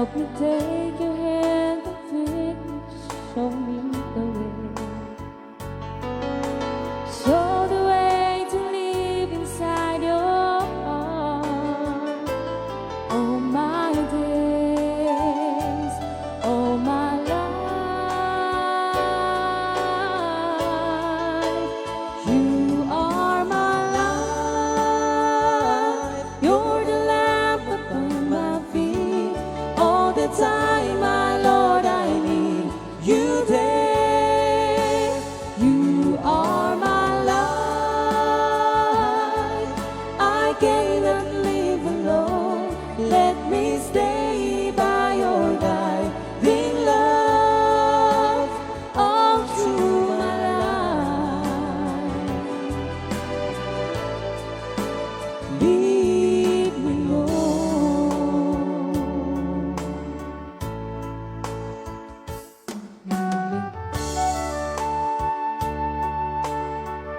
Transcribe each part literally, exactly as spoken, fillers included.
Let me take your hand and lead me, show me the way. Show the way to live inside your heart. All my days, all my life, you are my life. You're the lamp upon my feet. All the time, my Lord, I need you there. You are my life. I cannot live alone. Let me stay by your guiding love all through my life. Lead me, Lord.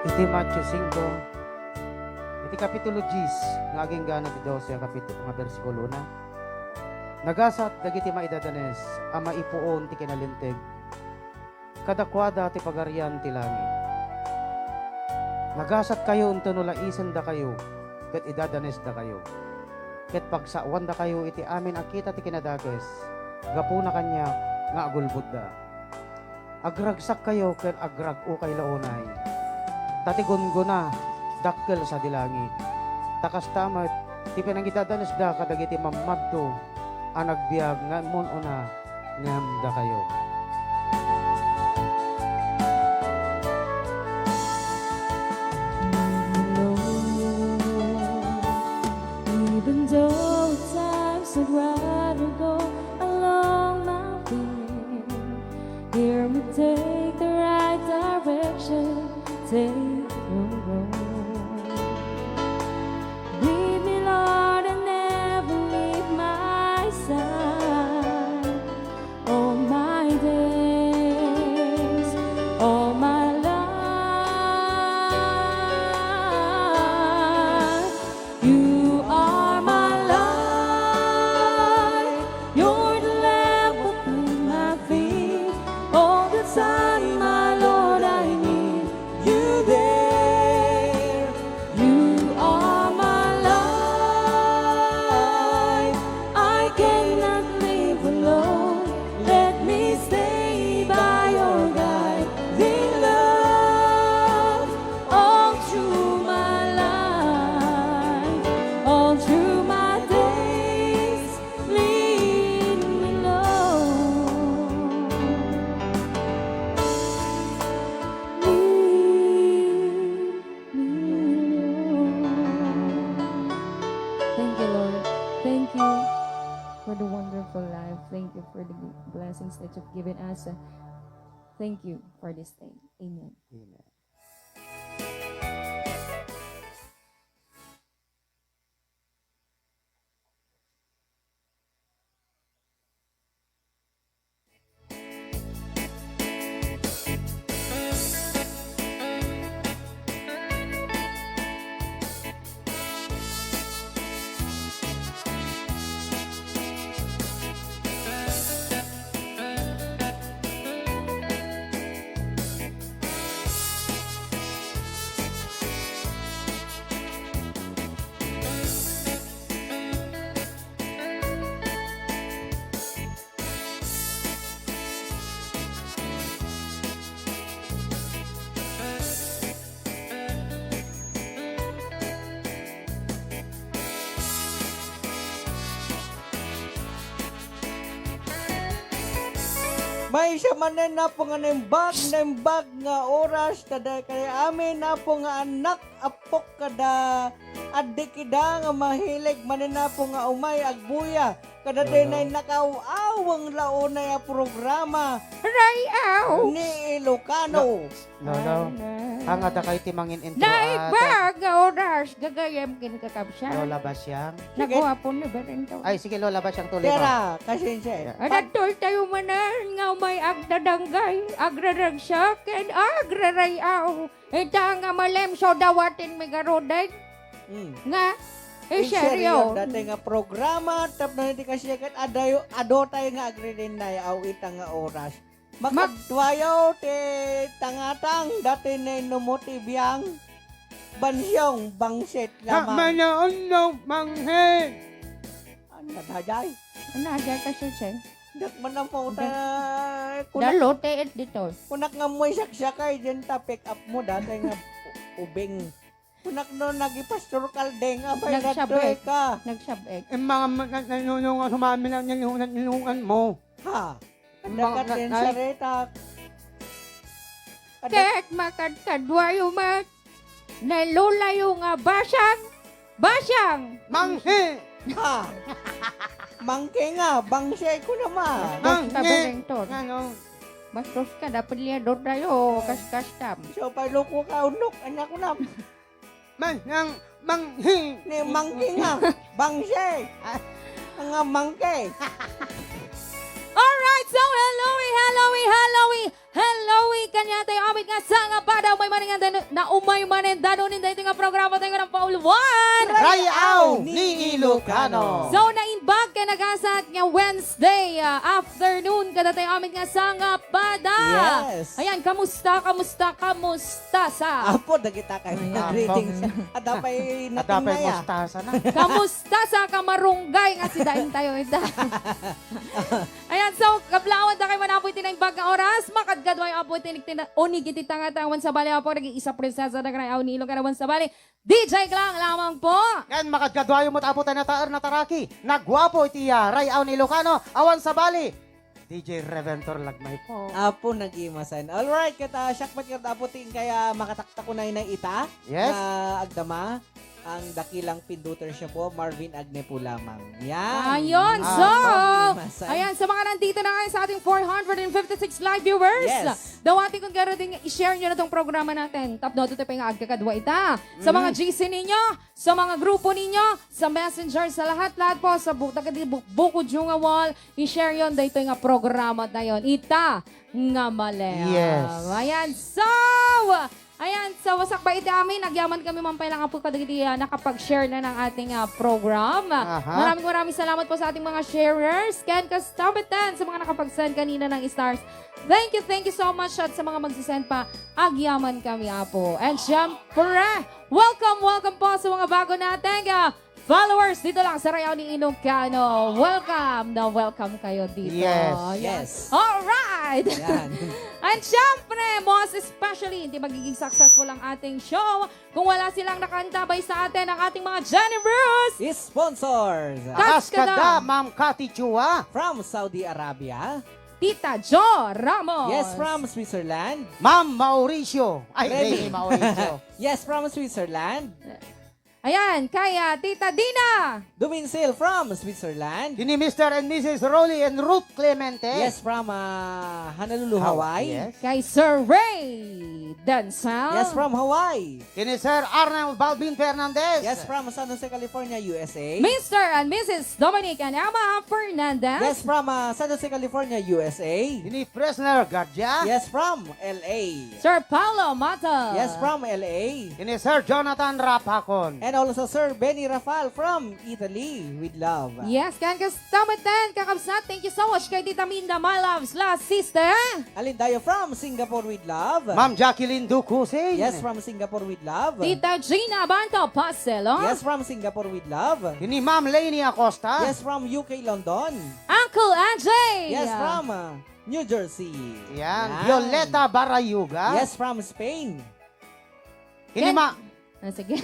Iti Matthew singko, iti kapitulo diyes nga agingga na ti dose a kapitu-, nga bersikulona, nagasat dagiti maidadanes a maipuon ti kinalinteg kadakuada ti Pagarian ti Langit. Nagasatkayo inton no laisendakayo ket idadanesdakayo, ket pagsawandakayo iti amin a kita ti kinadakes gapuna kaniak nga agulbodda. Agragsakkayo ken agrag-okayla unay, ta ti gunggona dakkel sadi langit. Ta kasta met ti pinangidadanesda kadagiti mammadto a nagbiag nga immun-una ngem dakayo. Even though at times I'd rather go along my way, hear me take the right direction, take the road. Lead me, Lord, and never leave my side. All my days, all my life, you are my light. You're the lamp upon my feet. All the time, my Lord, I need you there. You are my life. I cannot live alone. Let me stay by your guiding love all through my life, all through my days. Lead me, Lord. Lead me, Lord. Thank you, Lord. Thank you for the wonderful life. Thank you for the blessings that you've given us. Thank you for this day. Amen. Amen. Maysa manen, Apo, nga naimbag, naimbag nga oras, kada kay amin, Apo, nga anak, apok, kada addik ida nga mahilig manen, Apo, nga umay agbuya, kada daytoy nakaaw-aweng la unay a programa Ray-aw ni Ilocano. Lolo, ania dakay ti mangin-intro? Naimbag nga oras, gagayyem ken kakabsat. Lola Basyang. Sige. Naku, Apo, never ending. Ay, sige, Lola Basyang, tuloy mo. Tara, kasensia. Yeah. Adtoy tayo manen nga umay agdadanggay, agraragsak, ken agraray-aw. Ita nga malemso dawaten migarudeg. Mm. Nga, Eh, in seryo, seryo, dati nga programa, tapno iti kasiyakat, adayo, adu tayo nga agririnnayaw ita nga oras. Mak- Makadtuayo ti tangatang, dati na inumo ti biang. Bansyong, bangsit, lamang. Manaon no, manghe. Ano na, dayay? Ano, dayay ka, Sir Chen? Dak man ang pauta, kunak- Dalo, teet dito. Kunak nga mo'y saksakay, dyan ta pick up mo, dati nga u-, ubing. Kunak no, nagipastor kaldeng, abay, Nagsabek. Nagtuloy ka. Nagsabek. Ang mga ma-, na-, nanunong nga sumami lang, nilungan, nilungan mo. Ha? Ang mga dagat na-, din na-, sa retak. Ada- Kek, makadkadwayo, mat. Nalulayo nga basang, basang. Manghi! Ha? Mangke nga, bangse ko naman. Basta Manghi! Berengton. Ano? Bastos ka, dapat liador tayo, kas-, kastam. So, paluko ka, unok, anak ko na. Mang, mang, manghi. Ni mangki nga. Bangse. Ah. Nga mangke. Alright, so hello, eh, hello, eh, hello, eh, hello, eh, kaniatayo amin nga sangapada, umay manen nga dano-, na umay manen danonin daytoy nga programa tayo nga pauluan. Ray-aw ni Ilocano. So, naimbag ken nagasat nga Wednesday, ah, afternoon kadatayo amin nga sangapada. Yes. Ayan, kamusta, kamusta, kamusta sa Apo, dagita kay Ayan. Greetings. Adda pay Adda pay natingaya. Mustasa na. Kamusta sa kamarunggay nga si dain tayo ita? Ayan, so, kablawan da kay man, Apo, iti naimbag nga oras. Makadkadway, Apo, iti nagtina-, unig iti tangatang. Awan sabali, Apo, nag-iisa prinsesa da kay Ray-aw ni Ilocano. Awan sabali, D J Glang lamang po. Ken makadkadwayo met, Apo, tayo nataer, nataraki. Nagguapo iti, ah, Ray-aw ni Ilocano. Awan sabali, D J Reventor Lagmay po. Apo, nagimasan. Alright, ket, ah, siak met ngarud, Apo, ti inkay makataktakunaynay ita. Yes. Nga agdama ang dakilang pinduter siya po, Marvin Agnepo lamang. Yan. Ayun, Ah, so, Marvin Masay. Ayan, sa mga nandito na ngayon sa ating four hundred and fifty-six live viewers, Yes. Dawatikon ngarud nga i-share nyo na tong programa natin. Tapno ito tayo pa nga agkakadwa ita. Sa mga Mm. G C ninyo, sa mga grupo ninyo, sa Messenger, sa lahat-lahat po, sa bu-, taga di bu-, bukod yung nga wall, i-share yon daytoy nga programa tayo. Ita nga Maleas. Yes. Ayan, so, ayan, so, wasak ba iti amin? Agyaman kami man pay lang, Apo, kadagiti, ah, nakapag-share na ng ating, ah, program. Aha. Maraming, maraming salamat po sa ating mga sharers. Ken kastamatan sa mga nakapag-send kanina ng stars. Thank you, thank you so much. At sa mga magsisend pa, agyaman kami, Apo. And syempre, welcome, welcome po sa mga bago nating, ah, followers dito lang sa Ray-aw ni Ilocano. Welcome na welcome kayo dito. Yes. Yes. Yes. Alright! Yan. And syempre, most especially, hindi magiging successful ang ating show kung wala silang nakantabay sa atin, ang ating mga Jenny Bruce. Sponsors. Kas-, Kas kada, kada. Ma'am Cathy Chua. From Saudi Arabia. Tita Jo Ramos. Yes, from Switzerland. Ma'am Mauricio. Ay, Remy. Remy Mauricio. Yes, from Switzerland. Ayan, kay, ah, Tita Dina. Duminsil from Switzerland. Kini Mister and Missus Rolly and Ruth Clemente. Yes, from, ah, Honolulu, Haw-, Hawaii. Yes. Kay Sir Ray Denzel. Yes, from Hawaii. Kini Sir Arnel Balvin Fernandez. Yes, from San Jose, California, U S A. Mister and Missus Dominic and Emma Fernandez. Yes, from, ah, San Jose, California, U S A. Kini Fresner Garcia. Yes, from L A. Sir Paolo Matos. Yes, from L A. Kini Sir Jonathan Rapacon. And also Sir Benny Rafal from Italy, with love. Yes, ken kastamatan, kakabsat, thank you so much kay Tita Minda, my loves, last sister. Alindayo from Singapore, with love. Ma'am Jacqueline Ducusin. Yes, from Singapore, with love. Tita Gina Abanto Paselos. Yes, from Singapore, with love. Kini Ma'am Lainey Acosta. Yes, from U K, London. Uncle Anjay. Yes, from, uh, New Jersey. Yan. Yan. Violeta Barayuga. Yes, from Spain. Kini Yan. Ma-, Ah, sige.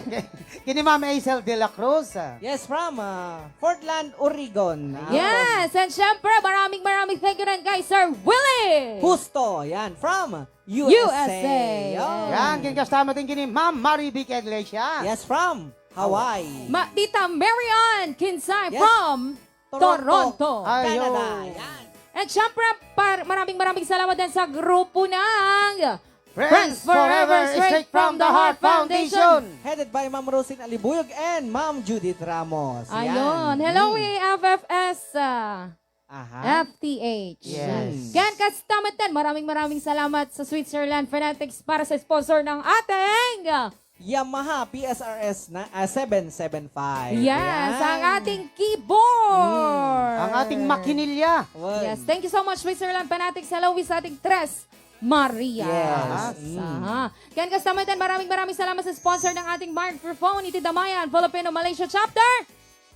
Kini Ma'am Aisel de la Cruz. Yes, from, ah, Portland, Oregon. Ah, Yes, and syempre, maraming, maraming thank you rin kay Sir Willie. Husto, yan, from U S A. U S A. Yan. Yan, ken kastamatan kini Ma'am Marivic Iglesias. Yes, from Hawaii. Ma-, Tita Marian Kinsay Yes. from Toronto, Toronto. Ayo. Canada. Yan. And syempre, par-, maraming, maraming salamat din sa grupo ng Friends Friends Forever, Forever, Straight Straight from from the the Heart Heart Foundation. Foundation. Headed by Ma'am Rosin Alibuyog and Ma'am Judith Ramos. Ayun. Yan. Hello, Mm. E F F S, ah, Aha. F T H. Yes. Mm. Ken kastamatan, maraming, maraming salamat sa Switzerland Fanatics para sa sponsor ng ating, ah, Yamaha P S R S na, ah, seven seven five. Yes, Yan. ang ating keyboard. Mm, ang ating makinilya. Wen. Yes, thank you so much, Switzerland Fanatics. Hello, sa ating Tres Marias. Yes. Mm. Aha. Ken kasta met, maraming, maraming salamat sa sponsor ng ating microphone, iti Damayan Filipino Malaysia Chapter.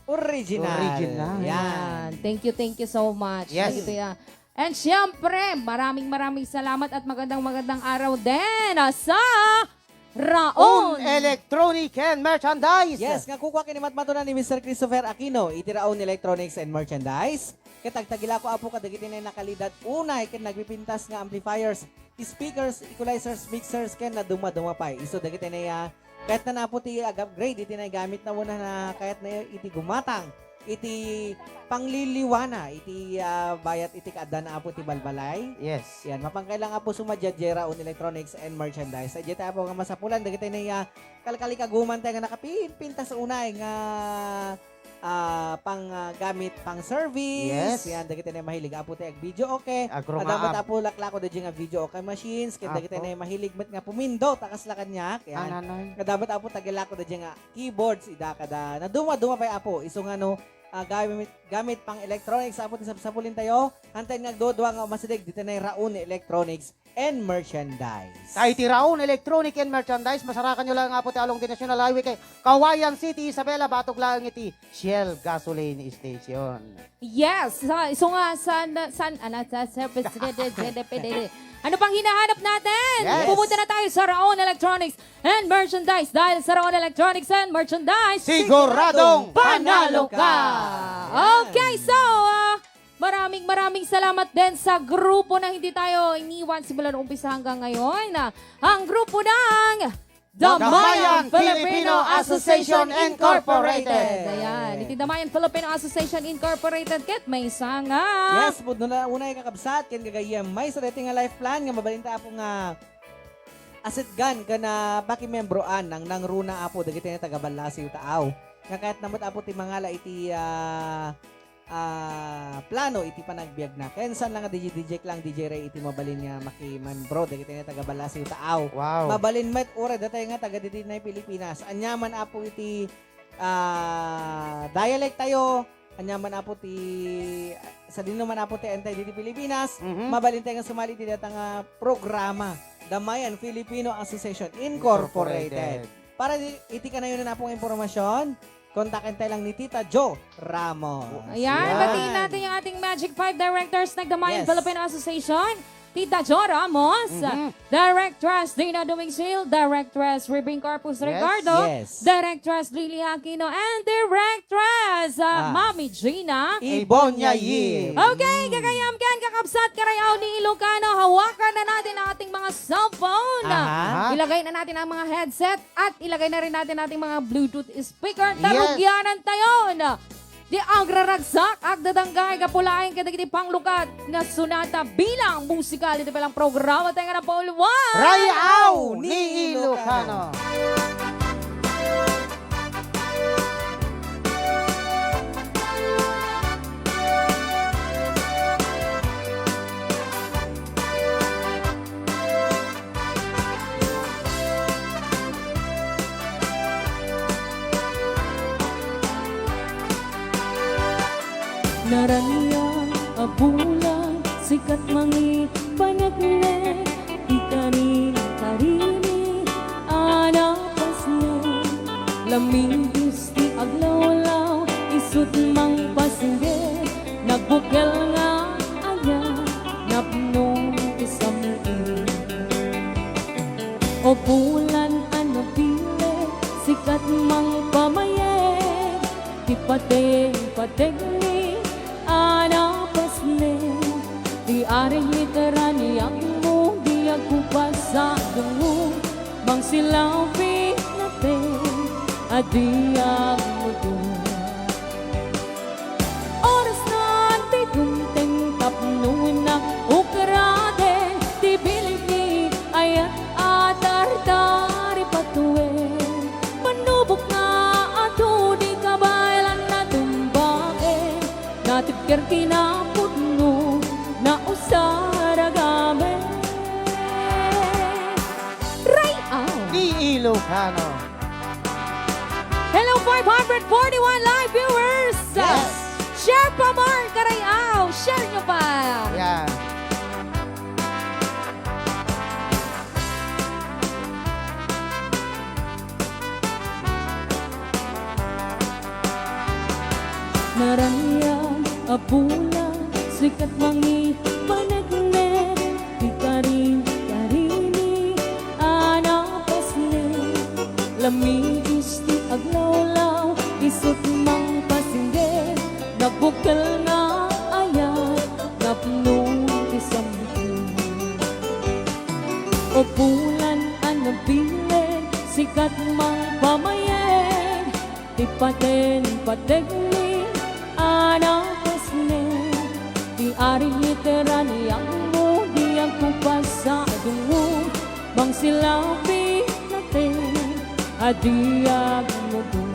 Original. Original. Yan. Yan. Thank you, thank you so much. Yes. Dagitoy, ah. And syempre, maraming, maraming salamat at magandang, magandang araw din, ah, sa Raon. Raon Electronic and Merchandise. Yes, nga kukua ken ni matmatunan ni Mister Christopher Aquino, iti Raon Electronics and Merchandise. Ket agtagilako, Apo, kadagiti nakalidad unay ken nagpipintas nga amplifiers, speakers, equalizers, mixers, ken nadumaduma pay. Isu dagiti nay, ah, kayatna, Apo, ti ag-upgrade iti naigamitna wenno na kayatna iti gumatang iti pangliliwana iti, ah, bayat iti kaaddan, Apo, ti balbalay. Yes. Yan, mapan kay lang, Apo, sumadiay diay Raon Electronics and Merchandise. Diay, Apo, nga masapulan dagiti nay, ah, kalkalikaguman tayo nga nakapinpintas unay nga ah, pang, ah, gamit pang service. Yes. Yan, dagiti nay mahilig, Apo, ti ag-video, okay. Agro nga Adda met, ap- Apo, laklako dagiti nga video, okay, machines. Ken dagiti Apo. nay mahilig met nga pumindot, a kasla kaniak. Yan. Ananay. Adda met, Apo, tagilako dagiti nga keyboards, ida kada. Naduma-duma pay, Apo. Isu nga no, ah, gamit, gamit pang electronics, Apo, ti sapsapulin tayo. Hantay nga agdudua nga umasideg, dita nay Raon Electronics and Merchandise. Kay ti Raon Electronic and Merchandise, masarakan nyo lang, Apo, ti along ti National Highway kay Cauayan City, Isabela, batog lang iti Shell Gasoline Station. Yes, sa, isu nga san, san, ala, sa, sa, ano pang hinahanap natin? Yes. Pumunta na tayo sa Raon Electronics and Merchandise dahil sa Raon Electronics and Merchandise, Siguradong panalo ka. Okay, so, ah, maraming, maraming salamat din sa grupo na hindi tayo iniwan simula noong umpisa hanggang ngayon. Ah, ang grupo ng Damayan Damayan Filipino Filipino Association Association Incorporated. Incorporated. Ayan, iti Damayan Filipino Association Incorporated, ket maysa nga. Yes, pudno na unay, kakabsat, ken gagayyem, maysa daytoy nga life plan nga mabalinta, Apo, nga asetgan ken, ah, pakimembroan nang nangruna, Apo, dagiti nga taga-Ballasiw, Taaw. Nga kayatna met, Apo, ti mangala iti, ah, ah, plano iti panagbiagna. Ken saan lang nga D J, D J lang, D J Ray iti mabalin nga makimembro dagiti nga taga-Ballasiw, Taaw. Wow. Mabalin met uray datay nga taga ditoy Pilipinas. Ania man, Apo, iti, ah, dialect tayo, ania man, Apo, ti, sadino man, Apo, ti entay ditoy Pilipinas, Mhm. mabalin tayo nga sumali iti data nga programa, Damayan Filipino Association Incorporated. Incorporated. Para di, iti kanayon nga, Apo, nga impormasyon, kontaken tayo lang ni Tita Jo Ramos. Ayan, Ayan. Batiin natin yung ating Magic Five Directors ng Damayan Yes. Filipino Association. Tita Jo Ramos, Mhm. Directress Dina Dumingsil, Directress Ribing Corpus Yes. Ricardo, Yes. Directress Lily Aquino, and Directress, uh, Ah. Mami Gina Ibonya Yip. Okay, gagayam ken kakabsat, karayaw ni Ilocano, hawakan na natin ang ating mga cellphone. Aha. Ilagay na natin ang mga headset. At ilagay na rin natin ating mga Bluetooth speaker. Yes. Tarugyanan tayo na di agraragsak, agdadanggay, kapulayan kadagiti panglukat nga sunata bilang musikal iti palang programa tayo nga napauluan. Rayaw ni Ilocano. Naraniag a bulan, sikat mangipaneknek, ikarin-karini a napasnek. Lamigis ti aglawlaw, isut' mangpasngeg, nagbukel nga aya, napno ti sam-ing. O bulan a nabileg, sikat mangpamayeg, ti pateg-pategmi a napasnek. Ti arig ni teraniagmo, di agkupas a dungngo, mangsilaw pinateg a di agmudo. Orasna ti dumteng tapno naukraden ti bileg ni ayat a tartaripatuen. Manubok nga adu di kabaelan a tumbaen, natibker ti napudno, nausar a gamek. Ray-aw! Ni Ilocano. Hello, five hundred forty-one live viewers! Yes. Share pa, Mark Carayaw! Share nyo pa! Yan. Naraniag a bulan, sikat mangipaneknek, ti karin-karini a napasnek. Lamiis ti aglawlaw, isut' mangpasingger, nabukkel nga ayat, napno ti samteng. O bulan a nabileg, sikat mangpamayeg, ti paten-pategmi a napasnek. Ti arit a raniagmo, di agkupas sa dungo, mangsilabi naten a di agmudo.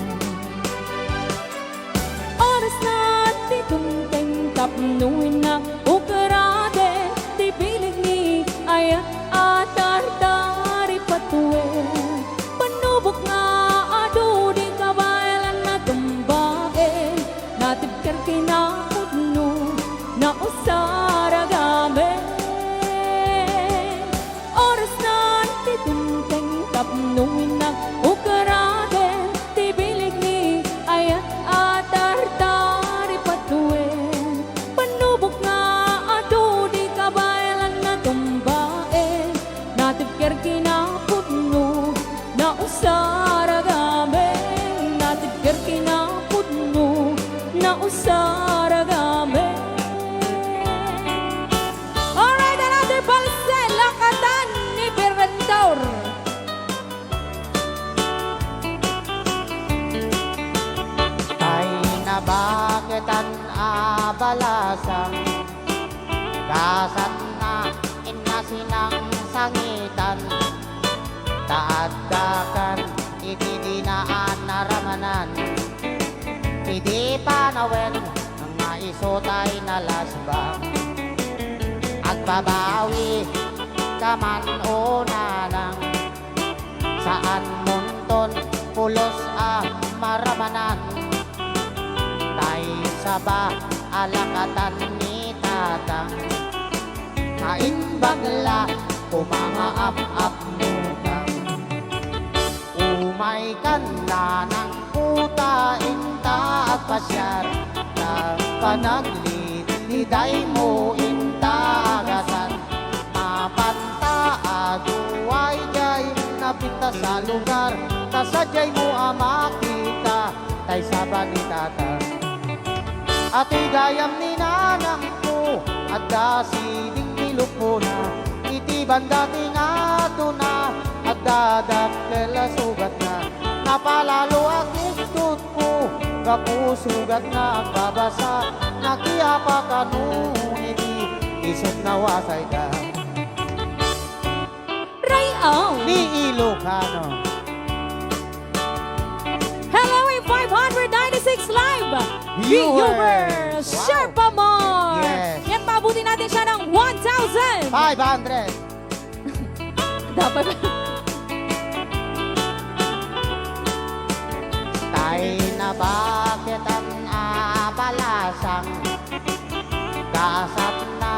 Orasna ti tumteng tapno innak ukeraden ti bileg ni ayat a tartari patuen. Panubok nga adu di kabaelan a tumbaen, natibker kinapudno, nausar a gamen. Orasna ti tumteng tapno innak ukeraden ti bileg ni ayat a tartari patuen. Panubok nga adu di kabaelan a tumbaen, natibker kinapudno, nausar a gamen. Natibker kinapudno, nausar a gamen. Alright, another balsa, Lakatan ni Berendor. Ay, nabaketan a balasang, gasatna inna sinangsangitan, ta addakan iti dinaan a ramanan. Idi panawen nga isu tay nalasbang, agbabawi ka man o nanang, saan monton pulos a maramanan. Tay saba a lakatan ni Tatang, naimbag la koma nga ap-apnotang. Umaykan nanang, puta, inta agpasiar, ta panaglit ni daymo inta agasan. Mapanta adu ay jay napintas a lugar, ta sadiaymo a makita tay saba ni Tatang. Ati gayam ni nanangko, adda siding ti lupona. Iti banda ti ngatona, adda dakkel a sugatna. Napalalo a kistotko, gapu sugatna agbabasa. Nakiapa kano idi isut nawasayda. Ray-aw. Ni Ilocano. Hello, a five hundred ninety-six live viewers. Viewers. Wow. Share pa, Mark. Yes. Yan, paabutin natin siya ng one thousand. Five hundred. Dapat. Tay nabaketan a balasang, gasatna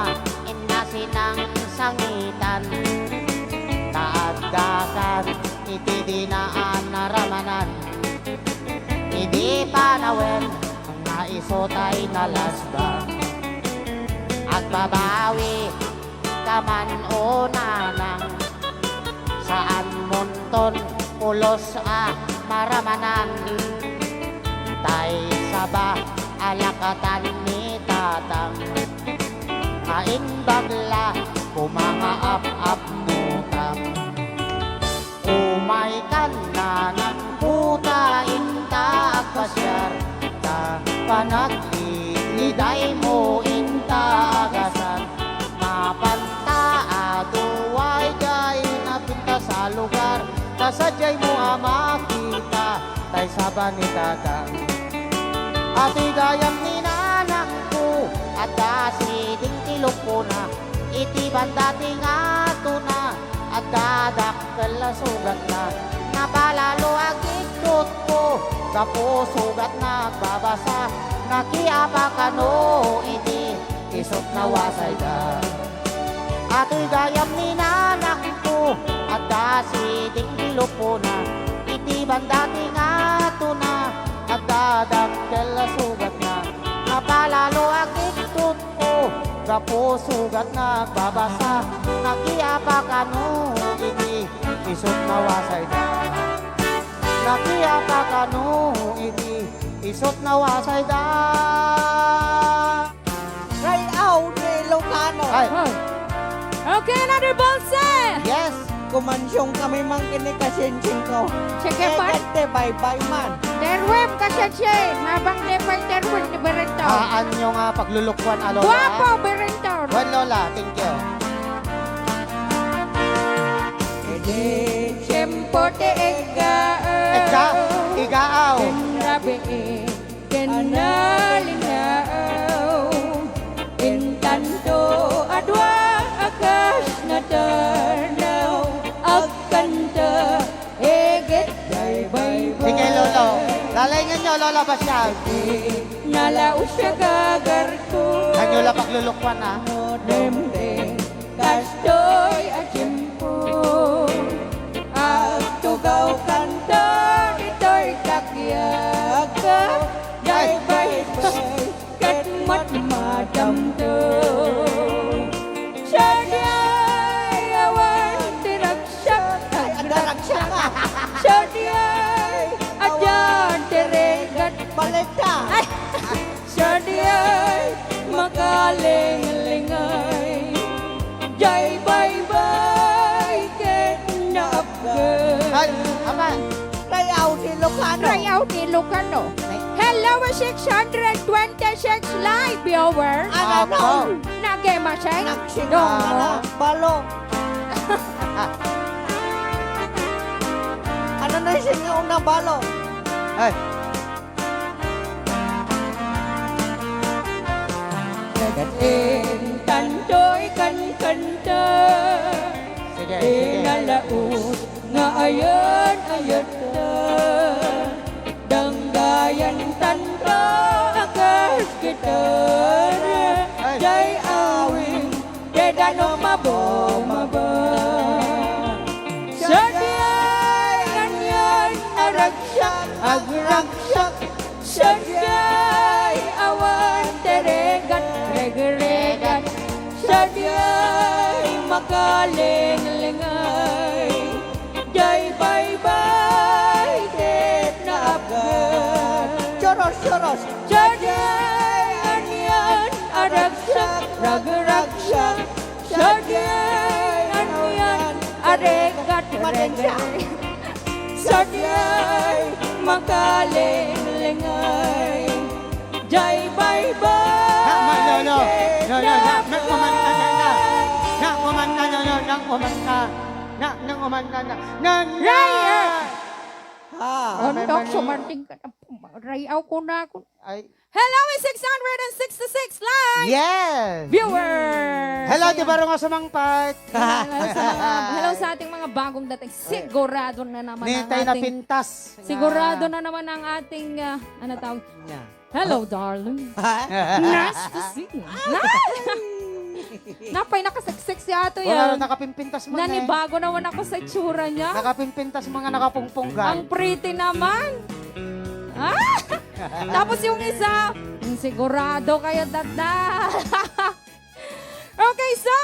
inna sinangsangitan, ta addakan iti dinaan a ramanan. Idi panawen nga isu tay nalasbang, agbabawi ka man o nanang, saan monton pulos a maramanan. Tay saba a lakatan ni Tatang, naimbag la koma nga ap-apnotang. Umaykan nanang, puta, inta agpasiar, ta panaglit ni daymo inta agasan. Mapanta adu ay jay napintas a lugar, ta sadiaymo a makita tay saba ni Tatang. Ati gayam ni nanangko, adda siding ti lupona. Iti banda ti ngatona, adda dakkel a sugatna. Napalalo a kiktot ko, gapu sugat nagbabasa, nakiapa kano idi isut nawasayda. Atoy gayam ni nanangko, adda siding ti lupona, iti banda ti ngatona, adda dakkel a sugatna. Napalalo a kiktot ko, gapu sugat nagbabasa, nakiapa kano idi isut nawasayda. Nakiapa kano idi isut nawasayda. Ray-aw ti Ilocano. Ay. Ay. Okay, another ball set. Yes. Kumansyong kami man kini kasinsing ko. Sige, pa. Egat ti baybay man. Derwem, kasinsing. Mabang ne pa derwem ni Berento. Haan nyo nga paglulukwan, a, Lola. Guapo, Berento. Wen, Lola, thank you. Idi tiempo ti igga-, Igga-, igaaw. Ken rabii, ken nalinaw. Intanto a dua a kas natarnaw, agkanta, eget, jay baybay. Sige, Lolo. Lalengen nyo, Lola Basiag. Nalaus a gagarko. Kanyo la paglulukwan, ha? Demdem, kastoy a tiempo. Agtugaw kanta, ditoy takiag ka. Jay baybay, ket madmadamto. Sadiay awan ti ragsak, ay, adda ragsak. Sadiay awan ti regat. Balita. Ay. Sadiay makalinglingay. Jay baybay ket naapgan. Ay, ama. Rayaw ti Ilocano. Rayaw ti Ilocano. Hello, six hundred twenty-six live viewers. Ano, Apo. No? Nagemaseng? Nagsingaw No. na, balo. Ano na yung singaw na balo? Ay. Nagaintantoy kankanta. Sige, sige. Inalaus nga ayan-ayatta. Danggayan tanto a kas gitara. Ay. Jay awing Deda no mabomaba. Sadiay anian a ragsak, agragsak. Sadiay awan ti regat, regregat. Sadiay makalinglingay. Jay baybay ket naapgan. Choros, choros. Sadiay anian a ragsak, ragragsak. Sadiay anian a regat, regat. Sadiay makalinglingay. Jay baybay. Na, ma-, no, no. No, no, na, na, umanta na, na. Na, umanta na, no, na, umanta. Na, na, umanta na. Na, na. Raya. Ah. Antok, sumanting ka na. Rayaw ko na ako. Ay. Hello, six hundred and sixty-six live Yes. viewers. Hello, Ayan. di ba nga sumangpay? Hello sa mga, hello sa ating mga bagong dating. Sigurado na naman ang Nitay na ating, pintas. sigurado na naman ang ating, ah, ano tawag? Nya. Hello, darling. Ha? Nice to see you. Napay nakaseksek si ato Wala yan. rin nakapimpintas mo na eh. Nanibago naman ako sa itsura niya. Nakapimpintas mo nga nakapungpunggan. Ang pretty naman. Ah! Tapos yung isa, "Hmm, sigurado kayo, dada." Okay, so,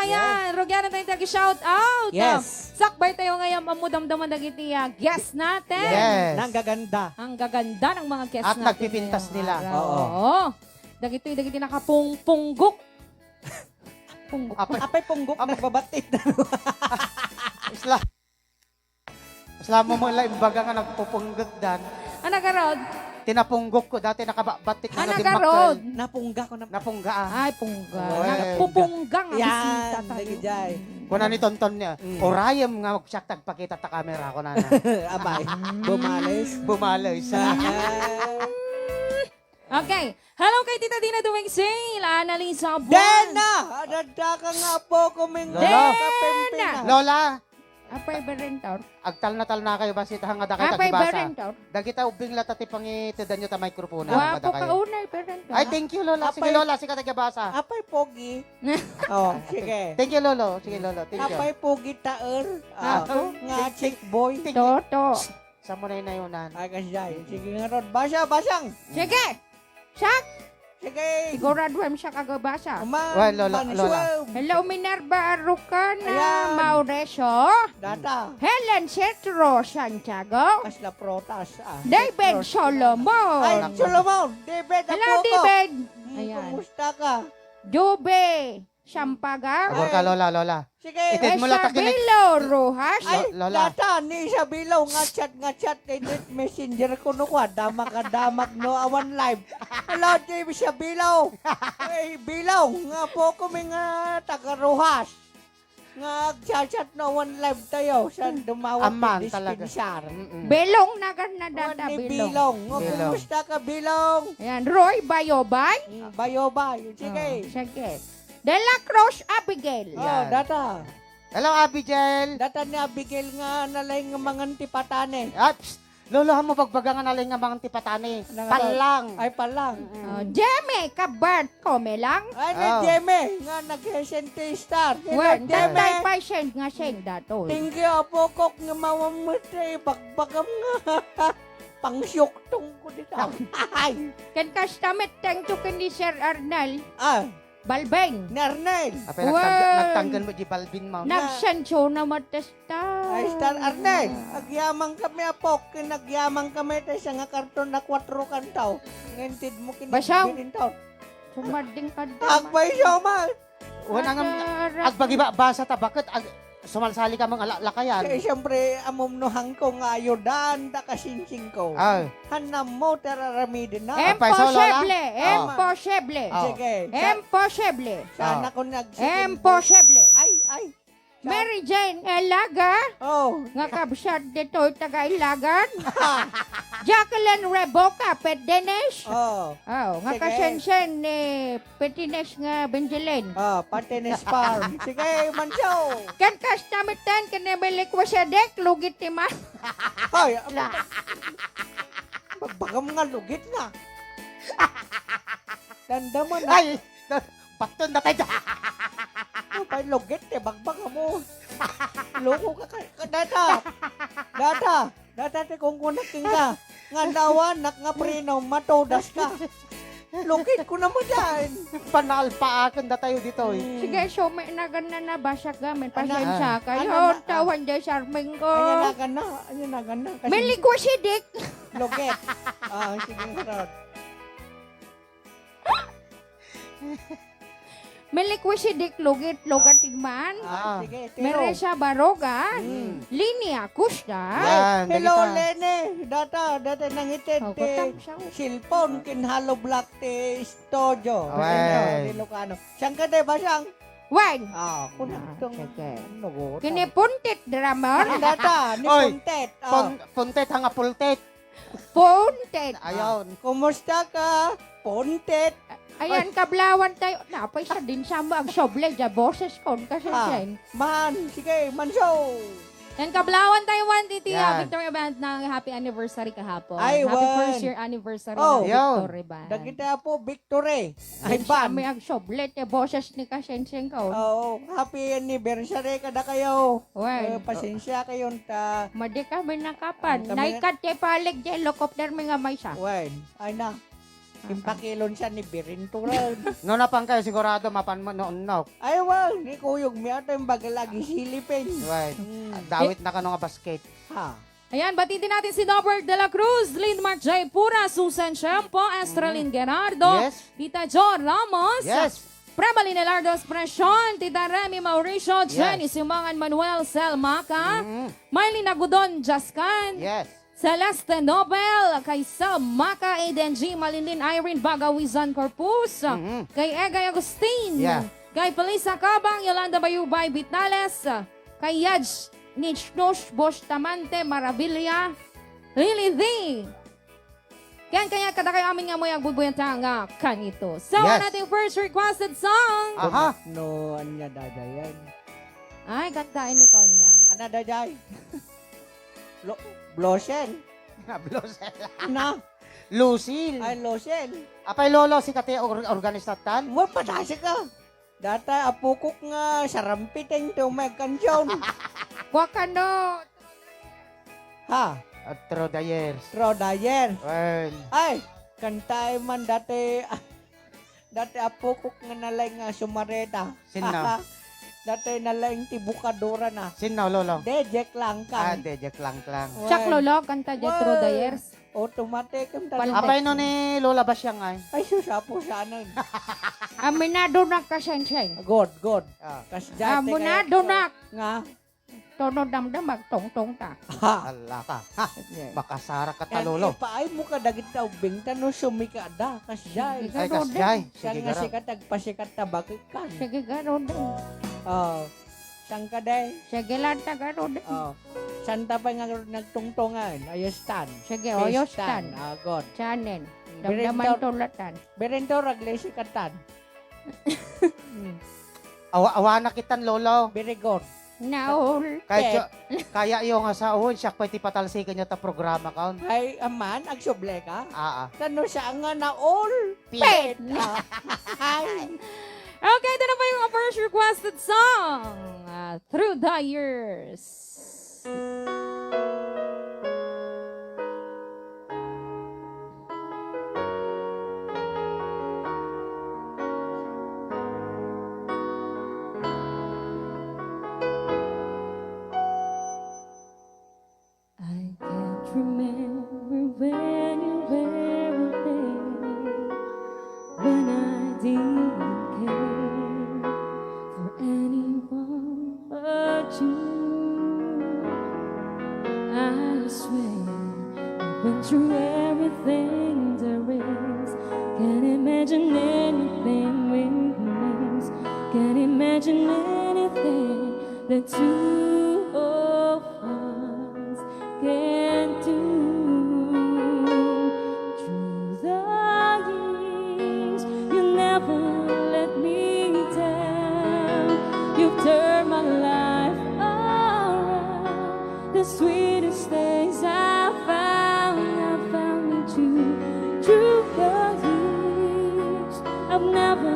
ayan, Yes. rugyan na tayong tag-shout out. Yes. Sakbay tayo ngayon, mamudamdaman dagiti, ah, guest natin. Yes. Nanggaganda. Ang gaganda ng mga guest At natin nagpipintas ngayong nila. araw. Oo. Oo. Dagitoy, dagiti nakapungpunggok. Punggok. Apay, Apay punggok, apay. nagbabatit. Isla. Isla mo mo la imbaga nga nagpupunggok dan. Ano garod? Tinapunggok ko dati nakababatik na Ano naging garod? makal. Napungga ko na. Napungga, ah. Ay, pungga. Oy. Nagpupungga nga Yan, bisita tayo. dagijay. Kuna ni Tonton niya, Mm. "Orayem nga magsiak tagpakita ta kamera ko na na." Abay, bumales. Bumales. Ah. Okay. Hello kay Tita Dina Duwing Sale, Annalisa Buwan. Dena! Adada ka nga po, kumingga Lola. ka, Pimpina. Lola, Apay, Berentor. Agtalna-talna kayo, basta ita nga dakay Apay, tagbasa. Berentor. Dagita ubbing lata ti pangitedanyo ta microphone. Guapo ka unay, Berentor. Ay, thank you, Lola. Sige, Apay. Lola, sika tagbasa. Apay, pogi. Oh, sige. Thank you, Lolo. Sige, Lolo. Thank you. Apay, pogi taer. Ah, Ah. nga chick boy. Thank you. Toto. Sa mo na inayunan. Ay, kasjay. Sige nga, Rod. Basa, basang. Sige. Siak. Sige. Siguraduem siak a gabasa. Aman, Well, Lola, Lola. Mansuem. Hello, Minerva Arrocana, Ayan. Mauricio. Data. Helen Cetro Santiago. Kasla protas, ah. David Cetro. Solomon. Ay, Solomon. David, Hello, apo ko. David. Mm, Ayan. Kumusta ka? Jube. Siampaga. Agor ka, Ay. Lola, Lola. Sige. Ited mo Esa lata kinik- Bilo Rojas. Ay, Lo-, Lola. Data, ni Isabelo, nga chat, nga chat, edit messenger ko, no, kwa, damak a damak, no, awan live. Hello, Dave Isabelo. Ay, Bilo, nga po kami nga taga Rojas. Nga agchat-chat no, awan live tayo. Sa dumawa Aman, ti talaga. Dispensar. Mm-mm. Belong na gan na Awan data, ni Belong. Bilong. O, Bilong. Kumusta ka, Bilong? Ayan, Roy Bayobay. Mm, Bayobay. Sige. Oh, sige. De La Cruz Abigail. Oh, Yan. Data. Hello, Abigail. Data ni Abigail nga nalaing nga mangan ti patane. Ah, psst. Lolo, amo bagbaga nga nalaing nga mangan ti patane. Ano nga Pallang. Ay, pallang. Mm. Oh, Jeme, kabat, kome lang. Ay, ni Oh. Jeme, nga nag-send ti star. Ni Well, Jeme. Tatay pa send nga send dato. Thank you, apo kok, nga mawamit, eh, bagbagam nga. Pangsyuktong ko dito. Ay. Ken kasta met, thank you ken ni Sir Arnel. Ah. Balbin. Ni Arnel. Apay, Wow. nagtanggal, nagtanggal mo di Balbin mo. Nagsenso na matesta. Ay, Star Arnel. Agyaman kami, apok. Ken agyaman kami, ta siya nga karton na kwatro kanto. Ngintid mo kin Basaw. Bininto. Sumading ka daman. Agbay siya, man. Wala nga, Ata, agbagi ba, basa ta, bakit? Ag-, Sumalsali ka mga la-, lakayan. Kaya siyempre, amom no hangko nga ayudan da kasinsing ko. Ah. Hanam mo, tararamiden na. Apay, so, Lola? Imposible! Oh. Imposible! Oh. Sige. Imposible! Sana Oh. ko nag- Imposible! Ay, ay. Mary Jane Elaga? Oh. Nga kabsat ditoy taga Ilagan? Jacqueline Reboca, Pet Dennis? Oh. Oh, nga Sige. kasensen ni Patines nga Benjelen. Ah, Patines Farm. Sige, Manso. Ken kasta met ten, ken ni Melik Wasedek, lugit ti man. Ay, La. Bagbagam nga lugit na. Dandaman, ah. Ay, da-, baton na tayo. Ano ba yung lugit, eh? Bagbagam mo. Loko ka, ka, ka, data. Data. Data ti kungkunak kenka. Nga nawanak nga preno, matodas ka. Lukit ko naman yan. Panalpaakan da tayo dito, eh. Hmm. Sige, so, may nagan na nabasa ka, may Ano? pasensya Ah. kayo. Ano na? Tawan dyan, Sarming ko. Ayan, nagan na. Ayan, nagan na. Kasi May liquid si Dick. Lukit. Ah, sige, Rod. Melik Wisidik, lugit, lugat man. Ah, sige, tiro. Meresa Baroga. Mm. Lini Acosta. Yan, Hello, dagita. Lene. Data, data nangited Oh, ti kutang siya. Cellphone, kin hollow block ti studio. Awen. Ano, Ilocano. Siyang ka, di ba, siyang? Wen. Ah, kunat Ah, tong sige. ano, go, Kini tama. Puntit Drummer. Ang data, ni Oy, Puntit. Ah. Pun-, Puntit, hanga Pultit. Puntit. Ayun. Ah, kumusta ka, Puntit? Ayan, Ay. kablawan tayo. Napay sa din sa mo, agsoble, dya boses ko, kasi Ah, Jen. Man, sige, Manso. Yan, kablawan tayo, Juan, ti Tia Yan. Victoria Band ng happy anniversary kahapon. Ay, Happy Juan. first year anniversary Oh. ng Yo. Victory Band. Dagiti apo, Victory. Ay, Yan siya, ban. may agsoble, ti boses ni Kasenseng ko. Oo, happy anniversary kada kayo. Juan. Eh, pasensya kayo, ta- Madi kami nakapan. Ay, kami Naikat ti palig, di helicopter mi nga maysa. Wen, ay na. Ah, Impakilon siya ni Birin Turan. No, napan kayo sigurado, mapan mo, no, no. Ay, well, ni Kuyog, mi ato yung bagal lagi silipin. Right. Hmm. Dawit na kano nga basket. Ha. Ayan, batiin natin si Norbert de la Cruz, Lynn Mark J. Pura, Susan Tiempo, Estrelyn Mm. Gerardo, Yes. Tita Jo Ramos, Yes. Prema Linelardo Expression, Tita Remy Mauricio, Yes. Jenny Simangan, Manuel Sel Maca, Mm. Mylene Agudon Jascan, Yes. Celeste Nobel, kay Sel Maca, Aiden G, Malinlin Irene Bagawizan Corpus, Mm-hmm. kay Egay Agustin, Yeah. kay Felisa Cabang, Yolanda Bayubay Vitales, kay Yaj Nichnos Bustamante Maravilla, Lily D. Ken kayat kadakayo amin nga amoy agbubuyanta nga kanito. So, Yes. an ating first requested song. Aha. No, anya dadayan. Ay, kantaen ni Tonya. Ano da jay? Lo-, Blosel. Blosel. Na? Lucille. Ay, Lucille. Apay, Lolo, sika ti or-, organista tan? Mo, padasika. Data apokok nga sarampiteng ti umay agkansion. Kua kano. Ha? At through the years. Through the years. Well. Ay, kantaen man dati, dati apokok nga nalaing nga sumareta. Sinno? Dati nalaing ti bukadora na. Sinno, Lolo? Dejek lang kan. Ah, Dejek lang lang. Well. Chak, Lolo, kanta dyan, Through the Years. Automatic ang tanong. Apay no ni Lola Basyang ay? Ay, sus, apo, saan? Aminado na ka, Sensei. Good, good. Ah. Kas dyan, Aminado na. Nga? Tono damdam, magtongtong ta. Ha? Ala ka. Ha? Sige. Makasara ka ta, Lolo. Ipaay mo ka dagit ta ubing ta no sumika da. Kas dyan. Sige, Ay, kas Rodel. Dyan. Siya Sige, nga garo. Sikat, agpasikat ta bakit ka. Sige, garo din. Oh. Saan ka, day? Sige lang, taga Rodel. Oh. Saan ta pa nga nagtungtungan? Ayos tan. Sige, Face ayos tan. Tan. Ah, good. Channel. Birintor. Damdaman tulatan. Birintor, aglisi ka tan. Hmm. Awa-, awana kitan, Lolo. Very good. Naol. Kaya, Pet. Kaya iyo nga saon, siak pay ti patalsiken niya ta programa kaon. Ay, aman, agsuble ka? Aa. Tano siya nga naol? Pet. Pet. Ah. Ay. Okay, ito na po yung first requested song. Ah, Through the Years. I can't remember when you were a babe, when I didn't care for anyone but you. I swear, I went through everything there is. Can't imagine anything we miss. Can't imagine anything the two of us can do. Through the years, you never let me down. You've turned my life around. The sweetest days I found, I found with you. Through the years, I've never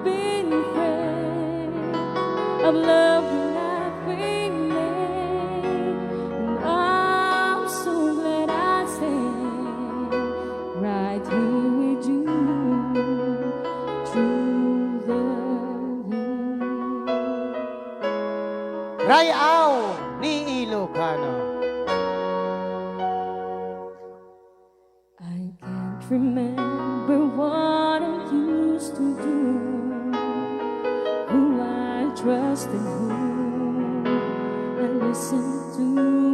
been afraid of love that we made. And I'm so glad I stayed right here with you through the years. Ray-aw ni Ilocano. I can't remember what I used to do, who I trust and who I listened to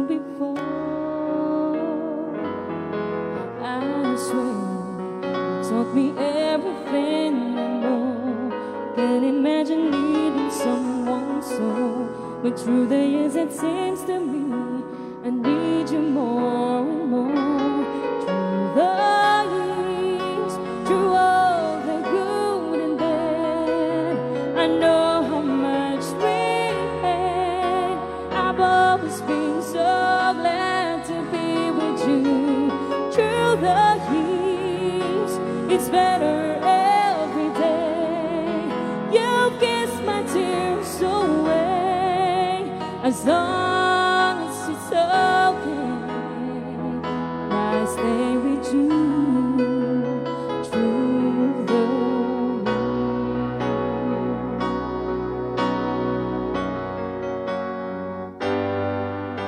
before. I swear, you taught me everything and more. Can't imagine needing someone so, but through the years it seems to me I need you more and more. Through the years, through all the good and bad, I know how much we had. I've always been so glad to be with you. Through the years, it's better every day. You've kissed my tears away. As long as it's okay, I stay with you through the years.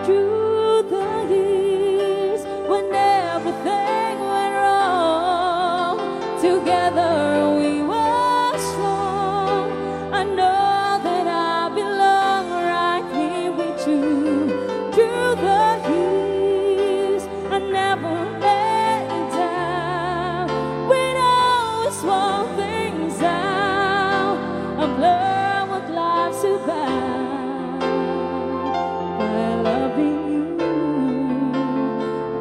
Through the years, when everything went wrong, together we were strong. I know that I belong right here with you. Through the years, I never let you down. We know it's one thing's out. I'm glad what life's about by loving you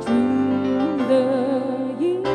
through the years.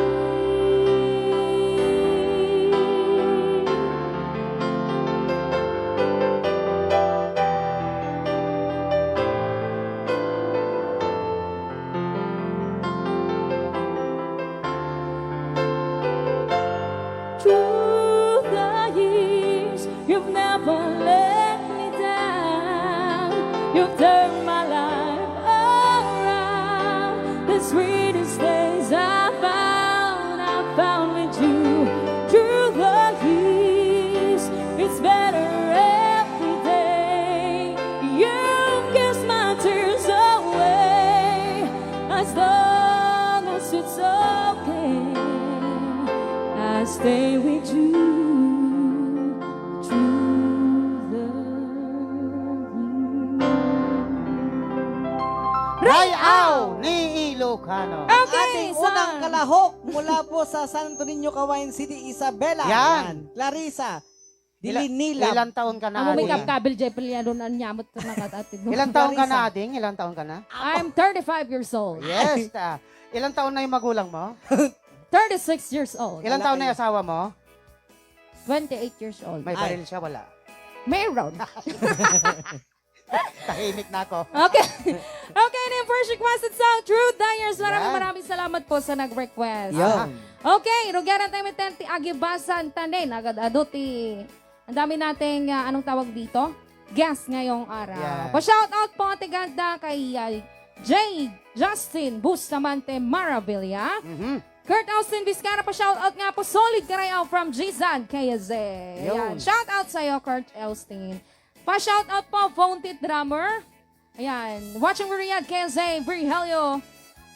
You've never let me down. You've turned my life around. The sweetest things I found, I found with you. Through the years, it's better every day. You kiss my tears away. As long as it's okay, I stay with you through the years. Ray-aw ni Ilocano. Okay, Ating so unang kalahok mula po sa Santo Niño, Cauayan City, Isabela. Yan. Yan. Clarissa Ila-, Dilinilaw. Ilang taon ka na, Amo may Ading? Kabkabil, Jeffrey, ano na niya, mat-, nakatatid mo. Ilang taon ka na, Clarissa. Ading? Ilang taon ka na? I'm thirty-five years old. Yes, ta. Ilang taon na yung magulang mo? Thirty-six years old. Ilang taon na yung asawa mo? Twenty-eight years old. May Ay. Baril siya, wala? Meron. Tahimik na ako. Okay. Okay, na yung first requested song, True Dyers. Maraming, Yan. Maraming salamat po sa nag-request. Yan. Okay, rugyanan tayo may tenti, agibasan tanin. Agad-ado ti, ang dami nating, ah, anong tawag dito? Guest ngayong araw. Yan. Pa-shout out po, Ate Ganda, kay, ah, J. Justin Bustamante Maravilla. Mhm. Kurt Austin Vizcarra, pa-shout out nga po. Solid Karayaw from Gizan, K Z. Yun. Yan. Shout out sa'yo, Kurt Austin. Pa-shout out po, Phone Tit Drummer. Ayan. Watching Riyadh, K Z, Virgelio,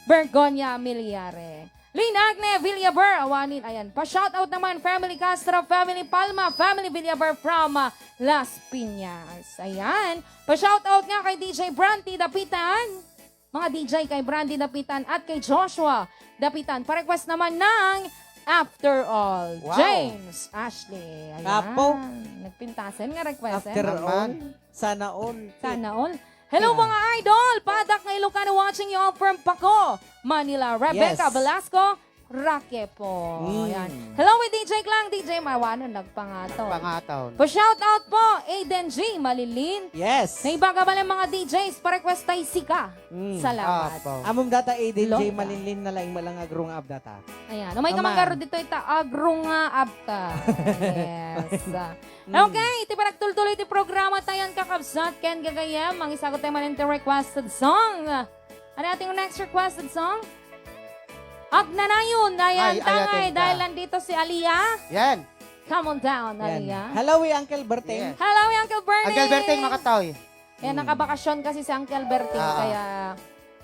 Bergonia, Miliare. Linagne Villaber, awanin. Ayan. Pa-shout out naman, Family Castro, Family Palma, Family Villaber from, ah, Las Piñas. Ayan. Pa-shout out nga kay D J Branty Dapitan. Mga D J kay Brandy Dapitan at kay Joshua Dapitan. Pa-request naman ng After All, Wow. James Ashley. Ayan. Kapo. Nagpintasan nga request, eh. After Naman. All. Sana all. Sana all. Hello, Yeah. mga idol! Padak nga Ilocano watching you all from Paco, Manila. Rebecca Yes. Velasco, Rakepo. Mm. Yan. Hello with D J Klang, D J Mawanon, nagpangataw. Nagpangataw. Pa-shout out po, Aiden G. Malilin. Yes. Naibaga ba ng mga D Js, pa-request tayo sika. Mm. Salamat. Apo. Amom data, Aiden J. Longga. Malilin na laing malang agrunga abdata. Ayan. Umay ka Aman. Manggaro dito, ita agrunga abta. Yes. Mm. Okay, iti panagtultuloy ti programa tayan, kakabsat, ken gagayem, mangisagut tayo man iti requested song. Ano ating next requested song? Agnanayon, ayan, Ay, ay, tangay, ating dahil ta. Nandito si Aliyah. Yan. Come on down, Yan. Aliyah. Hello, we Uncle Berting. Yes. Hello, we Uncle Berting. Uncle Berting, makatoy. Yan, Hmm. nakabakasyon kasi si Uncle Berting, Ah, ah. kaya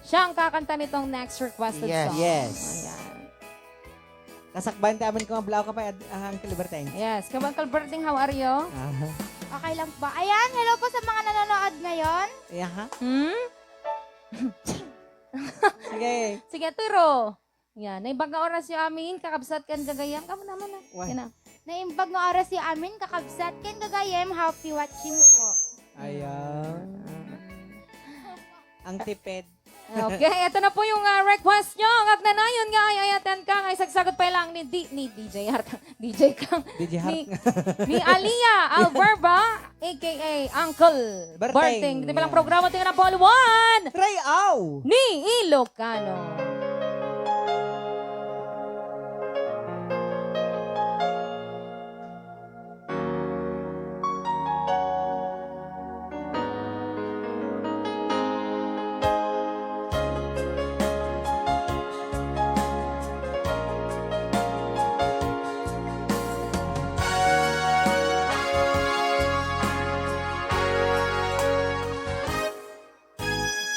siya ang kakanta nitong next requested Yes. song. Yes. Ayan. Kasakbayan ti amin ko nga blaw ka pa, ad-, ah, Uncle Berting. Yes. Come, Uncle Berting, how are you? Aha. Okay lang po. Ayan, hello po sa mga nanonood ngayon. Yaha. Hmm? Sige. Sige, turo. Yan. Naimbag nga oras yo amin, kakabsat ken gagayem. Kamo naman, ah. Why? Yan, ah. Naimbag nga oras yo amin, kakabsat ken gagayem. Happy watching po. Ayan. Ang tipid. Okay, ito na po yung, ah, request nyo. Ang agnanayon nga ay ayatan ka, nga isagsagot pa lang ni D-, ni D J Hart. D J Kang. D J Hart Ni, nga. Ni Aliyah Alverba, A K A Uncle Berting. Berting. Dito palang Yan. Programa, tingnan po, One. Ray-aw. Ni Ilocano.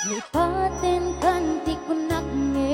Lipaten kan ti kunak nga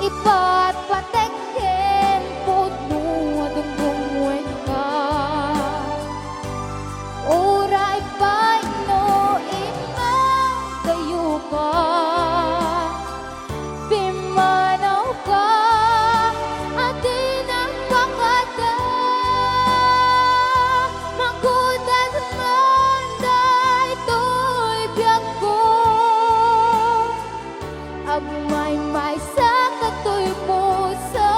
Ipatpatek ken pudno a dunggong wenka. Uray pay no immagayo ka, pimmanawka a dinak pakada. Magudas man daytoy biagko. Agmaymaysa katoy puso.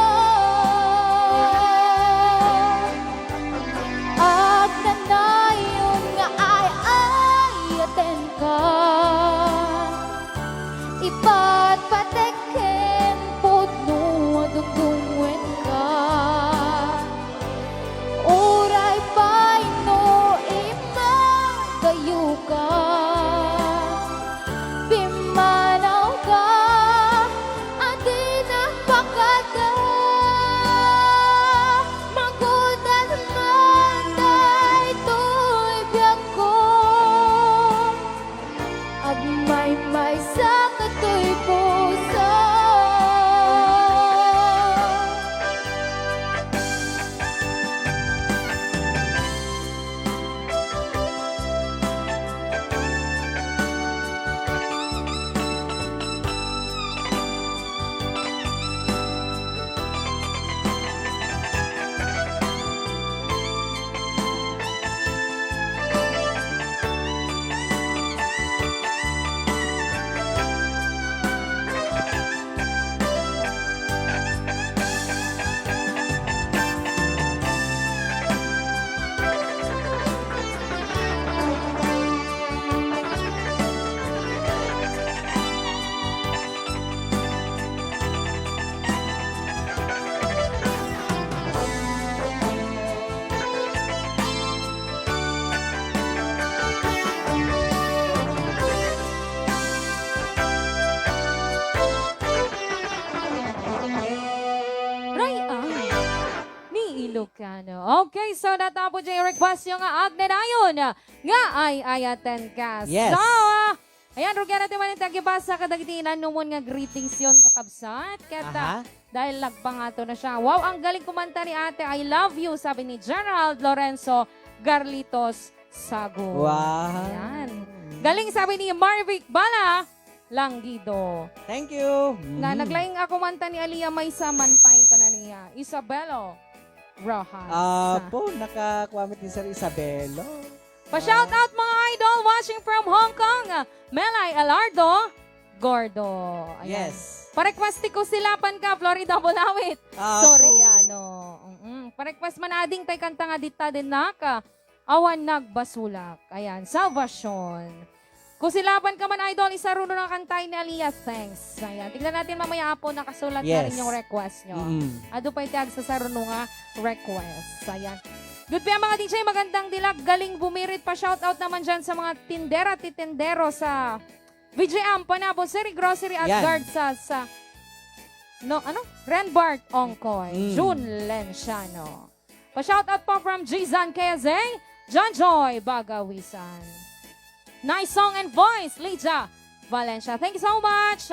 Agnanayon nga ay-ayatenka. Ipatpatek ken pudno a dunggong wenka. Uray pay no immagayo ka, pimmanawka a dinak pakada. Magudas man daytoy biagko. Agmaymaysa katoy puso. Ray-an ni Ilocano. Okay, so natapos yung request yung nga agnanayon nga ay-ayatenka. Yes. So, ah, ayan, rugian natin man yung tagibasa kadagiti inanumon nga greetings yon, kakabsat. Ket, ah, Aha. dahil nagpangato na siya. Wow, ang galing kumanta ni ate. I love you, sabi ni Gerald Lorenzo Garlitos Sago. Wow. Ayan. Galing, sabi ni Marvic Bala Langido. Thank you. Na Mhm. naglaing ako man ta ni Alia maysa man pay kananiya. Isabelo Rojas. Apo, nakakuha mi ni Sir Isabelo. Pa-shout out, mga idol, watching from Hong Kong, Melay Elardo Gordo. Ayan. Yes. Pa-request ti Kusilapan ka, Florida Bulawit. Apo. Soriano. Mm-mm. Pa-request man ading tay kanta nga ditta din naka. Awan nagbasolak. Ayan, Salvacion. Kusilapan ka man, idol, isaruno na kantay ni Alia. Thanks. Ayan, tignan natin mamaya, apo, nakasulat na Yes. rin yung request nyo. Mm. Adu pa iti agsasaruno nga request. Ayan. Good pa, mga D J, magandang dilag. Galing bumirit pa. Shout out naman dyan sa mga tindera, titindero sa V J M, Panabo, Siri Grocery at Yan. Guard sa, sa, no, ano? Renbart Ongkoy, Mm. June Lenciano. Pa-shoutout po from Jizan Keze, John Joy Bagawisan. Nice song and voice, Lydia Valencia. Thank you so much.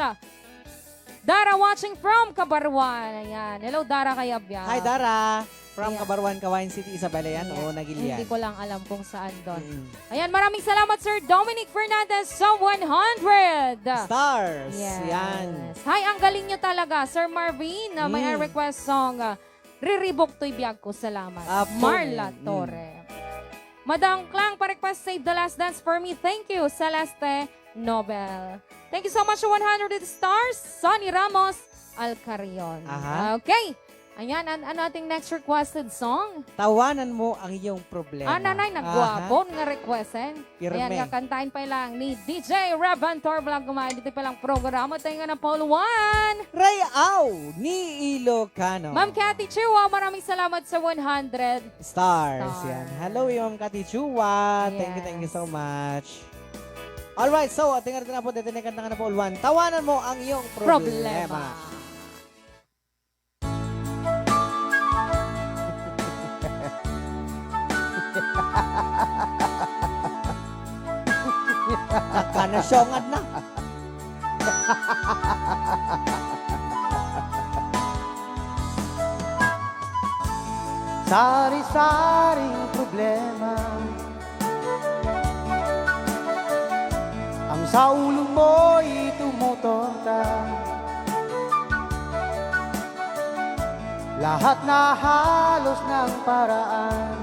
Dara watching from Cabarwan. Ayan. Hello, Dara Kayabyab. Hi, Dara. From Ayan. Cabarwan, Cawayan City, Isabela yan. Ayan. Oo, Nagilian. Hindi ko lang alam kung saan doon. Mm. Ayan, maraming salamat, Sir Dominic Fernandez sa one hundred. Stars. Yes. Yan. Hi, ang galing nyo talaga, Sir Marvin. Ah, may Mm. request song. Ah, Riribok toy biag ko. Salamat. Apo, Marla mm. Torre. Madam Clang, pa-request Save the Last Dance for Me. Thank you, Celeste Nobel. Thank you so much, one hundred stars. Sonny Ramos Alcarion. Aha. Okay. Ayan, an-, ano ating next requested song? Tawanan mo ang iyong problema. Ah, nanay, Aha. nagwapon nga request, eh. Pirme. Ayan, nga kantahin pa lang ni D J Reventor Vlog Kumay. Dito pa lang programa tayo nga ng Paul Juan. Rayaw ni Ilocano. Ma'am Cathy Chua, maraming salamat sa one hundred Stars. Stars. Yan. Hello, Ma'am Cathy Chua. Thank you, thank you so Yes. much. Alright, so, ating nga na po, dito na yung kanta nga na po, Ulwan. Tawanan mo ang iyong problema. Problema. Nagkanasyongan na. Sari-saring problema ang sa ulo mo'y tumutorta. Lahat na halos ng paraan.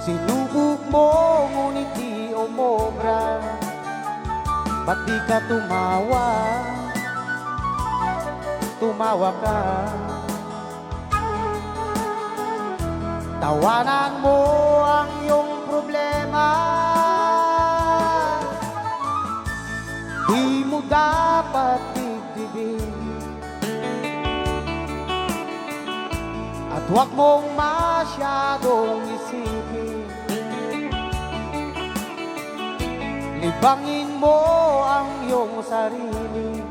Sinubok mo, ngunit di umobra. Ba't di ka tumawa? Tumawa ka. Tawanan mo ang iyong problema. Di mo dapat dibdibin. At huwag mong masyadong isipin. Libangin mo ang iyong sarili.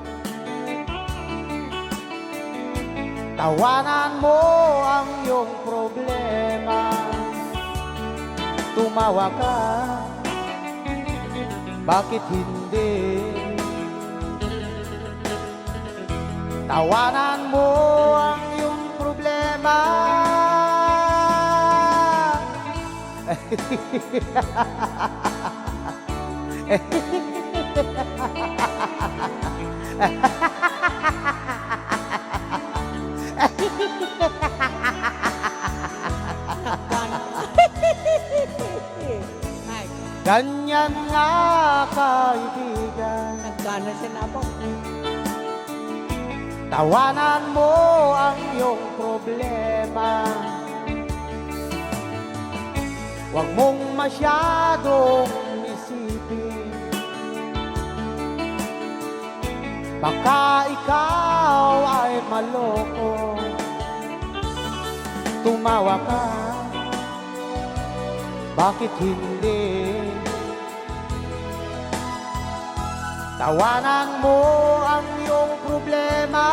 Tawanan mo ang iyong problema. Tumawa ka, bakit hindi? Tawanan mo ang iyong problema. Ay. Ganyan nga, kaibigan. Nagkana siya na po. Tawanan mo ang iyong problema. Huwag mong masyadong isipin. Baka ikaw ay maloko. Tumawa ka. Bakit hindi? Tawanan mo ang iyong problema.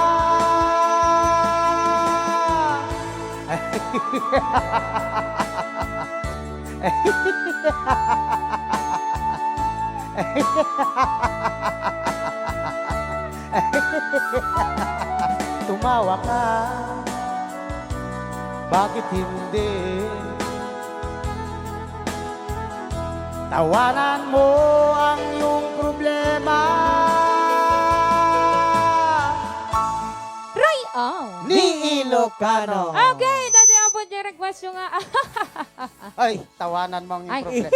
Tumawa ka. Bakit hindi? Tawanan mo ang iyong problema. Ray-aw. Ni Ilocano. Okay, daytoy ampo ti request-yo nga. Ay, tawanan mo ang iyong Ay. problema.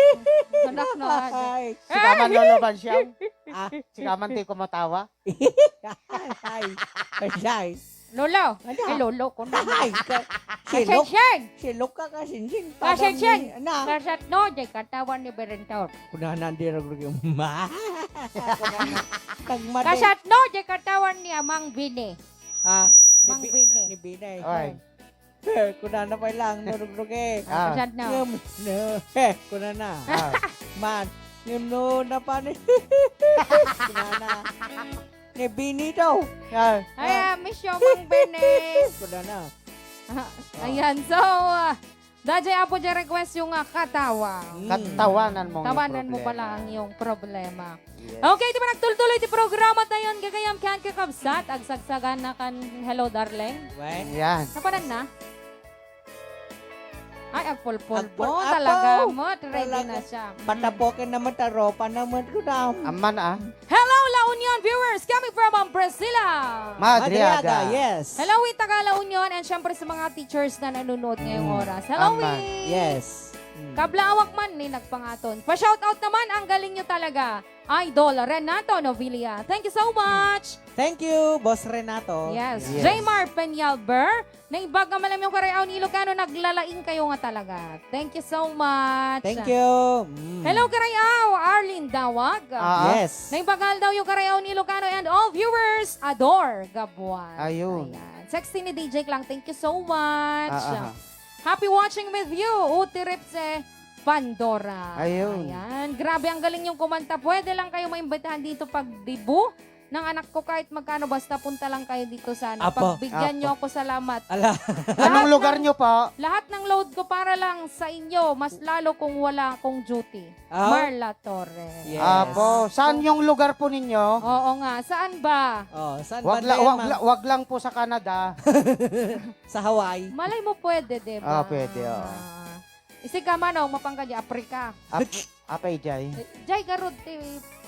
Anak na. Ay. Sika man, Lolo Bansiang. Ah. Sika man ti kumatawa. Ay, ay. Ay. Lolo. Ano? Ay, lolo ko na. Ay, ka-, silok. Kasensen. Silok ka, kasensen. Parang Kasensen. ni-, na. Kasatno, di katawan ni Berentor. Kunana, di ragrugi. Ma. Kunana. Nagmati. Kasatno, di katawan ni Amang Bini. Ah, ni Mang Bi-, Bini. ni Bini. Ay. Kunana pay lang, no rugrugi. Ah. Kasatno. Ngem, no, eh, kunana. Ah. Man, ngem no, napani. Kunana. Ni Bini daw. Ah. Ay, ah, miss you, Mang Bini. Kunana. Ah, ayan, so, ah, daytoy ampo ti request-yo nga katawa. Mm. Katawanan mo ang Tawanan mo problema. pala ang iyong problema. Yes. Okay, di ba nagtultuloy ti programa tayon, gagayam ken kakabsat, agsagsagana kan Hello Darling. Wen? Yan. Napanan na? Ay, agpulpulpo Agpul-, talaga apo! met, ready Talaga. na siya. Mm. Patapoken naman, taropa naman ko na. Amman, ah. Hello, La Union viewers, coming from Ambrasila. Madriaga. Madriaga, yes. Hello, with taga La Union, and syempre sa mga teachers na nanonood ngayong Mm. oras. Hello, Amman. with Yes. Mm. Kablawak man ni nagpangaton. Pa-shoutout naman, ang galing nyo talaga. Idol Renato Novilla. Thank you so much. Thank you, Boss Renato. Yes. Yes. Jaymar Peñalver. Naimbag nga malamyong karayaw ni Ilocano, naglalaing kayo nga talaga. Thank you so much. Thank you. Mm. Hello, karayaw. Arlene Dawag. Ah. Yes. Naimbag nga aldaw yung karayaw ni Ilocano and all viewers. Ador Gabuan. Ayun. Ayan. Sexy ni D J Klang. Thank you so much. Ah, ah, ah. Happy watching with you, Uti Ripse Pandora. Ayun. Ayan. Grabe, ang galing yung kumanta. Pwede lang kayo maimbitahan dito pag debut ng anak ko kahit magkano, basta punta lang kayo dito sana. Apo. Pagbigyan Apo. niyo ako, salamat. Ala. Anong lugar niyo po? Lahat ng load ko para lang sa inyo, mas lalo kung wala akong duty. Ah? Marla Torres. Yes. Apo, saan yung lugar po ninyo? Oo nga, saan ba? Oh, saan Wag, ba la, din, wag, ma'am? la, wag lang po sa Canada. Sa Hawaii. Malay mo pwede, di ba? Ah, pwede, oo. Isig ka, Manong, mapangka di Africa. Ap-, apay, Jay? Eh, Jay, garud ti,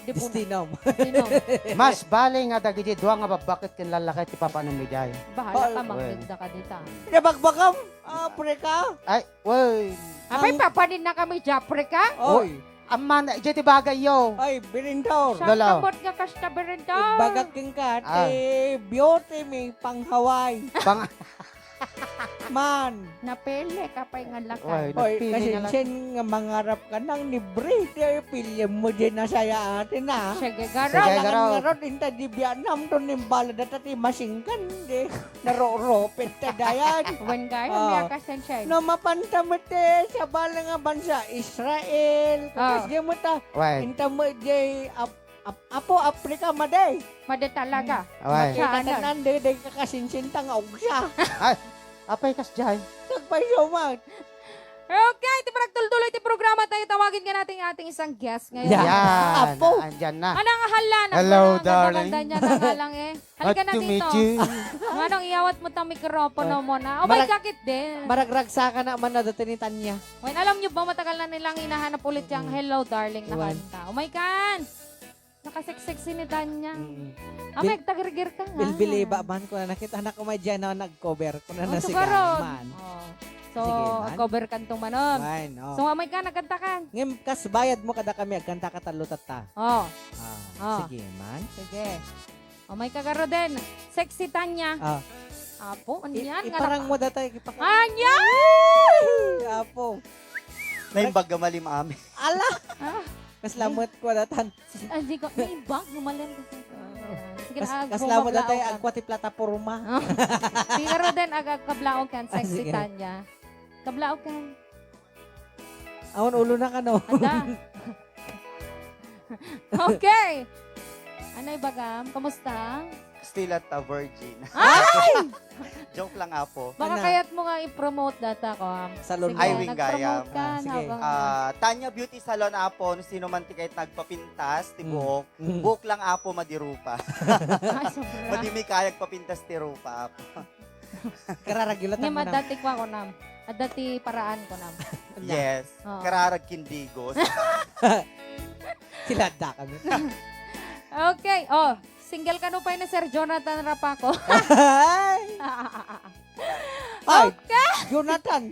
di po na. Destinum. Destinum. Mas bali nga dagiti dua nga babakit ken lallaki ti papanon mi, Jay. Bahala ka, Hal- manggigda ka dita. Nabagbagam, Africa? Ay, Uy. Apay, Ang papanin na kami di Africa? Oy. Amman, idiay ti bagay yo. Ay, Birindor. Lola. Saan ka nga kasta, Birindor? Ibagak kenka, Ah. ti beauty mi pang Hawaii. Pang- Man. Napili ka pa'y nga lakay. Oy, Oy, napili kasi nga lakay. Sen nga mangarap ka nang libre. Di ay pilyan mo din na saya ate na. Sige, Sige, garo. Garo. Kailangan nga ron, inta di Vietnam, doon yung bala data ti masinggan, di. Naroropet ta dayan. Wen gayam, Ah. ya ka, Sensei. No, mapanta met ti sabali nga bansa, Israel. Ah. Tapos di mo ta, Wen. inta mo di Ap-, Ap-, Apo, Africa, madi. Madi talaga. Wen. Wen. Makita Saan? Tanan, di, di ka kasinsinta nga ugsa. Ay, apay kas jay. Nagpaiso man. Okay, ti panagtultuloy ti programa tayo. Tawagin ka natin ating isang guest ngayon. Yan. Yan. Apo. Andyan na. Anang ahallan? Hello, Anang darling. Niya na nga lang eh. Halika Nice na to meet dito. you. Manong, iyawat mo tang mikropono Ah. mo na. Oh my Marag-, God, din. Maragragsa ka na man na dati ni Tanya. Well, alam nyo ba, matagal na nilang hinahanap ulit yung Mm. Hello, Darling na Iwan. kanta. Oh my God! Nakaseksexy ni Tanya. Mm. Ah, Bil-, may tagirgir ka nga. Bilbiliba man ko na nakita na ko may dyan na nag-cover ko na Oh, nasiga sugaron. man. Oh. So, Sige man. cover kan tong manon. Fine, oh. So, amay ka, nagkanta kan. Ngem, kas bayad mo kada kami, agkanta ka talo tatta. Oh. Ah, Oh. sige man. Sige. O, may kagaro din. Sexy Tanya. Ah. Apo, I-, anyan nga iparang naka- mo datay, ipaka- Anyan! Apo. Naimbag nga malim-amin. Ala! Ah. Mas lamot ko datan. Ah, di ko, naimbag, gumaling ko. Sige, Kas-, ah, kas lamot gumablaw datay, ka. agkwa ti plataporma. Ah. Sige, kagaro din, ag-, agkablaog kan, Ah, Sexy sige. Tanya. Kablaog kan. Awan ulo na kano. Ada. Okay. Anay bagam? Kamusta? Still at a virgin. Ay! Joke lang, apo. Baka Ana. kayat mo nga i-promote data ko, am. Salon Sige, mo. Ay, wing nag-promote gayam. ka Ah, sige. habang Ah, Tanya Beauty Salon, apo. No sino man ti kayat nagpapintas, ti Mm. buhok. Mm. Buhok lang, apo, madirupa. Ay, sobra. Madi mi kayat papintas ti rupa, apo. Kararagyo lang Ngem, man. adda ti kua ko nam. Adda ti paraan ko nam. Yes. Oo. Kararag kindigos. Sila adda kami. Okay. Oh, single kano pay ni Sir Jonathan Rapaco? Ay! Ay, Okay. Jonathan.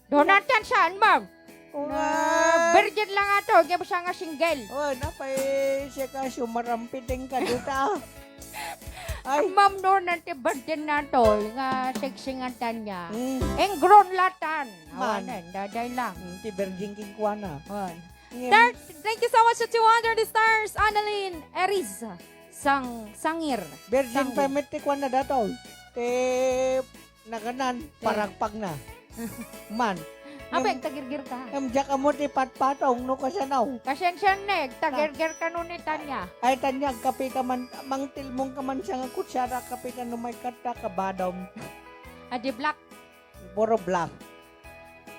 Jonathan, saan, ma'am? Kung, Na, ah, virgin lang ato, di mo siya nga single. Oh, napay siya ka, sumarampideng ka dito, ah. Ay. Ang ma'am no, nanti virgin na to, nga sexy nga tanya. Mm. Ingrown latan. Man. Awanan, daday lang. Mm, ti virgin king kuana. On. Ngem- Thank, thank you so much to two hundred stars, Annalyn Eriz. Sang, Sangir. Virgin Sangir. permit ti kuana dato. Ti Naganan, Eh. paragpag na. Man. Abe, Em, tagirgir ka. Em, diak ammo ti patpatong no kasano. Pasensya ne, tagirgir ka no ni Tanya. Ay, Tanya, agkape ka man, mangtilmong ka man siya nga kutsara, agkape ka no may katta, kabadom. Adi black. Puro black.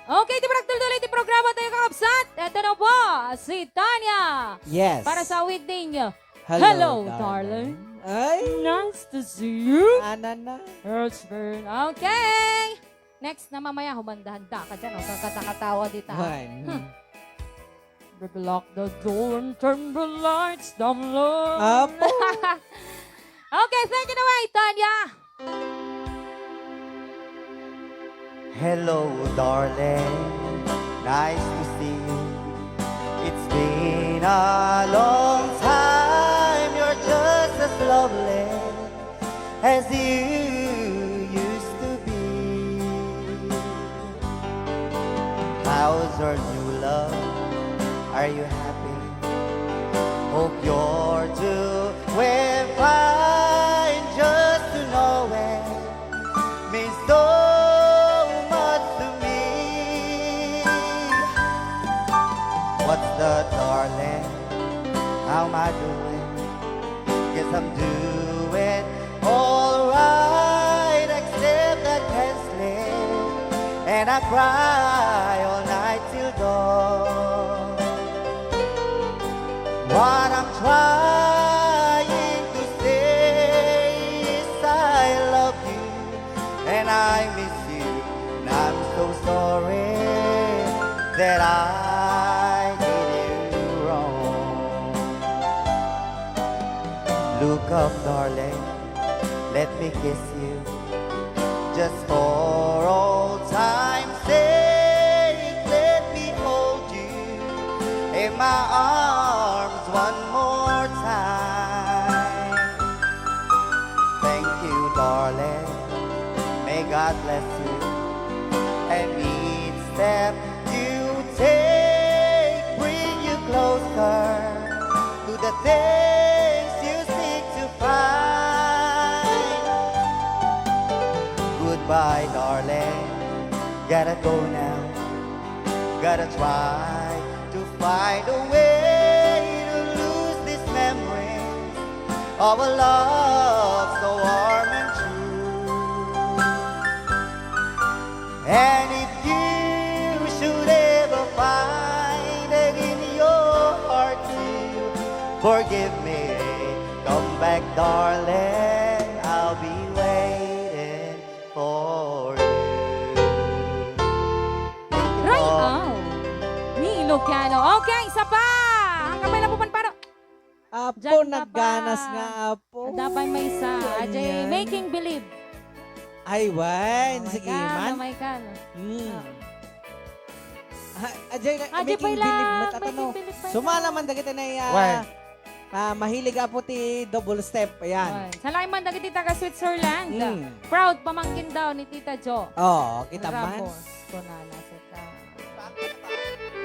Okay, ti panagtultuloy ti programa tayo, kakabsat. Eto na po, si Tanya. Yes. Para sa awit ninyo. Hello, Hello, darling. darling. Ay. Nice to see you. Anana. It's been, okay. Next na mamaya, humanda-handa ka dyan. O, kakatakatawa dita. Fine. Hmm. Lock the door and turn the lights down low. Apo. Okay, thank you naman, Tanya. Hello, darling. Nice to see you. It's been a long time. You're just as lovely as you used to be. How's your new love? Are you happy? Hope you're doing fine. Just to know it means so much to me. What's the darling? How am I doing? Guess I'm I cry all night till dawn. What I'm trying to say is I love you and I miss you. And I'm so sorry that I did you wrong. Look up, darling, let me kiss you. Just for old time's sake, let me hold you in my arms one more time. Thank you, darling. May God bless you. And each step you take bring you closer to the things you seek to find. Goodbye, darling. Gotta go now. Gotta try to find a way to lose these memories of a love so warm and true. And if you should ever find it in your heart to forgive me, come back, darling. I'll be waiting for you. Thank you po. Ray Al. Ni Luciano. Okay, isa pa. Ang kamay na po, Manparo. Apo, diyan ka pa. Nagganas nga, apo. Dapat may isa. Ay, Ajay, ayan. Making Believe. Ay, wine. Oh my God, sige, man. Oh my God. Mm. Ah. Ah, Ajay, Ajay, making believe, mat-, making believe pa. Sumala man dagiti na, ah, wine. Ah, mahilig, apo, ti double step. Ayan. Wine. Salamat man dagiti taga Switzerland. Mm. Proud pamangkin daw ni Tita Jo. Oo, kita man. Ramos, kunana, sika.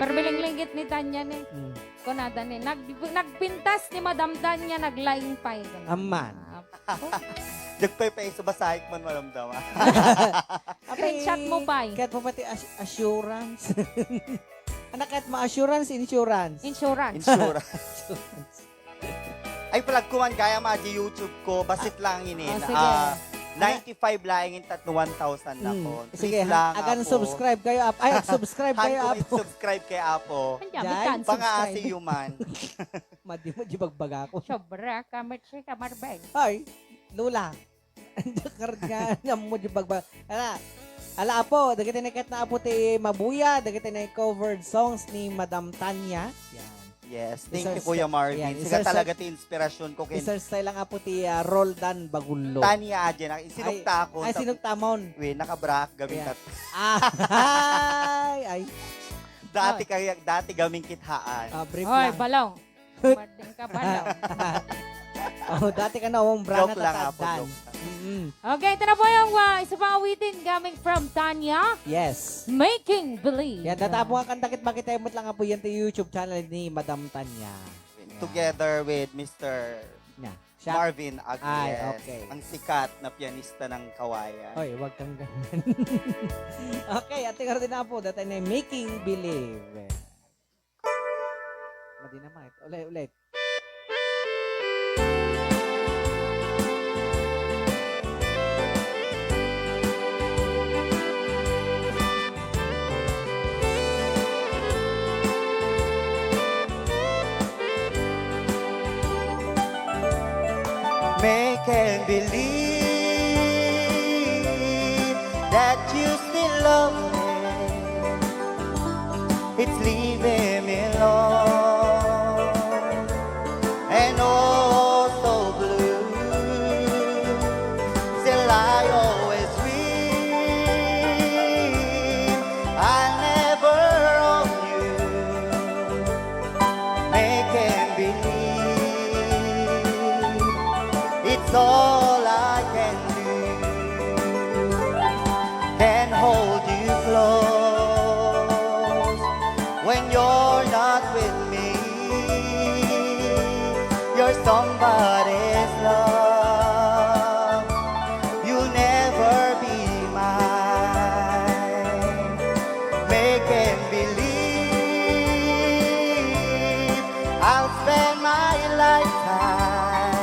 Perbilinglingit ni Tanya ni. Mm. Kunada ni, nag-, nagpintas ni Madam Tanya, naglaing pay. Amman. Ah, oh. Diak pay pay, so basahek man, maramdama. Screenshot mo pay. Ket mo pati ass-, assurance. Anak, ket ma-assurance, insurance. Insurance. Insurance. Ay, plug ko man gayam, ah, di YouTube ko, basit lang inin. Ah, sige. Ah, ninety-five laeng intat no one thousand na ko. Hmm. Please lang, apo. Sige, agan subscribe kayo, ap-, ay, subscribe kayo, apo. Han ko subscribe kay apo. Anya, diyan. Pangasi human. Madi mo, di bagbaga ko. Sobra ka, Mitch, ka, Marvin. Ay, Lola. Dakar nga, nga mo di bagbaga. Ala, ala, apo, dagiti na ket na, apo, ti Mabuya, dagiti na covered songs ni Madam Tanya. Yan. Yes, thank you, Kuya Marvin. Yan, sika talaga ti inspirasyon ko ken. I-search tayo lang, apo, ti, ah, Roldan Bagullo. Tanya, adyan, ah, sinukta ako. Ay, sinukta mo. Wen, nakabrak, gamin kat. Ah, ay, ay. Dati kaya, dati gamin kithaan. Ah, brief lang. Oy, balaw. Marding ka, balaw. Oh, dati ka na, um, brana. Joke lang, apo, joke lang. Mm-mm. Okay, ito na po yung, ah, isa pang awitin coming from Tanya. Yes. Making Believe. Yan, data po nga kanta ket makita mo lang, apo, yan ti YouTube channel ni Madam Tanya. Yan. Together with Mister Marvin Agries, ay, okay, ang sikat na pianista ng kawayan. Hoy, wag kang ganyan. Okay, ate Cardina po, data na Making Believe. Madinamite. Ulit, ulit. Make and believe that you still love me. It's leaving me alone and oh so blue. Still I always dream I'll never own you. Make and believe, it's all I can do. Can hold you close when you're not with me. You're somebody's love. You'll never be mine. Make and believe I'll spend my lifetime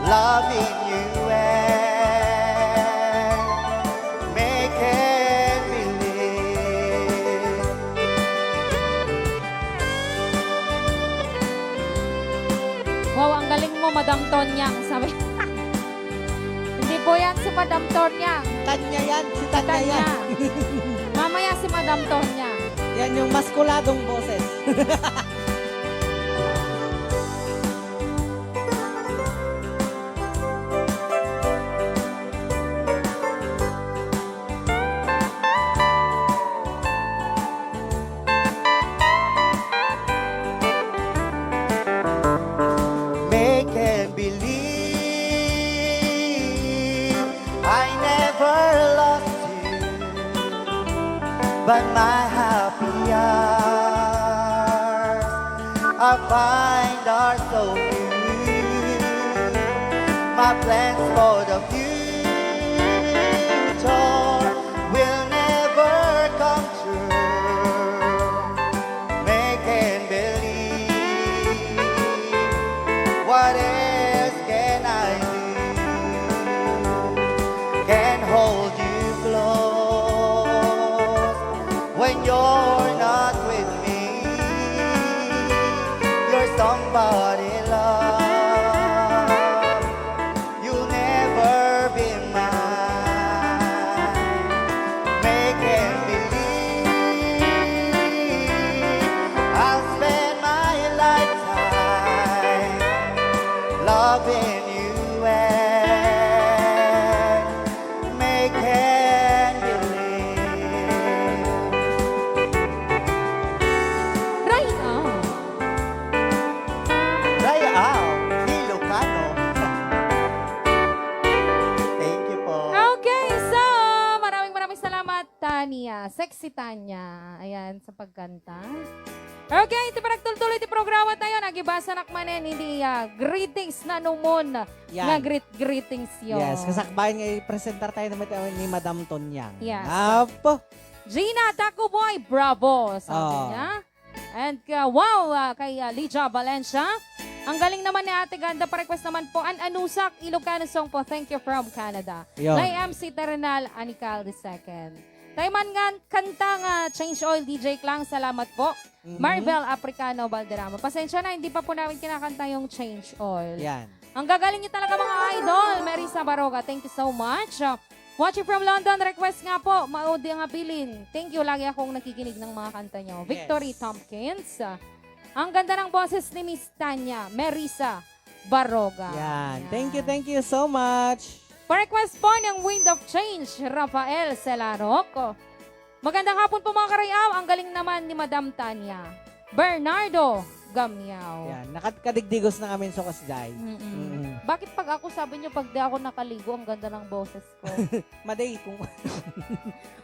loving you and make and Madam Tonyang, sabi. Hindi po yan si Madam Tonyang. Tanya yan, si Tanya Tanya. Yan. Mamaya si Madam Tonyang. Yan yung maskuladong boses. Make and believe I never lost you, but my happy hours I find are so few. My plans for the future will never come true. Make and believe. What else can I do? Can hold you close when you're not with me. You're somebody love. You'll never be mine. Make and believe I'll spend my lifetime loving you and make and believe. Right on. Right out, Ilocano. Thank you po. Okay, so, maraming, maraming salamat, Tanya. Sexy Tanya. Ayan, sa pagkanta. Okay, iti panagtultuloy ti programa tayo, nagibasanak manen iti, ah, greetings na numon. Yan. Nga greet, greetings yo. Yes, kasakbayan nga i-presentar tayo naman ni Madam Tonyang. Yes. Apo. Gina Takuboy, bravo, sabi Oh. niya. And, uh, wow, uh, kay, uh, Lydia Valencia. Ang galing naman ni Ate Ganda. Pa-request naman po. An Anusak, Ilocano song po. Thank you from Canada. Yun. Kay M C Terrenal Anical the second. Tayo man nga kanta nga Change Oil, D J Klang. Salamat po. Mhm. Marvel Africano Valderrama. Pasensya na, hindi pa po namin kinakanta yung Change Oil. Yan. Ang gagaling niyo talaga, mga idol. Marisa Baroga, thank you so much. Uh, watching from London, request nga po, Maudi nga Bilin. Thank you, lagi akong nakikinig ng mga kanta niyo. Yes. Victory Tompkins. Uh, ang ganda ng boses ni Miss Tanya, Marisa Baroga. Yan. Yan. Thank you, thank you so much. Pa-request po ng Wind of Change, Rafael Selaroco. Magandang hapon po, mga karayaw. Ang galing naman ni Madam Tanya. Bernardo Gamiao. Yan, nakadkadigdigos na kami sa kasjay. Mm-mm. Mm-mm. Bakit pag ako, sabi niyo, pag di ako nakaligo, ang ganda ng boses ko? Maday kung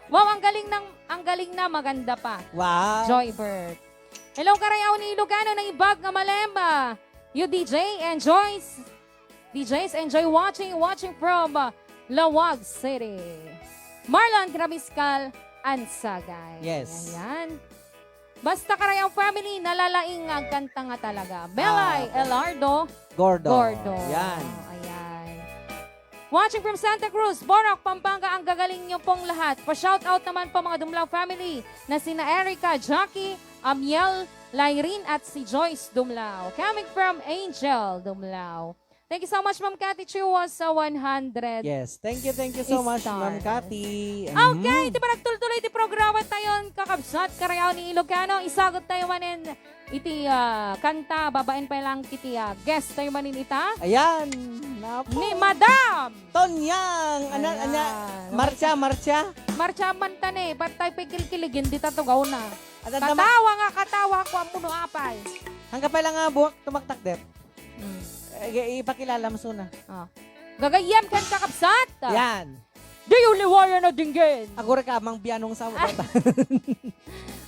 Wow, ang galing ng, ang galing na, maganda pa. Wow. Joybert. Hello, karayaw ni Ilocano, naibag nga malem, ah, you D J and Joyce. D Js, enjoy watching, watching from, uh, Laoag City. Marlon Grabiscal and Sagay. Yes. Ayan. Basta Karayang family, nalalaing nga agkanta nga talaga. Belay, Ah, okay. Elardo Gordo. Gordo. Yan. Ayan. Watching from Santa Cruz, Borac, Pampanga, ang gagaling niyo pong lahat. Pa-shoutout naman po, mga Dumlao family na sina Erica, Jackie, Amiel, Lyrin, at si Joyce Dumlao. Coming from Angel Dumlao. Thank you so much, Ma'am Cathy Chua, sa one hundred Yes. Thank you, thank you so much, Ma'am stars. Cathy. Okay, Mhm. Di ba nagtultuloy ti programa tayo, kakabsat, Karayaw ni Ilocano? Isagot tayo manen iti, ah, kanta, babaen pa lang iti, ah, guest tayo manen ita. Ayan. Napo. Ni Madam Tonyang. Ana, Ayan. Ana, marcha, marcha. Marcha man tani, patay pikilkiligin, di ta tugaw na. At ang dama- Katawa nga, katawa, kuwan mo no apay. Hanggang pa lang nga buhak, tumaktak, der. Mm. Eh, ipakilala mo suna. Ah. Gagayyem ken kakabsat. Yan. Di uliwayan a dinggin. Agora ka, Mang Bianong sa Ah.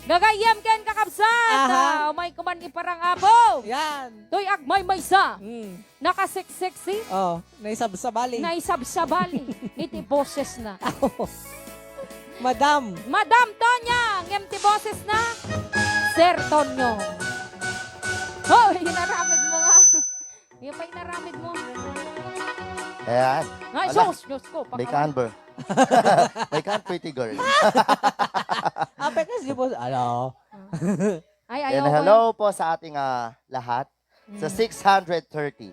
Gagayyem ken kakabsat. Aha. Ah, umay kuman iparang apo. Yan. Toy agmaymaysa. Mm. Nakaseksexy. Oh, naisabsabali. Naisabsabali. Iti boses na. Madam. Madam Tonya, ngem ti boses na, Sir Tonyo. Hoy, inaramid mo nga. Yung pa inaramid mo. Ayan. Ay, Ala, sus, Diyos ko, may pakawan. Canber. May can, pretty girl. Ape kasi po, ano? Ay, And ayaw ko hello yun. Po sa ating, ah, lahat sa Mm. six hundred thirty.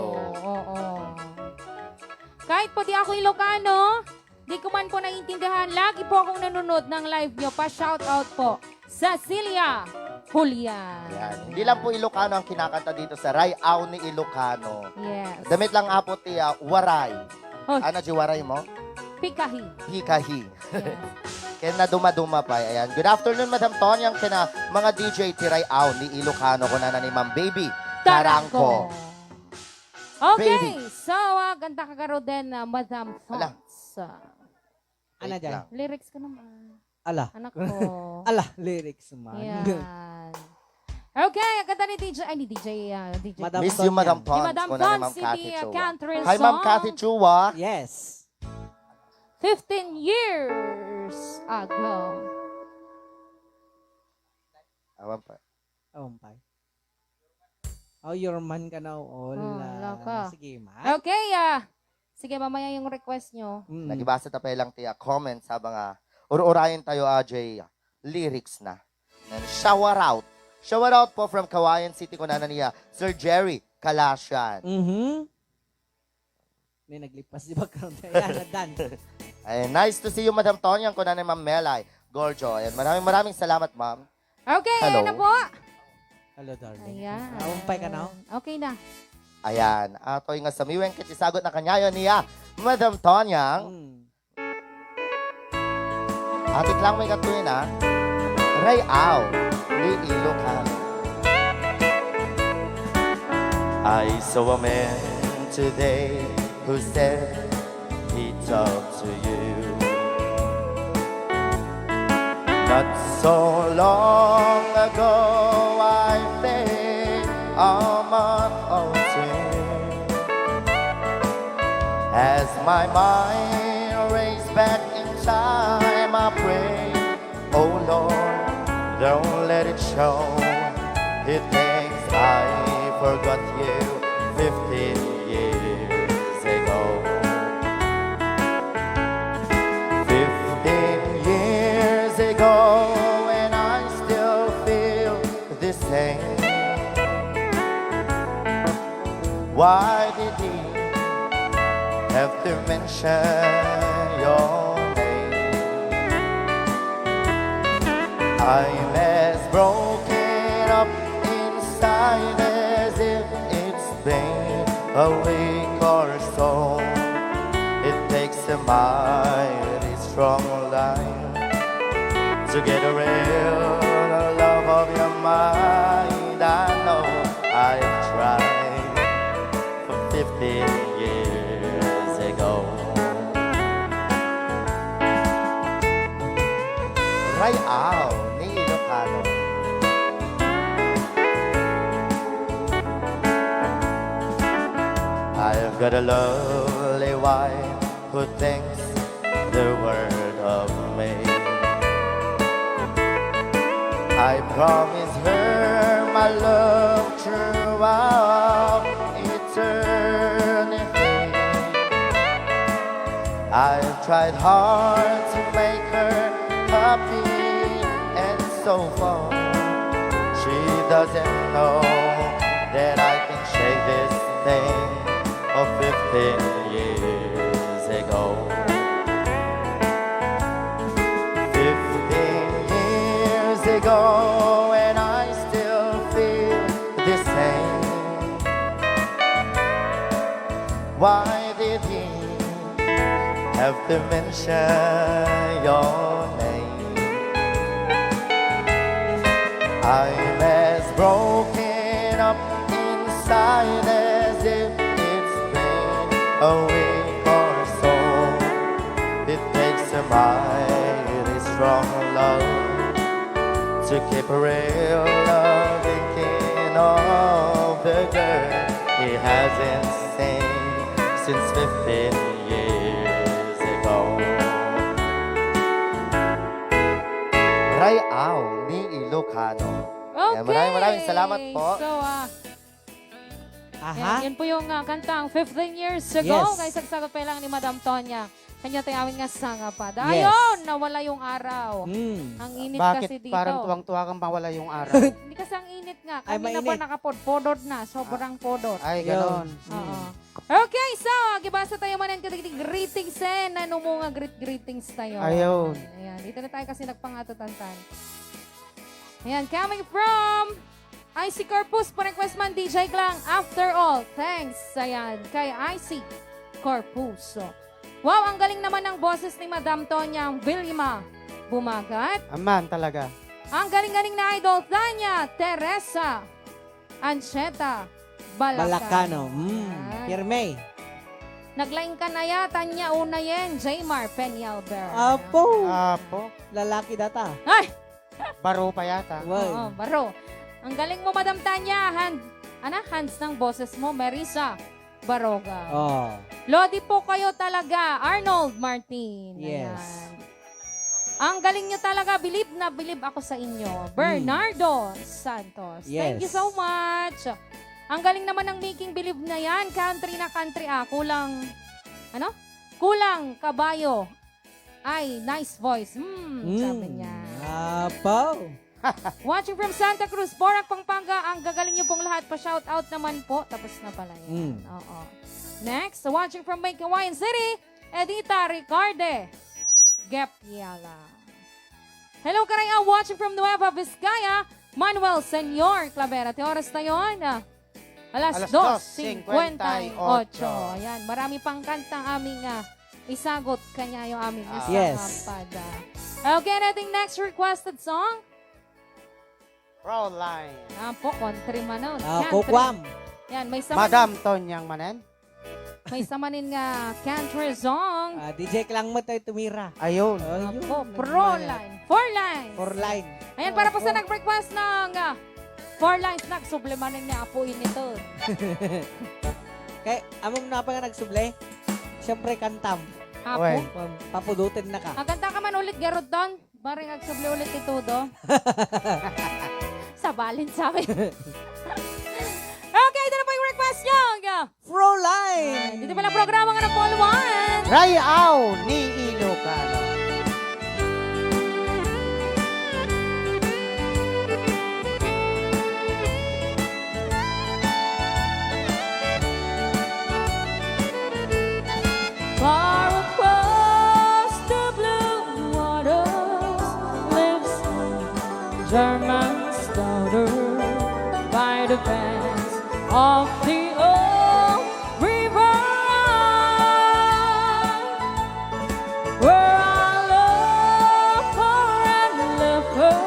Oo, oo. Kahit po di ako Ilocano, di ko man po naiintindihan. Lagi po akong nanonood ng live nyo. Pa-shoutout po. Cecilia Julian. Yan. Hindi lang po Ilocano ang kinakanta dito sa Rayaw ni Ilocano. Yes. Damit lang apo ti, ah, Waray. Hoy. Ano, di Waray mo? Pikahi. Pikahi. Yes. Kaya na dumaduma pa. Ayan. Good afternoon, Madam Tonyang, kina mga D J ti Rayaw ni Ilocano, kunana ni Ma'am Baby Tarangco. Tarangco. Okay, Baby. So, ah, ganda ka karo din, ah, Madam Ala. Thoughts. Ah, Ana wait dyan? Lang. Lyrics ka naman. Ala. Anak ko. Ala, lyrics man. Yan. Okay, ang ganda ni D J, ay, ni D J, ah, D J. Madam Miss you, Madam Tonyang. Ni Thoughts, Madam kuna ni Thoughts, Ma'am si Kathy Tia Chua. Country Hi, Ma'am song. Kathy Chua. Yes. Fifteen years ago. Awan pa. Awan pa. Oh, your man ka na, oh, Oh, la. Laka. Sige, ma. Okay, ah. Sige, mamaya yung request nyo. Mm. Nagibasa ta pa lang ti, ah, comments habang, ah, ur-urayan tayo, ah, Jay, ah, lyrics na. And shower out. Shower out po from Cauayan City, kunana niya, Sir Jerry Kalasian. Mhm. May naglipas di background. Ayan, na-done. Ay, nice to see you, Madam Tonyang, kunana ni Ma'am Melay Gorjo. Ayan, maraming, maraming salamat, Ma'am. Okay, Hello. Ano po? Hello, darling. Ayan. Ah, umpay ka na? Okay na. Ayan. Atoy nga samiwen ket isagot na kanyayo niya, Madam Tonyang. Mm. Atik lang may katuin, ah. Rayaw ni Ilocano. I saw a man today who said he talked to you. Not so long ago, I played a month of sin. As my mind raced back in time, I pray, oh Lord, don't let it show. He thinks I forgot you fifteen years ago. Fifteen years ago, and I still feel the same. Why did he have to mention your name? I'm as broken up inside as if it's been a week or so. It takes a mighty strong life to get a real love of your mind. I know I've tried for fifteen years ago. Rayaw ni Ilocano. I've got a lovely wife who thinks the world of me. I promise her my love throughout eternity. I've tried hard to make her happy, and so far she doesn't know that I can shake this thing of fifteen years ago. Fifteen years ago, and I still feel the same. Why did he have to mention your name? I'm as broken up inside as if it's been a week or so. It takes Strong love to keep a real loving king of the girl he hasn't seen since fifteen years ago. Ray-aw ni Ilocano. Ayan, maraming, maraming salamat po. Okay. So, ah, Aha. Yan, yan po yung, ah, kantang fifteen years ago. Yes. Kay sagsagot pa lang ni Madam Tonya. Kanya tayo awit nga sanga pa. Yes. Dayon, nawala yung araw. Mm. Ang init kasi dito. Bakit parang tuwang-tuwa kang mawala yung araw? Hindi kasi ang init nga. Ay, kanina pa mainit. Nakapodpodod na. Sobrang podot. Ay, ganon. Mm. Oo. Okay, so, gibasa tayo man ang greetings, eh. Nano mo nga greet-, greetings tayo. Ayun. Ayan, dito na tayo kasi nagpangatatantan. Ayan, coming from I C Corpus, pa-request man, D J Glang, After All. Thanks, ayan, kay I C Corpus. Wow, ang galing naman ng boses ni Madam Tonya Vilma Bumagat. Aman talaga. Ang galing-galing na idol, Tanya Teresa Ancheta Balacano. Balacano. Mm, ayan. Pirme. Naglaing ka na ya, Tanya Unayen, Jaymar Peñalver. Apo. Apo. Lalaki data. Ay! Baro pa yata. Wow. Oo, baro. Ang galing mo, Madam Tanya. Hand, ana, hands ng boses mo, Marisa Baroga. Oh. Lodi po kayo talaga, Arnold Martin. Yes. Ayan. Ang galing nyo talaga, bilib na bilib ako sa inyo. Hmm. Bernardo Santos. Thank you so much. Yes. Ang galing naman ng making bilib na yan. Country na country, ah. Kulang, ano? Kulang kabayo. Ay, nice voice. Hmm, sabi niya. Mm. Apaw. Watching from Santa Cruz, Porac, Pampanga. Ang gagaling niyo pong lahat. Pa-shout out naman po. Tapos na pala yan. Mm. Oo. Next, watching from Make Hawaiian City, Edita Ricarde Gepiela. Hello, Karay-aw, watching from Nueva Vizcaya, Manuel Senior Clavera. Ti oras na yon, ah, alas dos singkwenta y ocho. Alas dos singkwenta y ocho. Ayan, marami pang kantang aming, ah, isagot kanyayo aming, ah, yes, sangapad, ah. Okay, and I think next requested song? Fraulein. Apo, country manen. Ah, country. Kukuam. Yan, may sama Madam Tonyang manen. May samanin nga country song. Ah, D J Klang mo tayo tumira. Ayun. Ayun. Apo, Fraulein. Four lines. Four lines. Ayan, para po sa nag-request ng, ah, four lines, nagsubli man ni Apo inito. Kay, amom na pa nga nagsubli. Siyempre, kantam. Apo. Uy. Pam-, papudutin na ka. Magkanta ka man ulit, Garod Don. Bareng agsubli ulit ti todo. Sabalin sa amin. Okay, ito na po yung request nyo. Fraulein! Ay, dito pala ang programa nga nagpuluan. Ray-aw ni Ilocano. Far across the blue waters lives a German's daughter by the banks of the old river Rhine, where I love her and left her,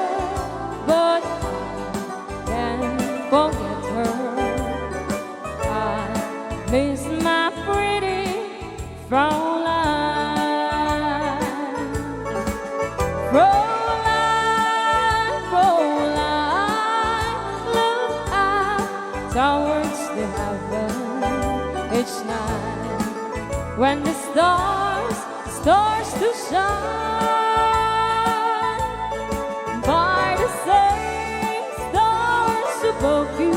but I can't forget her. I miss my pretty Fraulein. Fraulein, Fraulein, look up towards the heaven each night when the stars starts to shine. By the same stars above you,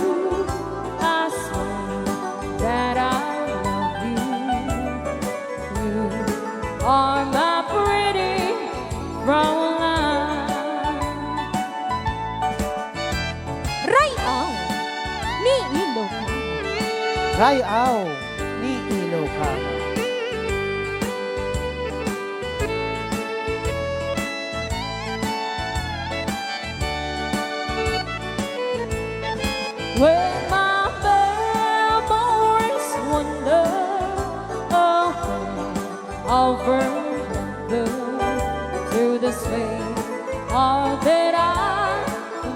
I swear that I love you. You are my pretty Fraulein. Ray-aw ni Ilocano. Ray-aw ni Ilocano. When my memories wander away over yonder to the space, all that I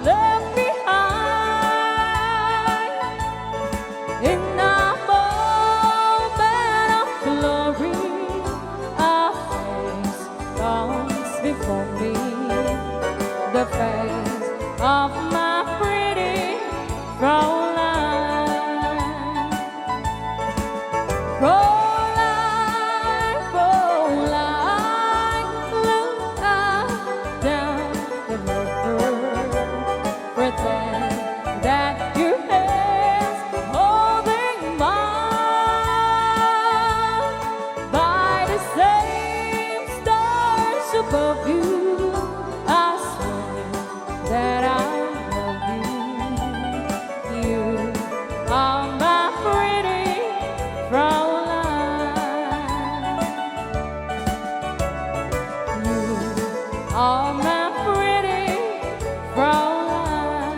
left behind. In a moment of glory, a face comes before me. The face of my pretty Fräulein. Fräulein, Fräulein, look up down at her. Pretend that your hands holding mine by the same stars above you. I swear that I love you. You are my pretty Fräulein. You are my pretty Fräulein.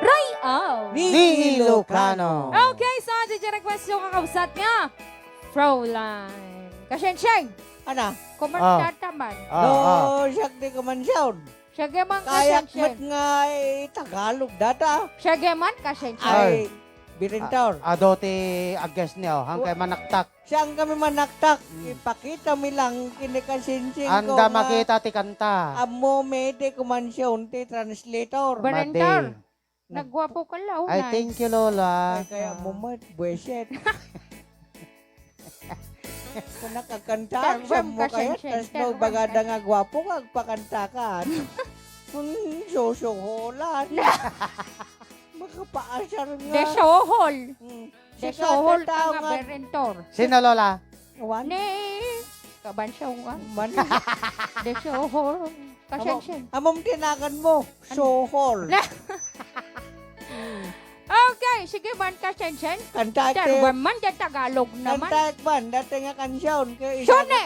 Ray-aw! Ni Ilocano. Okay, so, adi ti request-yo, kakabsat, nga Fräulein. Kasiensia. Ana? Kumanta man. Ah, no, ah. Siak ti kumansion. Sige man, kasiensia. Kayak met nga i-Tagalog data. Sige man, kasiensia. Ay, Birintor. A-, adu ti ages niyo, hangkay manaktak. Saan kami manaktak? Hmm. Ipakita mi lang kini kasiensiangko. Anda makita ti kanta? Ammo mi ti kumansion ti translator. Birintor. Madi. Nagguapo ka, Lola. Ay, thank you, Lola. Ay, kaya mo met, buwisit. Kung nakakanta, saan mo kaya? Tas no, bagada nga guapo ka, agpakanta ka. Kung susuholan. Makapaasar nga. Desohol. Mm. Desohol ka nga, Birintor. Sino, Lola? Wan? Ni Kabansiaw, ah. Man. Desohol. Kasiensia. Amom ti nagan mo. Sohol. Okay, sige man, kasiensia. Kanta ti. Darwa man, di Tagalog naman. Kanta man, dati nga kansion. Kay isa Sone!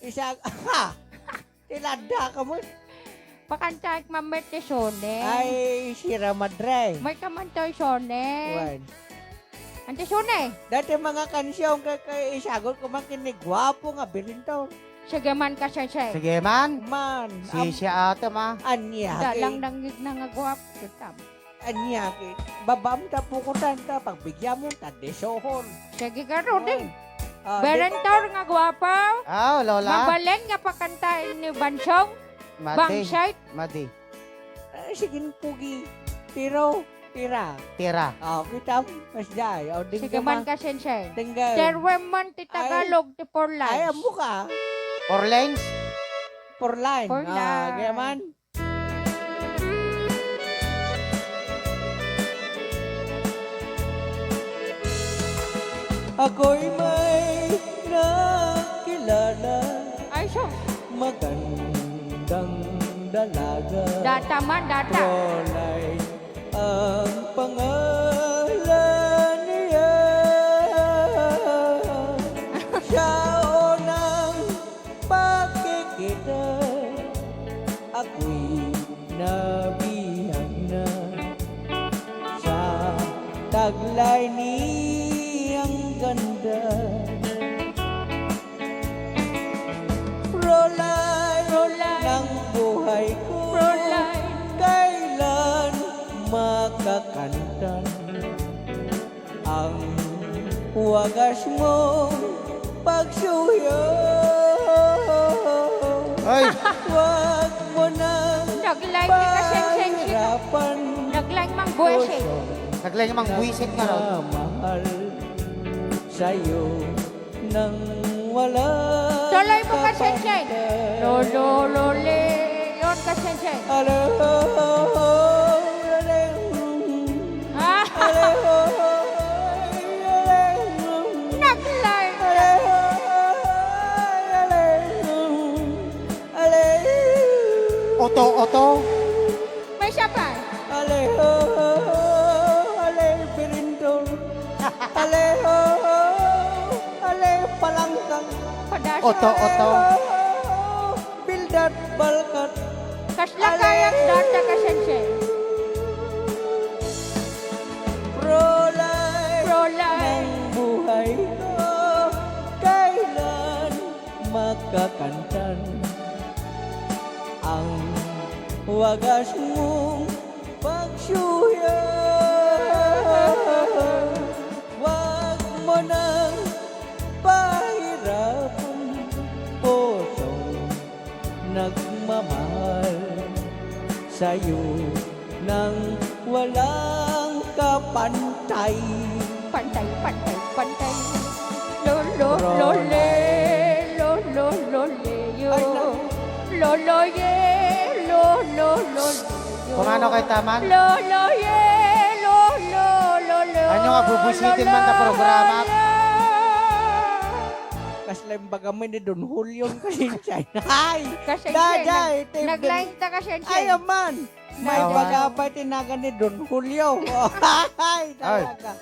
Isa, ha! Ti ladda ka mo. Pakantaek man met ti Sone. Ay, sira madre. May ka man toy Sone. Wen. Anti Sone. Dati mga kansion kay, kay isagot ko man kini guapo nga Birintor. Sige man, kasiensia. Sige man. Man. Sisiatem, ah. Ania, dalang nangigna nga guapo. Ania, ki-, babaam ta pukotan ta, pagbigyan mo ta desohol. Sige ka, Rudy. Ah, Birintor nga guapo. Ah, Lola. Mabalin nga pakantaen ni Bansong. Madi. Bangsay. Madi. Ay, sige, pugi. Tiro, tira. Tira. Ah, kita mo, mas jay. O, sige man, kasiensia. Tinggal. Terwem man ti Tagalog, ti four lines. Ay, amo ka. Four lines? Four lines. Four lines. Ah, kaya man. Ako'y may nakilala. Ay, siya. Magandang dalaga. Data man, data. Rolay ang pangalan niya. Siya unang pakikita, ako'y nabiag na sa taglay niyang ganda. Rolay, Rolay, ng buhay ko, Rolay, kailan makakantan? Ang wagas mong pagsuyo. Ay! Wag mo nang Naglay ni Kasensen, sino? Pahirapan. Naglay mang buwisit. Naglay mang buwisit nga raw. Mahal sa'yo nang wala. Tuloy mo, Kasensen. Lolo, Lole, yon, Kasensen. Alo, alo. Ah. Naglay. Oto, oto. May siya pa. Aleho, ale, Birindol. Aleho, ale, Palangkang. Oto, oto. Bildat, Balkat. Kasla kayak data, Kasensen. Pro life. Pro life. Ng buhay ko, kailan makakantan ang wagas mong pagsuyo. Wag mo nang pahirapan, puso. Nagmamahal sa'yo nang walang kapantay. Pantay, pantay, pantay. Lo, lo, Rola. Lo, le, lo, lo, lo, le, yo. Ay, naku. Lo, lo, ye, lo, lo, lo, le, yo. Kumano kay taman? Lo, lo, ye, lo, lo, lo, lo, Ano nga, bubusitin man ta lo, programa? Lo. Kasla imbaga mo ni Don Julio, kasensia. Ay, Kasensia, dada, nag-, iti naglaing ta, kasensia. Ay, aman. May Awa. Baga pa tinagan ni Don Julio. Ay, Ay. Talaga.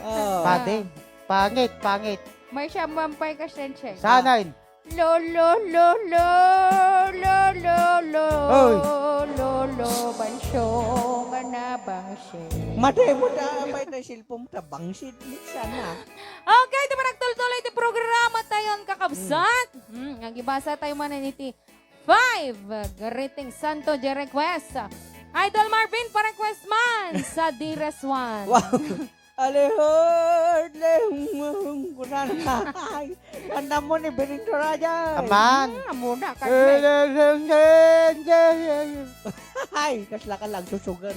Oh. Pati, pangit, pangit. May siya mampay, kasensia. Sanay. Lo, lo, lo, lo, lo, lo, lo, Oy. Lo, lo, bansyo, nga nabangsit. Matay mo na, may na cellphone ta, bangsit, sana. Okay, di ba nagtultuloy ti programa tayo, ang kakabsat? Hmm. Hmm, ang ibasa tayo man iti five, uh, greeting santo di request. Idol Marvin, pa-request man sa Dearest One. Wow. Alehor, lehor, kunana. Ay, kanta mo ni Benito Raja. Aman. Ah, muna, kanta. Ay, kasla ka lang susugal.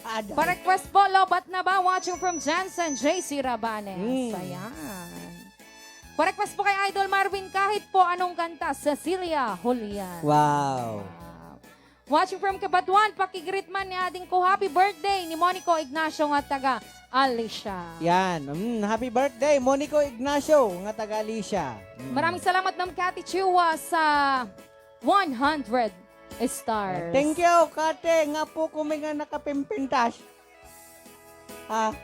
Ada. Pa-request po, Lobat na ba? Watching from Jensen, J C Rabanes. Hmm. Ayan. Pa-request po kay Idol Marvin, kahit po anong kanta, Cecilia Julian. Wow. Wow. Watching from Cabanatuan, pakigreet man ni ading ko, happy birthday ni Monico Ignacio nga taga Alicia. Yan. Mm, happy birthday, Monico Ignacio nga taga Alicia. Mm. Maraming salamat, Ma'am Cathy Chua, sa one hundred stars. Thank you, Kate. Nga po kami nga nakapimpintas. Ah.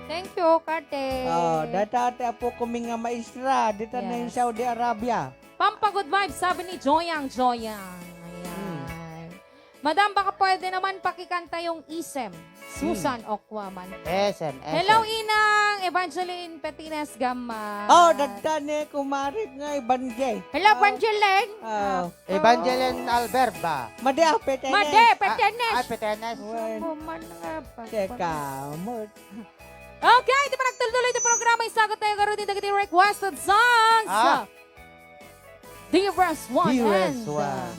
Thank you, Kate. Oh, data ate apo kami nga maestra, dita na yung Yes. Saudi Arabia. Pampa good vibes, sabi ni Joyang Joyang. Ayan. Hmm. Madam, baka pwede naman pakikanta yung isem. Susan Hmm. Okwaman. Isem, isem. Hello, Inang Evangeline Petines Gama. Oh, dagda ni kumarit nga Evangel. Hello, Oh. Evangeline. Oh. Ah. Evangeline Alberba. Madi, ah, Petenes. Madi, Ah, Petenes. Ah, Petenes. Wen. Mo man nga pa. Teka, mo. Okay, di ba nagtultuloy ti programa? Isagot tayo karon dagiti requested songs. Ah. Dearest One Dearest and, One. uh,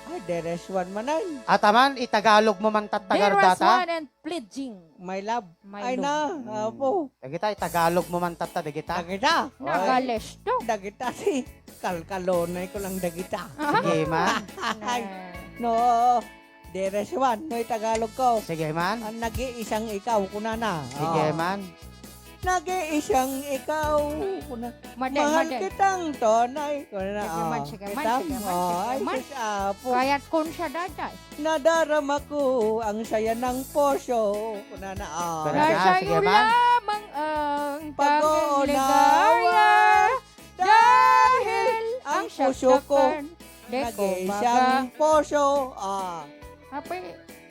Ay, Dearest One man ay. Ataman, itagalog mo man tattagar Dearest data? One and Pledging. My love. My Ay love. na, Mm. apo. Dagita, itagalog mo man tatta, dagita. Dagita. Nagalesto. Dagita, si kalkalonay ko lang dagita. Sige, man. Ay, no. Dearest One, no, itagalog ko. Sige, man. Ang nag-iisang ikaw, kunana. Sige, Oh. man. Nag-iisang ikaw, kuna. Madi, Mahal madi. kitang tunay, kunana. Sige, man, Oh, sige, man, kita sige, man, mo. sige, Ay, man. sus, apo. Kayat kun siya, daday. Nadarama ko ang saya ng puso. Kunana, ah. Kunana, Nasa sige, iyo ma'am. lamang ang Pag-uunawa. tanging ligaya. Dahil ang puso ko Di ko nag-iisang baga. puso. Ah. Apay,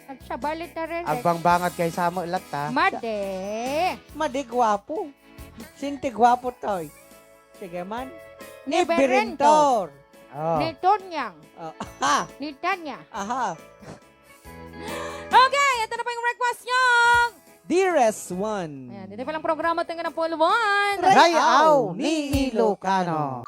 nagsabalit na rin, eh. Agbang bangad kay Samuel latta. Madi. Madi gwapo. Sinti gwapo, toy. Sige man. Ni Ni Berento. Berento. Oh. Ni Tonyang. Oh. Ha! Ni Tanya. Aha. Okay, ito na po yung request nyo. Dearest One. Ayan, dito palang programa, Tenga ng Puluan. Rayaw ni Ilocano.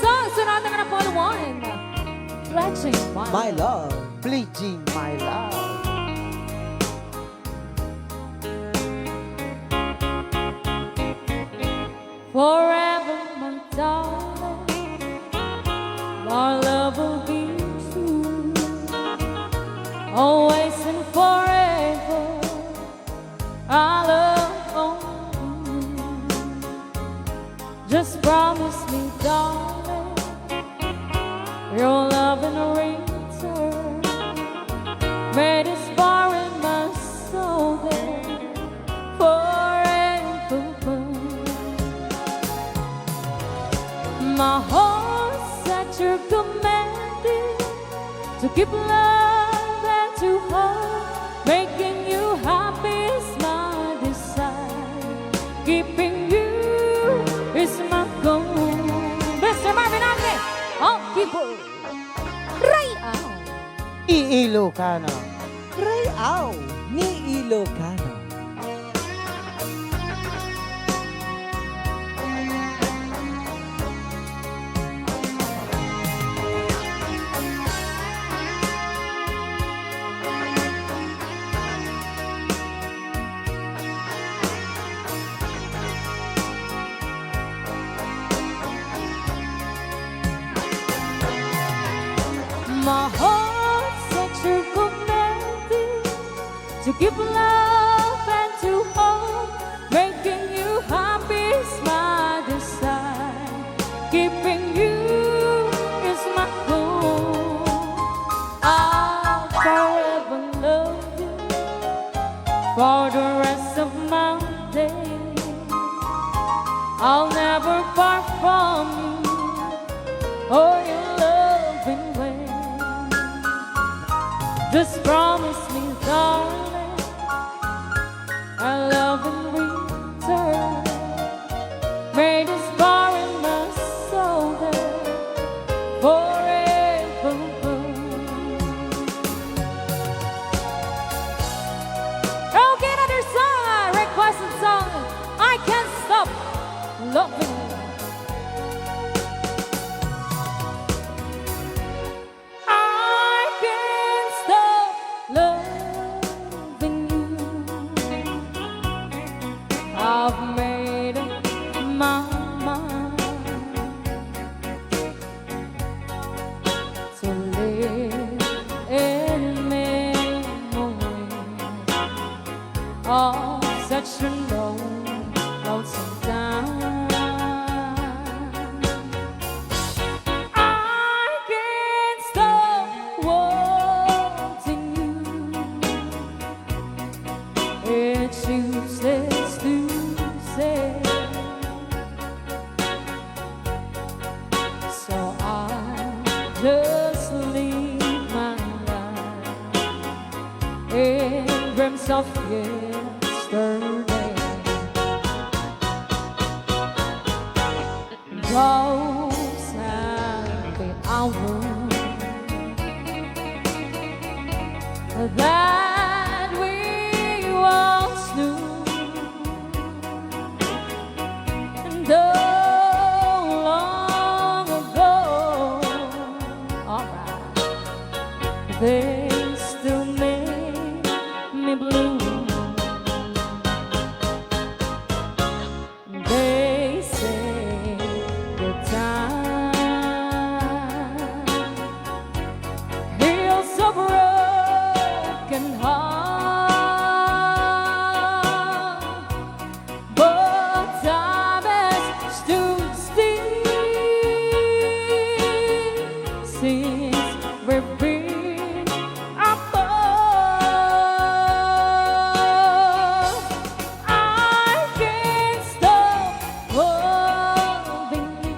Song, sunod na nga na, Paul Juan. Pledging my love. Pledging my love. Forever, my darling, our love will be true. Always and forever, our love only. Just promise me, darling, your love in return. May this bar in my soul be forever. My heart set your commanding to keep love and to hold. Making you happy is my desire. Keeping you is my goal. Mister Marvin Andre, ang keyboard. Rayaw. Ni Ilocano. Rayaw ni Ilocano. My heart set your commanding to give love and to hold. Making you happy is my desire. Keeping you is my goal. I'll forever love you for the rest of my days. I'll never part from you or your loving ways. Just promise me, darling, a love in return. May this bar in my soul be forever. Okay, another song, uh, requested song, I Can't Stop Loving You. I can't stop loving you. I've made up my mind to live in memory of such a long, lonesome time. I can't stop wanting you. It's useless to say. So I just live my life in dreams of yesterday. Those happy hours that we once knew, though long ago, alright, they still make me blue. They say the time heals a broken heart, but time has stood still since we've been apart. I can't stop loving you.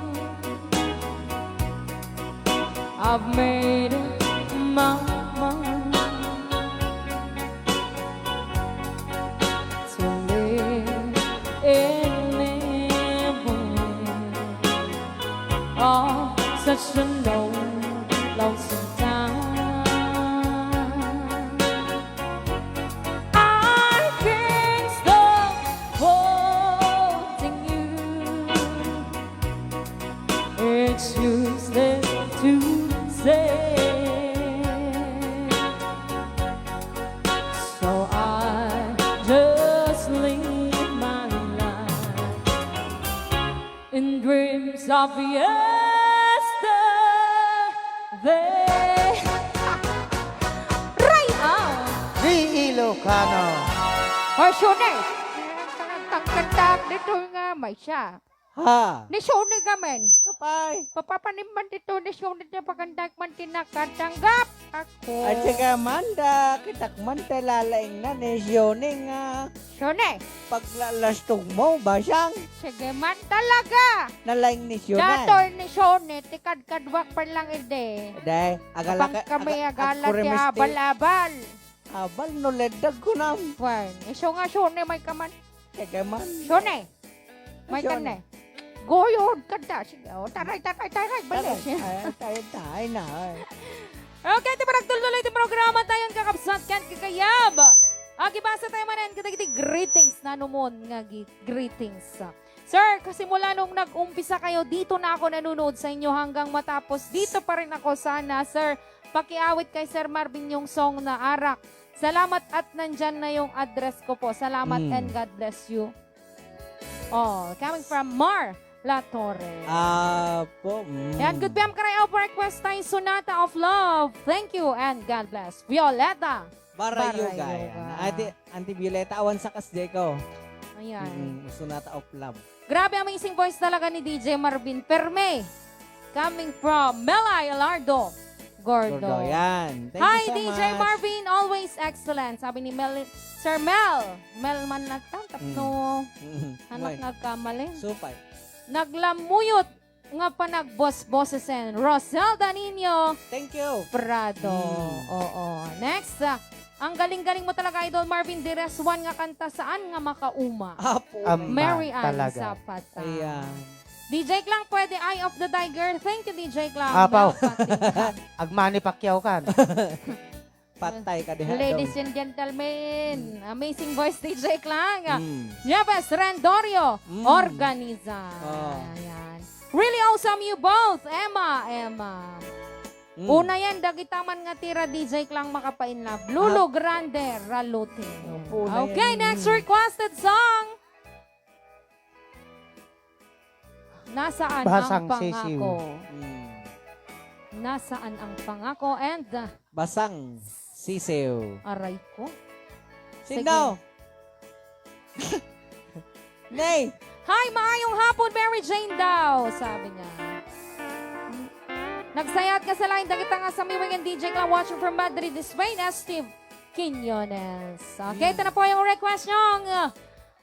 I've made up my mind to live in memory of such a long, lonesome time. I can't stop wanting you. It It's useless to say. So I just live my life in dreams of yesterday. Ray out! Ray Ilocano. Hoy, Shone! Tangkantak dito nga may siya. Ha? Ni Shone ka, men. Apay. Papapanim man dito ni Shone niya pagandak man tinakatanggap ako. At saka man da, kitak man ta lalaing na ni Shone nga Shone. Paglalastog mo, basang. Sige man talaga. Nalaing ni Shone. Datoy ni Shone, ti kadkadwak pa lang idi. Day, agala Abang ka, kami aga-, agala ti agkurimisti. Abal-abal. Abal no leddag kunam. Wen, isu nga Shone, may kaman. Sige man. Shone. May Shone. Kan ne. Goyod kanta. Sige, oh, taray, taray, taray, balik. Taray, ay, tayo, tayo na, ay. Okay, ti panagtultuloy ti programa tayo, kakabsat, ken kakayab. Agibasa tayo manen, kadagiti greetings, nanumon nga gi-, greetings. Sir, kasimula nung nag-umpisa kayo, dito na ako nanonood sa inyo hanggang matapos. Dito pa rin ako sana, sir. Pakiawit kay Sir Marvin yung song na Arak. Salamat at nandyan na yung address ko po. Salamat Mm. and God bless you. Oh, coming from Mar La Torre. Apo, mm. Yan, good P M Karayaw for request tayo, Sonata of Love. Thank you and God bless. Violeta Barayuga. Barayuga. Yan. Ate, Auntie Violeta, awan sa kasjay ko. Ayan. Mm, Sonata of Love. Grabe, amazing voice talaga ni D J Marvin. Perme. Coming from Melay Alardo Gordo. Gordo, yan. Thank you Hi, so D J much. Marvin, always excellent. Sabi ni Mel, Sir Mel. Mel man lang ta, Mm. tapno Mm. anak Why? Nagkamali. Supay. Naglamuyot nga panagbosbosesen. Roselda Nino Thank you. Prado. Mm. Oo. Next, ah, ang galing-galing mo talaga, Idol Marvin. Dires one nga kanta, saan nga makauma? Apo. Amba, Mary Ann talaga. Zapata. Ayan. D J Klang, pwede Eye of the Tiger. Thank you, D J Klang. Apaw. Mel Patinga. Agmani Pacquiao kan. Patay ka diha, Ladies Dong. And gentlemen, Mm. amazing voice, D J Klang. Mm. Nieves Rendorio, Mm. Organiza. Oh. Ayan. Really awesome you both, Emma, Emma. Mm. Una yan, dagita man nga tira D J Klang makapainlove. Lulu Ah. Grande, Ralute. Opo, una Okay, yan. next Mm. requested song. Nasaan Basang ang pangako? Sisiw. Mm. Nasaan ang pangako? And, uh, Basang sisiw. Aray ko. Sino? Sige. Nay! Hi, maayong hapon, Mary Jane daw, sabi niya. Nagsayat ka sa lain, dagita nga sa Miwing and D J Klang watching from Madrid, Spain, as Steve Quiñones. Okay, Mm. ito na po yung request niyong, uh,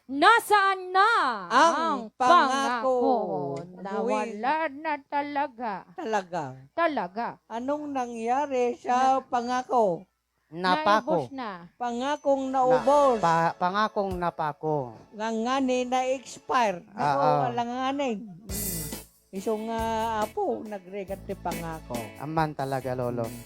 Nasaan na Ang ang pangako? pangako? Nawala Uy. na talaga. Talaga. Talaga. Anong nangyari sa Na- pangako? Napako. Naubos na. Pangakong Na-, naubos. pa-, pangakong napako. Ngangani na-expire. Nako, Oo. alanganin. Mm. Isu nga apo, nagrigat ti pangako. Amman talaga, Lolo. Mm.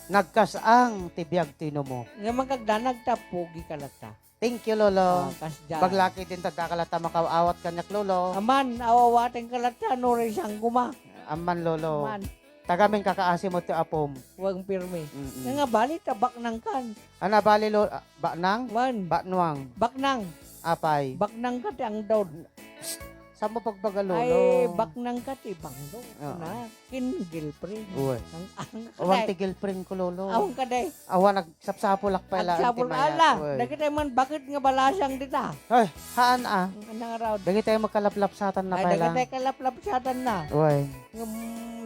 Nagkas-ang ti biag ti inumo. Nga magkagdanag ta, pugi ka latta. Thank you, Lolo. Ah, kasdiay. Baglaki din ta dakala ta makaawat kaniak, Lolo. Aman, awawaten ka latta, no, rin siyang guma. Amman, Lolo. Aman. Tagamin kakaasi mo ti apom. Huwag pirmi. Mm-mm. Nga nga bali, ta baknang kan. Ana, bali, Lo-, ah, baknang? Wan. Baknuang. Baknang. Apay. Baknang ka ti angdod. Saan mo pagbaga, Lolo? Ay, baknang ka ti bangdo. Oo. Na, kin girlfriend. Uy. Ang, ang Awan kaday. Ti girlfriend ko, Lolo. Awan ka day. Awan, nagsapsapulak pa ila Agsapul-, anti mayat, ala, uy. Dagiti man, bakit nga balasang dita? Ay, haan, ah. Ang nangaraw. Dagiti ay magkalaplapsatan na Ay, pa ila. Dagiti ay kalaplapsatan na. Uy. Ngem,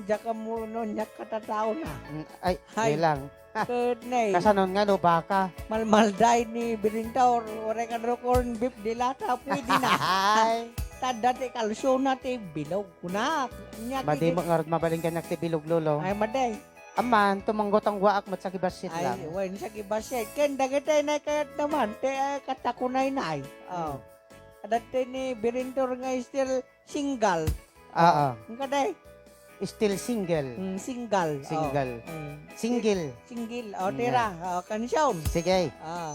diak ammo no, niak katatao na. Mm, ay, Ay. Bilang. Ket nay. Kasanon nga no, baka? Malmalday ni Birintor, uray ka no corn beef di lata, pwede na. Ay. Tadda ti kalsona ti bilog. Kunak. Nya, Madi kikit- mo ngarud mabalin kaniak ti bilog, Lolo. Ay, maday. Amman, tumanggo-tanggoak met sa gibassit Ay, lang. Wen, sa gibassit. Ken dagiti nay kayat naman, ti, eh, katakunay na ay. Oh. Hmm. Adda ti ni Birintor nga still single. Ah, ah. Ang kaday? Still single. Mm, single. Oh. Single. Mm. Single. Single. Oh, Mm, tira. Yeah. Oh, kansion. Sige. Ah.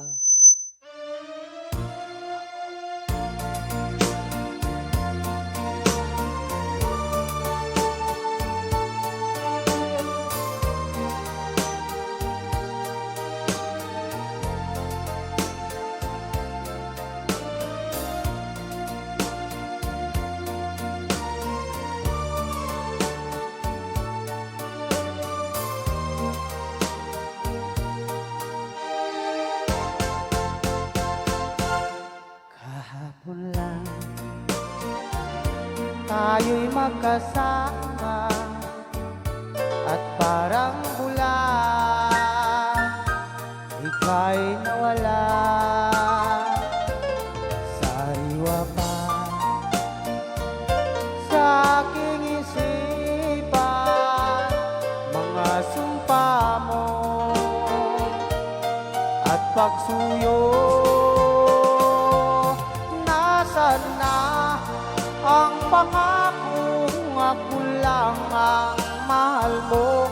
Tayo'y magkasama at parang bulan, ika'y nawala sa sariwa pa. Sa aking isipan, mga sumpa mo at pagsuyo. Nasaan na ang pangakong ako lang ang mahal mo?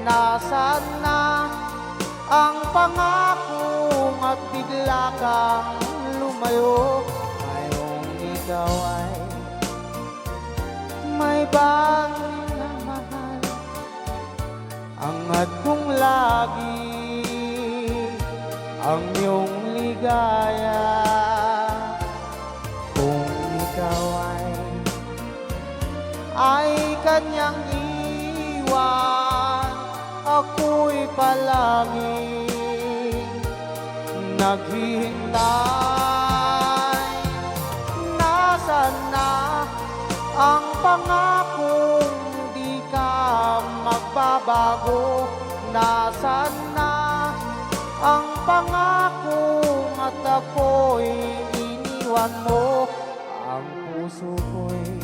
Nasaan na ang pangakong at bigla kang lumayo? Ngayong ikaw ay may ibang minamahal. Angat kong lagi ang iyong ligaya. Kung ikaw ay, ay kanyang iwan, ako'y palaging naghihintay. Nasaan na ang pangakong di ka magbabago? Nasaan na ang pangakong at ako'y iniwan mo? Ang puso ko'y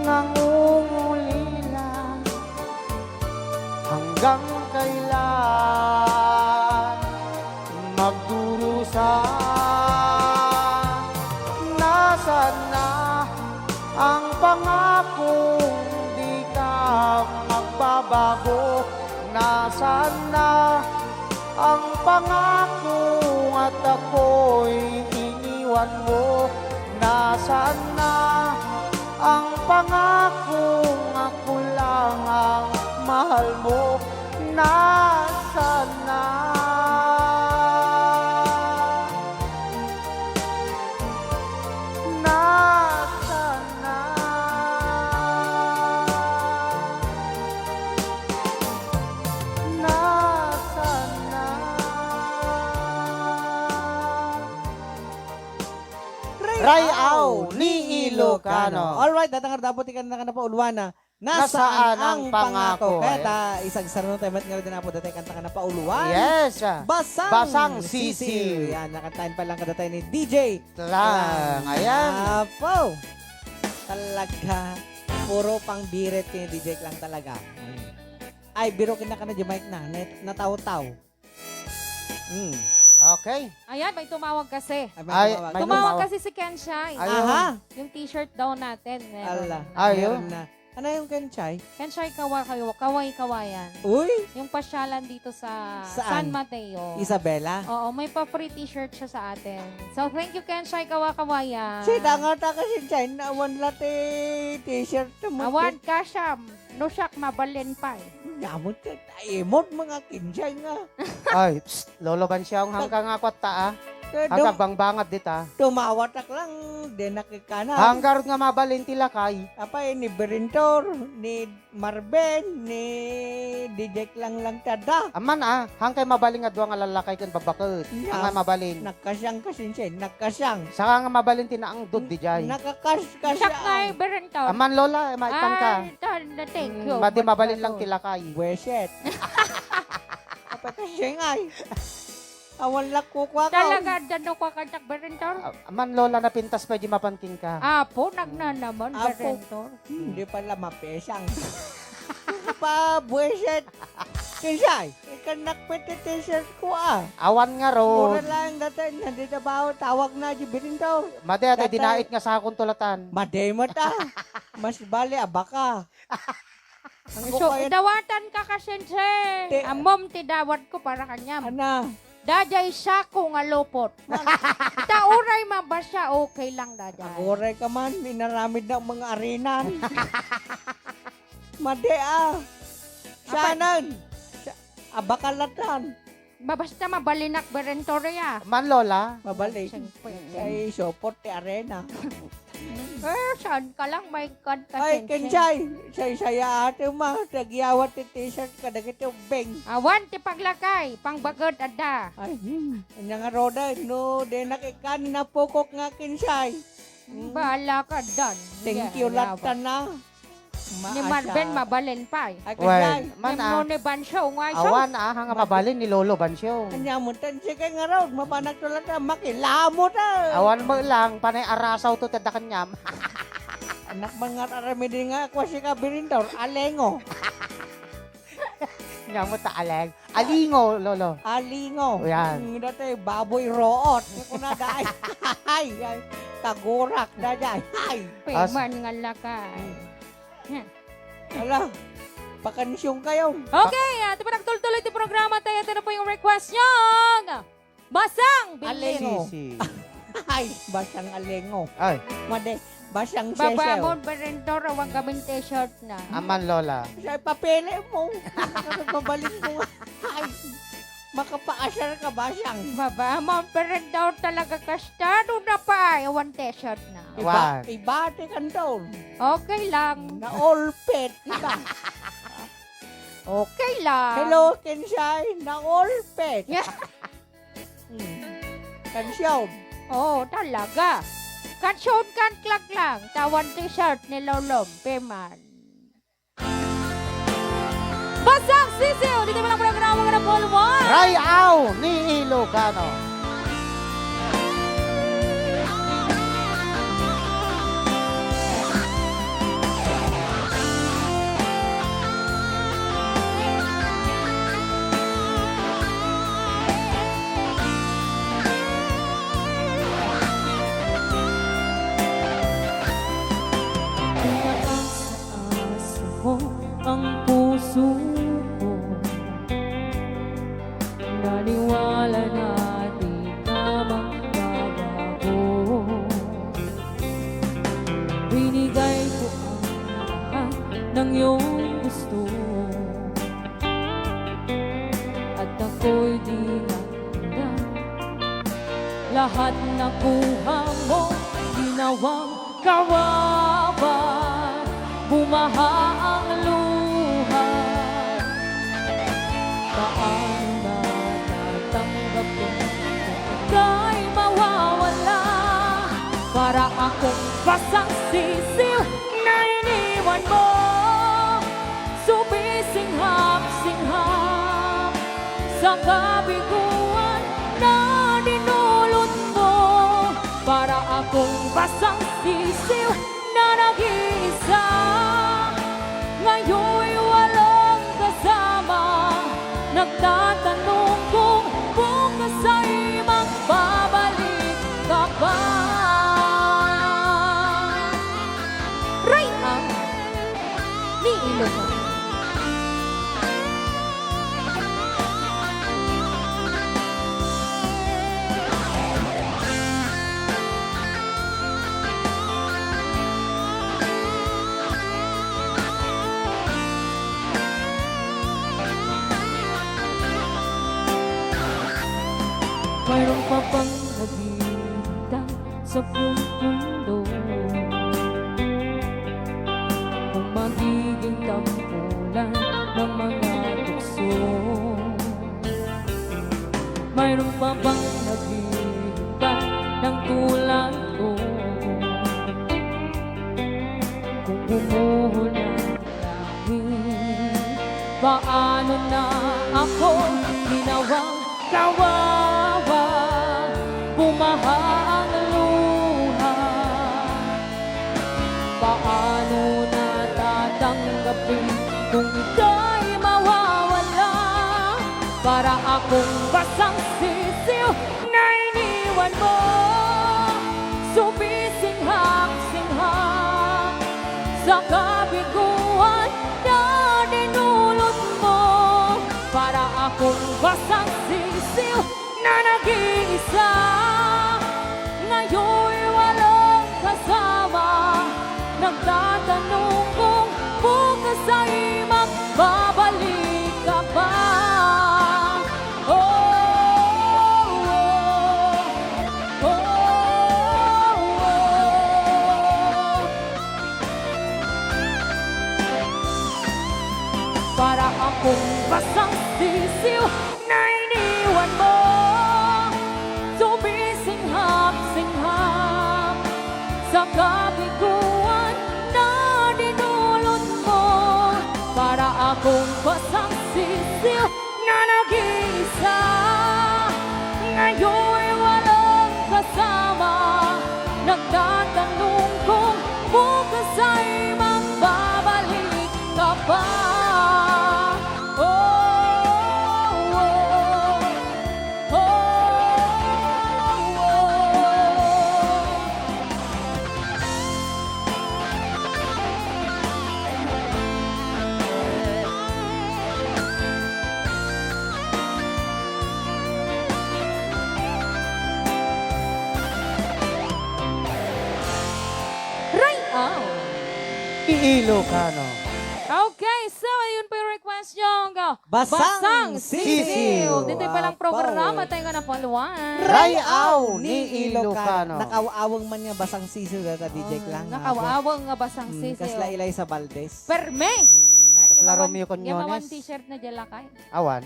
nangungulila. Hanggang kailan magdurusa? Nasaan na ang pangakong di ka magbabago? Nasaan na ang pangakong at ako'y iniwan mo? Nasaan na ang pangakong ako lang ang mahal mo? Nasaan na? Nasaan na? Nasaan na? Ray-aw ni Ilocano. Alright, datang nga dapat ikan na napauluan na. Nasaan ang pangako? Kaya ta, isagsarano tayo met nga rin na po, datay kanta nga napauluan. Yes. Basang Basang sisiw. Sisiw. Yan, nakantahan pa lang kadatay ni D J Lang. Lang. Ayan. Apo. Talaga. Puro pang birit ni D J Lang talaga. Ay, biro kinakana di Mike na. Nat-, nataw-taw. Mm. Okay. Ayan, may tumawag kasi. Ay, may Ay, tumawag. may Tumawag tumawag. kasi si Ken Shai. Ayun. Aha. Yung t-shirt daw natin, meron. Ala, Ayun. meron na. Ano yung Ken Shai? Ken Shai kawa-, kawa-, kaway-kawayan. Uy! Yung pasyalan dito sa Saan? San Mateo. Isabela? Oo, may pa-free t-shirt siya sa atin. So, thank you, Ken Shai, kawa-kawayan. Sida nga ta kasi Shai, awan la ti t-shirt mo. Awan, kasyam. No siak, mabalin pa eh. Yamot ka, imot mga Ken Shai nga. Ay, psst, Lolo Bansyong, hangka nga kwatta, ah. Hangka bangbangat dita. Tumawatak lang, di nakikana. Hanggarud nga mabalin ti lakay. Apay, ni Berentor, ni Marben, ni D J Lang lang tada. Aman, ah, hangkay mabalin nga dua nga lalakay ken babaket. Yes. Anga mabalin. Nagkasyang kasinsin, nagkasyang. Saka nga mabalin ti naangdod, di jay. Nakakas-, Siak nga, kasyang. Berentor. Aman, Lola, eh, maitan ka. Ah, tan-, thank you. Mm, madi mabalin lang ti lakay. Bueset. Apay ka, singay. Awan lakko kwa ka. Talaga, dano kwa kantak, Berentor? Ah, man, Lola, napintas pa di mapan kenka. Apo, nagnanaman, Apo. Berentor. Hmm, di pala mapesang. Ano pa, bueset? Kinsay, ikan nakpit ti t-shirt ko, ah. Awan nga ron. Mura lang dati, nandito ba ako? Tawag na, di Berentor. Madi, ate, Dati. dinait nga sakon tulatan. Madi mo ta. Mas bali, abaka. Ang So, kaya idawatan ka ka, Sensei. Te- Ammom ti dawat ko para kanyam. Ana. Dajay sako nga lupot. Ita uray mabasa, okay lang, dajay. Aguray ka man, inaramid na mga arinan. Madi, ah. Apa- Sanan? Sa-, abakalatan. Mabasta mabalinak, Berentor, ya. Man, Lola. Mabalik. Siyempre. Ay, support ti arena. Eh, saan ka lang, may kan ka, Ay, Sensei? Kensay, say-saya ate ma, tagyawat ti t-shirt kadagiti ubbing. Awan ti paglakay, pangbaged adda. Ay, hmm. Anya nga roda, no, di nakikan napukok nga Kensay. Bala ka, Dan. Thank you, latta na. Ni Marvin, mabalin pay. Ay, well, kajay. Ni Bancio, nga siya. Awan, ah, nga mabalin ni Lolo Bancio. Anya mo, tan, sige nga raw, mapanak to lang na, makilamot, ah. Awan mo lang, panay arasaw to, tada kanyam. Anak man nga aramidin nga, kwa si Kabirindor, alengo. Nya mo ta, aleng. Alingo, Lolo. Alingo. Yan. Hmm, dati, baboy root. Nga kuna, dai. Ay, ay, kagurak, dayay. Ay. As- Peman nga lakay. Hmm. Ala, pakansyong kayo. Okay, ah, ito pa nagtultuloy iti programa tayo. Ito na po yung request nyo. Basang Bilingo. Alingo. Sisi. Ay, basang alingo. Ay. Madi, basang sesew. Baba mo, Berendor, awang kaming t-shirt na. Aman, Lola. Sa ipapili mo. Mabalik mo nga. Ay, makapaasar ka, basang. Baba mo, Berendor, talaga kasta. Ano na pa? Awan t-shirt na. Iba, Wan. Iba, ti kanton. Okay lang. Naulpit, di ba? Okay lang. Hello, Kinsay. Naulpit. Hmm. Kansyon. Oo, talaga. Kansyon, kanklak lang. Tawan t-shirt ni Lolom Piman. Basang Sisiw, dito mo lang programa nga napulmo. Rayaw ni Ilocano. Pinakasaas mo ang puso ko. Naniwala na di ka magbabago. Binigay ko ang lahat ng iyong gusto. At ako'y di na handa. Lahat nakuha mo, ginawang kawawa. Bumaha ang luha. Paano na tatanggapin kung ika'y mawawala? Para akong basang sisiw na iniwan mo. Sumisinghap-singhap sa kabiguan na dinulot mo. Para akong basang sisiw na nag-iisa. Ngayon'y walang kasama. Nagtatanong kung bukas ay magbabalik ka pa. Ray ang ni Ilocano. Mayroon pa bang naghihintay sa buong mundo kung magiging tampulan ng mga tukso? Mayroon pa bang naghihintay ng tulad ko? Kung bumuhol na langit, paano na ako ginawang kawawa? Bumaha ang luha. Paano na tatanggapin kung ika'y mawawala? Para akong basang sisiw na iniwan mo. Sumisinghap-singhap sa kabiguan na dinulot mo. Para akong basang sisiw na nag-iisa. Ngayon'y walang kasama. Nagtatanong kung bukas ay magbabalik ka pa. Oh, oh, oh, oh. Para akong basang sisiw na iniwan mo. Sumisinghap-singhap Sa kabiguan na dinulot mo, para akong basang sisiw na nag-iisa. Ngayon'y walang kasama, nagtatanong kung bukas ay magbabalik ka pa. Oh, oh, oh, oh. Ray-aw. Ilocano. Okay, so ayun po yung request nyo. Go. Basang Basang Sisiw. Sisiw. Dito pa lang Wow, programa, Paul. Tayo nga na followan. Ray-aw ni Ilocano. Nakaaw-awang man nga basang sisiw data, D J Oh, Klang, nakaaw-awang nga basang Mm, sisiw. Kasla Eliza Valdez. Perme! Mm. Ay, Kasla Romeo Quiñones. Yaman t-shirt na dyan lakay. Awan.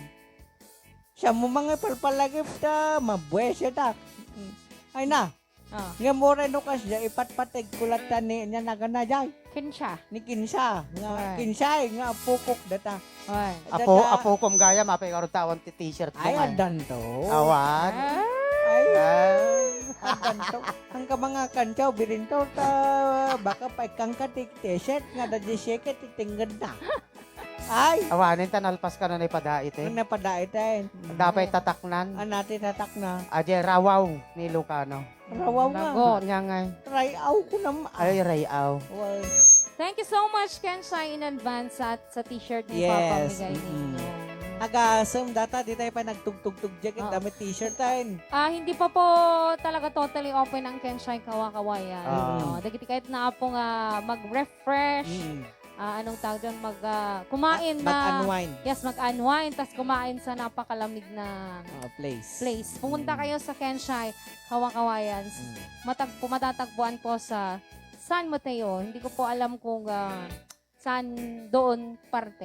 Siya mo mga palpalagip ta, mabuwes ta. Mm. Ay na. Ah. Nga mura no kasdiay, ipatpateg ko latta ni, niya nagana jay. Kinsa? Ni Kinsa. Nga, Right. Kinsa, eh, nga apokok data. Right. Apo, Data- apokom gayam, apay karuntawan ti t-shirt mo Ay, nga. Adanto. Awan. Ah. Ay, Ah. Adanto. Ang ka mga kantaw, birinto, ta, baka pa ikang ka ti t-shirt, nga da di siya ka ti tinggad na. Ay! Awanen ta nalpas ka na ni padait, eh. Ang napadait, eh. Dapay tataknan. Ang nati tatakna. Aje rawaw ni Ilocano. Rawaw nga. Lagot. Nya ngay. Ray-aw ko nam-, Ay, ray-aw. Well. Thank you so much, Kensai, in advance sa, sa t-shirt na Yes. ipapamigay Mm-mm. ninyo. Agasem data, di tayo pa nagtugtugtug dyan, Oo. Dami t-shirt tayo. Ah, hindi pa po talaga totally open ang Kensai Kawakawayan. Ah. Oo. Dagiti kahit na po nga mag-refresh, Mm. ah, anong tawag doon? Mag, ah, kumain Ah, na. Mag-unwind. Yes, mag-unwind, tas kumain sa napakalamig na Ah, place. place. Pumunta Mm. kayo sa Kensai Kawakawayan. Mm. Matagpo-, matatagpuan po sa San Mateo. Hindi ko po alam kung, ah, saan doon parte.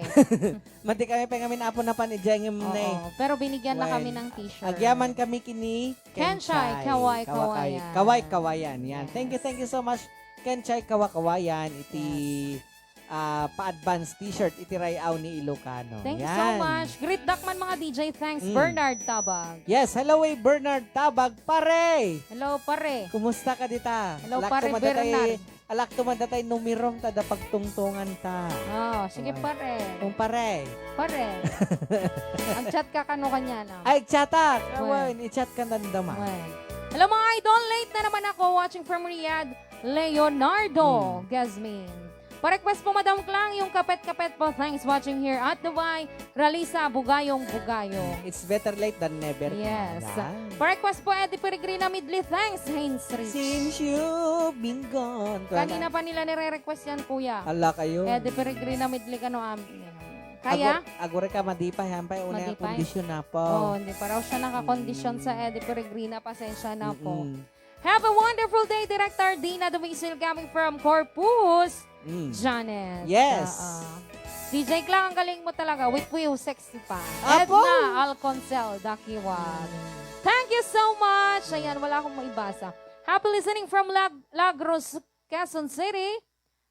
Mati kami pa ngamin apo na pan ijengem Oo, ne. Pero binigyan na Wen. kami ng t-shirt. Agyaman kami kini Kensai, Kensai, Kaway, Kaway, Kawayan. Kaway, Kawayan. Yan. Yes. Thank you, thank you so much, Kensai Kawakawayan. Iti, Yes. ah, pa-advance t-shirt, iti Ray-aw ni Ilocano. Thank you so Yan. much. Greet dakman mga D J. Thanks, Mm. Bernard Tabag. Yes, hello, eh, Bernard Tabag, pare! Hello, pare. Kumusta ka dita? Hello, Alak pare ko madatay Bernard. Alak to man datay numerom ta da pagtungtongan ta. Oh, sige, Awan. pare. Kung pare. Pare. Ang chat ka kano kanya, no? Ay, chat ak. Well. Awan, i-chat ka nandama. Well. Hello, mga idol. Late na naman ako. Watching from Riyadh, Leonardo Hmm. Gazmin. Pa-request po, Madam Klang, yung kapet-kapet po. Thanks watching here at Dubai. Ralisa, Bugayong, Bugayong. It's better late than never. Yes. Yan. Pa-request po, Eddie Peregrina Midley. Thanks, Haynes Rich. Since you've been gone. Kanina pa nila nire-request yan, kuya. Hala kayo. Eddie Peregrina Midley, kano amin. Kaya? Agur-, agure ka, madipa, yan pa, una yung Madipa. kondisyon na po. Oh, hindi pa raw siya nakakondisyon sa Mm. Eddie Peregrina. Pasensya na po. Mm-mm. Have a wonderful day, Director Dina Dumisil coming from Corpus, Mm. Janet. Yes. Oo. D J Klang, ang galing mo talaga. With you, sexy pa. Apo! Edna Alconcel, Dakiwag. Mm. Thank you so much. Ayan, wala akong maibasa. Happy listening from Lag-, Lagros, Quezon City.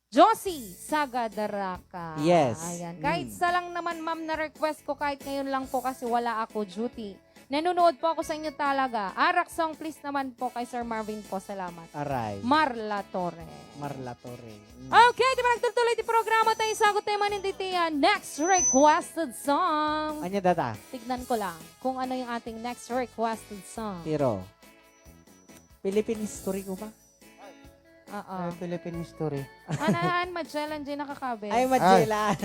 Josie Sagadaraka. Yes. Ayan. Kahit Mm. sa lang naman, ma'am, na request ko, kahit ngayon lang po kasi wala ako duty. Nanonood po ako sa inyo talaga. Arak song, please naman po kay Sir Marvin po. Salamat. Aray. Marla Torre. Marla Torre. Mm. Okay, di ba nagtutuloy di programa tayo? Sagot tayo man hindi tiyan. Next requested song. Anya data? Tignan ko lang kung ano yung ating next requested song. Pero, Philippine history ko ba? Oo. Ay, Philippine history. Anaan, Magellan, di nakakabe. Ay, Magellan.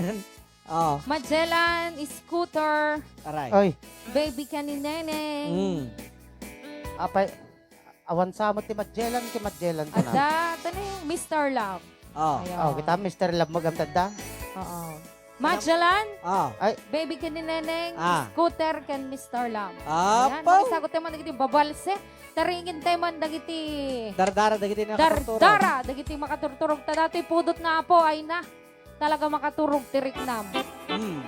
Oh. Magellan, scooter. Aray. Ay. Baby ka ni Neneng. Mm. Apay, awan sa mo ti Magellan, ti Magellan ko na. Ada, ito na yung Mister Love. Oh. Ayan. Oh, kita Mister Love mo gamtad da? Oo. Magellan, Ah. Ay. Baby ken ni Neneng, Ah. Scooter ken Mister Love. Apo. Ayan, makisagot tayo man dagiti babalse. Taringin tayo man dagiti Dardara dagiti nakaturturog. Dardara dagiti makaturturog. Ta datoy pudot nga apo, ay na. Talaga makaturog ti riknam. Hmm.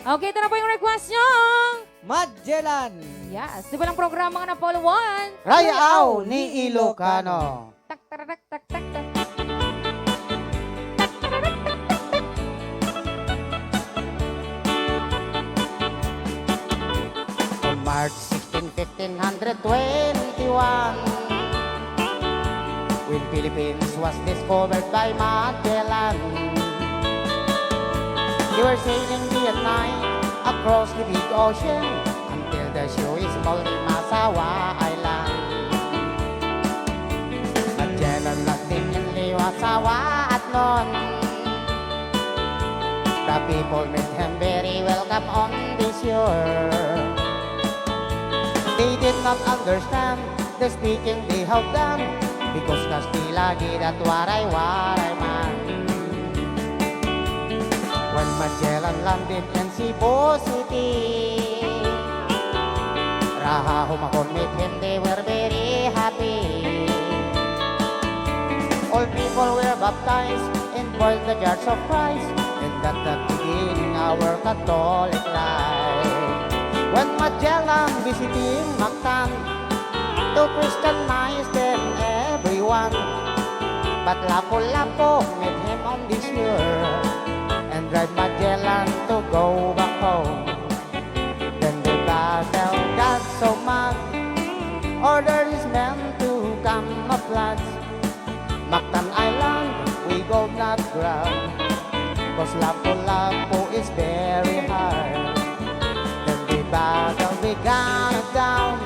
Okay, ito na po yung request nyo. Magellan. Yes. Di ba lang programa nga na follow one? Ray-aw ni Ilocano. Tak, tak, tak, tak, tak. On March sixteen, fifteen hundred twenty-one, when Philippines was discovered by Magellan, they were sailing day and night across the big ocean until the Suez Mall in Masawa Island. Magellan landed in Liwasawa at noon. The people made him very welcome on the shore. They did not understand the speaking they have done, because Kastila gid at Waray-Waray man. When Magellan landed in Cebu City, Raha who makon meet him, they were very happy. All people were baptized in boiled the Church of Christ, and that the beginning our Catholic life. When Magellan visiting Mactan to Christianize them everyone, but Lapu-Lapu met him on the shore and drive Magellan to go back home. Then the battle got so mad, order his men to camouflage. Mactan Island, we go not grab, 'cause Lapu-Lapu is very hard. Then the battle began down,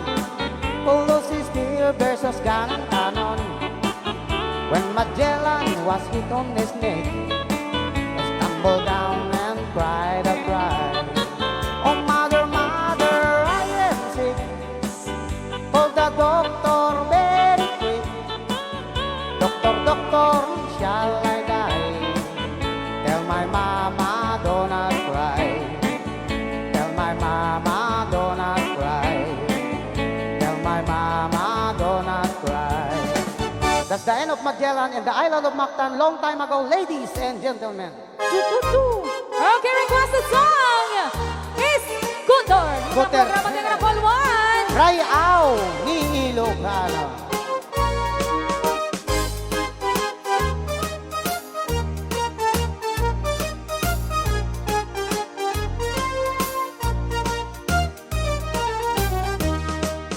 Pulusi Spear versus gun and cannon. When Magellan was hit on his knee, he stumbled down and cried a cry. "Oh, mother, mother, I am sick. Call the doctor very quick. Doctor, doctor, shall I die? Tell my mama, do not cry. Tell my mama, do not cry. Tell my mama, do not cry." That's the end of Magellan and the Island of Mactan long time ago, ladies and gentlemen. Tututu. Okay, requested song is Scooter. Scooter. Programa kay Rapol One. Rayaw ni Ilocano.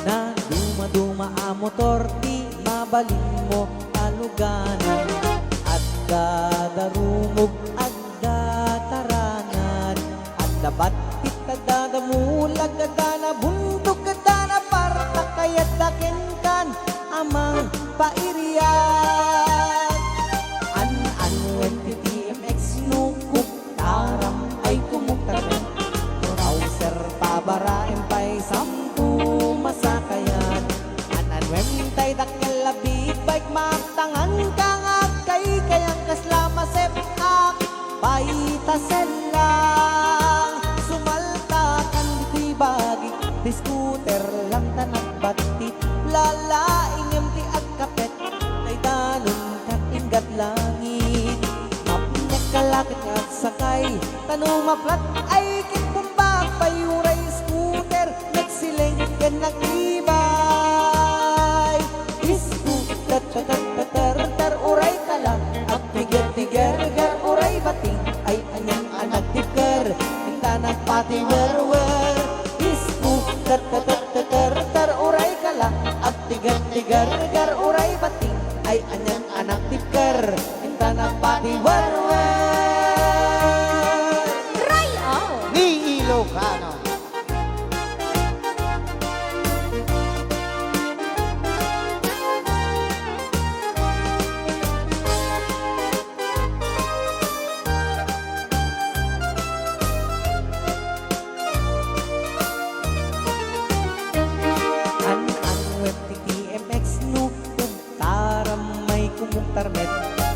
Nadumaduma a motor ti mabalinmo a luganan. Adda darumog, adda tarangan, adda battit, adda damulag, adda nabundok, adda napartak, kayatda kenkan a mangpairian. An-anuen ti T M X no kub- Taram ay kumuktaben, no Rauser pabaraem pay sampo masakayan. An-anuem tay dakkel a big bike, maaptangan ka nga agkaykayan, kasla masep-ak pay ta sellang. Sumaltakan ditoy bagi, ti scooter lang ta nagbattit, lalaingem ti agkapet, tay danon kat inggat langit. Mapnek ka la ket nga agsakay, ta no ma-flat ay ket bumbag pay, uray scooter, nagsileng ken nag-e-bike. Scooter, ter, ter, ter, ter, ter, uray ka la, agtiger-tiger, ger, uray bating, ay anian a nagtibker, inta nagpatiwerwer. Scooter, ter, ter, ter, ter, ter, uray ka la, agtiger-tiger, ger, uray bating, ay anian a nagtibker, inta nagpatiwerwer. Rayaw ni Ilocano. An-anuem ti T M X no kub- Taram ay kumuktar met,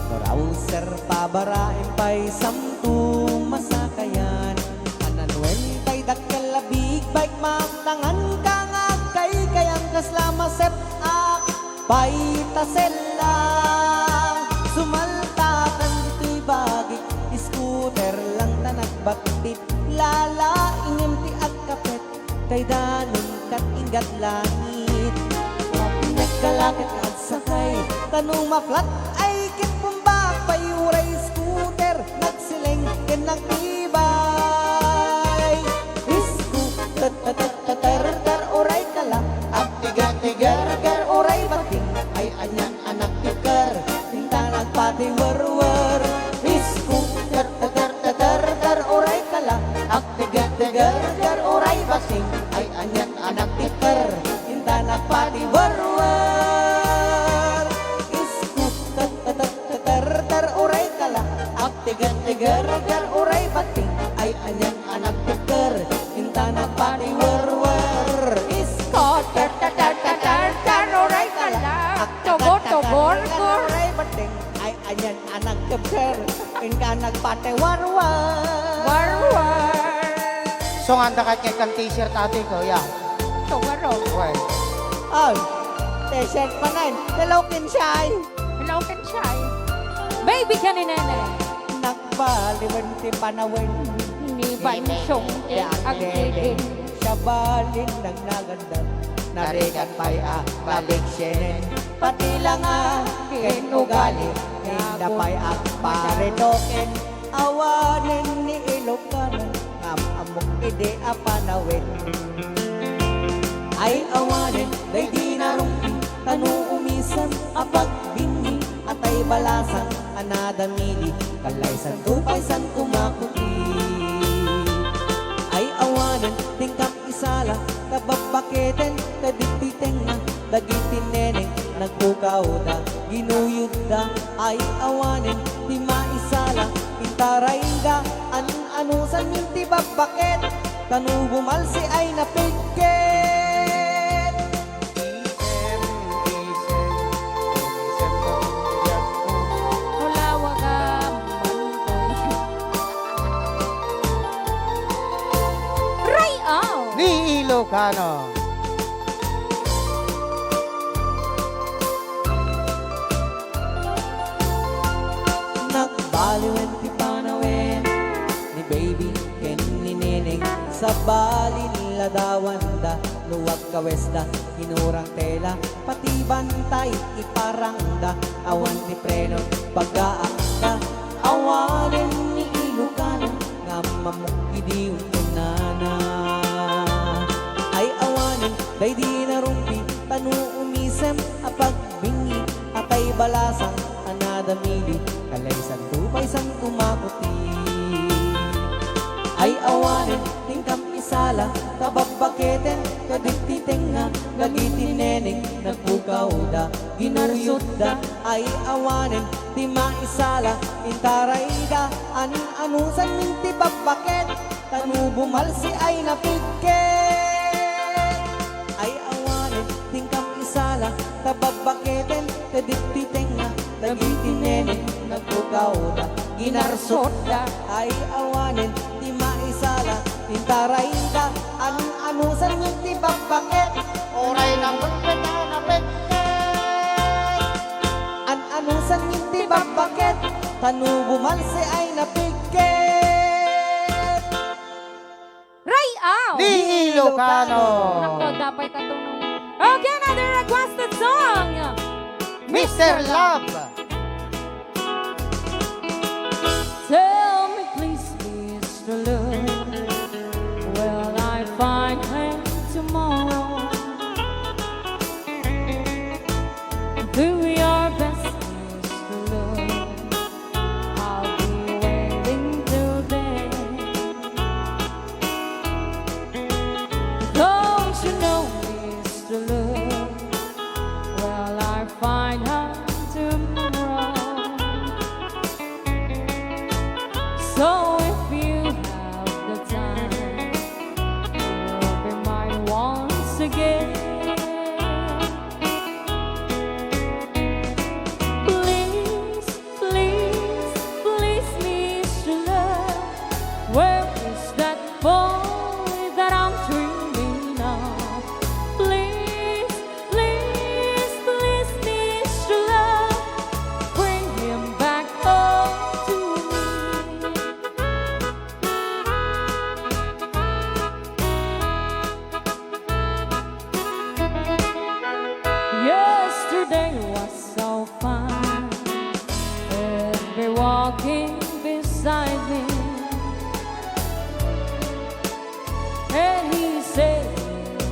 no Rauser pabaraem pay samto masakayan. An-anuem tay dakkel a big bike, maaptangan ka nga agkaykayan, kasla masep-ak pay ta sellang. Sumaltakan ditoy bagik, scooter lang ta nagbattit, lalaingem ti agkapet, tay danon kat inggat langit. Mapnek ka la ket nga agsakay, Tano maflat ay ket bumbak pay uray scooter, nagsileng ken nagtibay. Isku, tet, tet, tet, tet, ter, ter, uray kala, agtiger, tiger, ger, uray bating, ay anian a nagtiker, inta nagpatiwerwer. Isku, tet, tet, tet, tet, ter, ter, uray kala, agtiger, tiger, ger, uray bating, ay anian a nagtiker, inta nagpatiwerwer. Isku, tet, tet, tet, tet, ter, ter, uray kala, agtiger, tiger, ger, uray bating, ay anian a nagtiker, inta nagpatiwerwer. Isku, tet, tet, tet, tet, ter, ter, uray kala, agtiger, tiger, ger, uray bating, ay anian a nagtiker, inta nagpatiwerwer. Warwar. So, nga anda ket kan t-shirt ati ko, ya. Tungaro. Well. Oh, t-shirt pa na. Hello, Kinsay. Hello, Kinsay. Baby ka ni Nene. Nagbaliwen ti panawen. Ni Bansong ti agdedeng. Siya balin nagnagandan. Narigat pay a balik sienen. Pati la nga ken ugali. Inda pay a paretoken. Awanen ni Ilocano, ngam-ammok idi a panawen. Ay awanen, daydi narungpi, tano umisem a pagbinni, atay balasang a nadamili, kalaysanto pay santo makuti. Ay awanen, tingkam isala, ta babbaketen, ta diti tengnga, dagiti neneng, nagpukawda, ginuyodda, ay awanen, ti maisala, intarayda, an-anusanmin ti babbaket, tano bumalsi ay napigket. Isem, isem, isem, isem, Ulawag a mantoy. Ray-aw! Ni Ilocano. Nagbaliwen ti panawen ni baby ken ni neneng, sabali la dawanda no agkawesda, kinurang tela, pati bantay iparangda, awan ti preno, paggaakda, awanen ni Ilocano, ngam-ammok idi untonana. Ay awanen, daydi narungpi, tano umisem a pagbinni, atay balasang a nadamili, kalaysanto pay santo makuti. Ay awanen, tingkam isala, ta babbaketen, kadagiti tengnga, dagiti neneng, nagpukawda, ginuyodda, ay awanen, ti maisala, intarayda, an-anusanmin ti babbaket, tano bumalsi ay napigket. Ay awanen, tingkam isala, ta babbaketen, kadagiti tengnga, dagiti neneng, nagpukawda, ginarsotda, ay awanen, ti maisala, intarayda, an-anusanmin ti babbaket, uray nang an-anusanmin ti babbaket, tano bumalsi ay napigket. Ray-aw! Ni Ilocano. Nako, dapat katong... Okay, another requested song. Mister Love. Tell me please, Mister Love, will I find her tomorrow? Do your best, Mister Love. I'll be waiting till then. Don't you know, Mister Love, will I find her tomorrow? So if you have the time, you'll be mine once again. Please, please, please, Mister Love, where is that boy that I'm dreaming of? Please, please, please, Mister Love, bring him back home to me. walking beside me. And he said,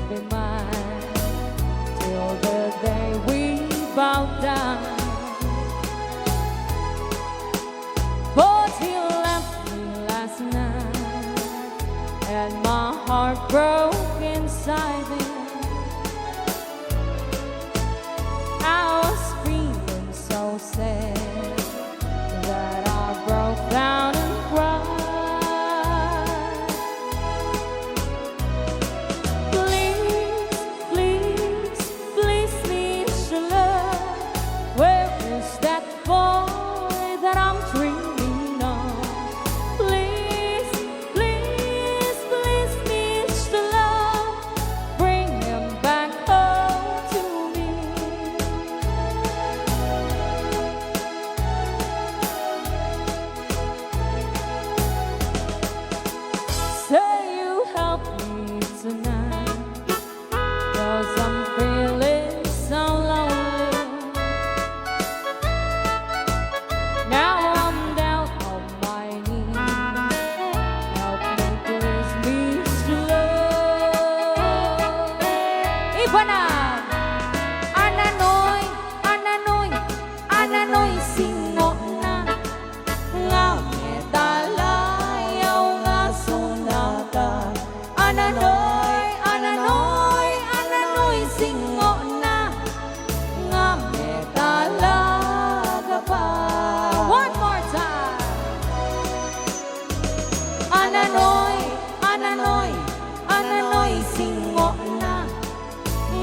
"Be mine till the day we bow down." But he left me last night, and my heart broke inside me. I was feeling so sad that I broke down and cried. Please, please, please, Mister Love, where is that boy that I'm dreaming of? Please, please, please, Mister Love, bring him back home to me. Say you help me tonight, 'cause I'm feeling so lonely. Now I'm down on my knees. Help me please, Mister Love. Ibanan. Ananoy, ananoy, ananoy, singo na. Nga met alayaw nga sunata. Ananoy, ananoy, ananoy, singo na. Nga met alaga pa. One more time. Ananoy, ananoy, ananoy, singo na.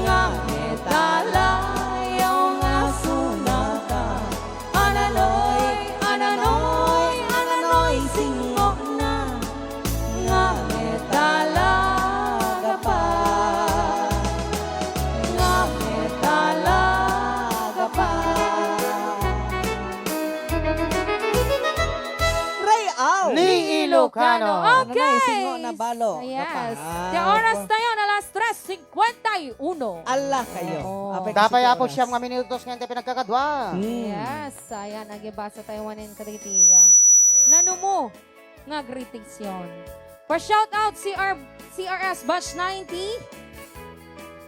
Nga met alayaw nga sunata. Ananoy, ananoy, ananoy, singo na. Nga met alaga pa. Nga met alaga pa. Ray Au! Ni Ilocano. Okay. Ananoy, singo na balo. Yes. Dapat. Ti oras tayo na alas tres cincuenta y uno. Ala kayo. Oo. Apay, Dapat ya po siyam nga minutos ngayon tayo pinagkakadwa. Hmm. Yes. Ayan, agibasa tayo manen kadagiti, ah, nanumo nga greetings yon. Pa shout out C R, C R S Batch ninety,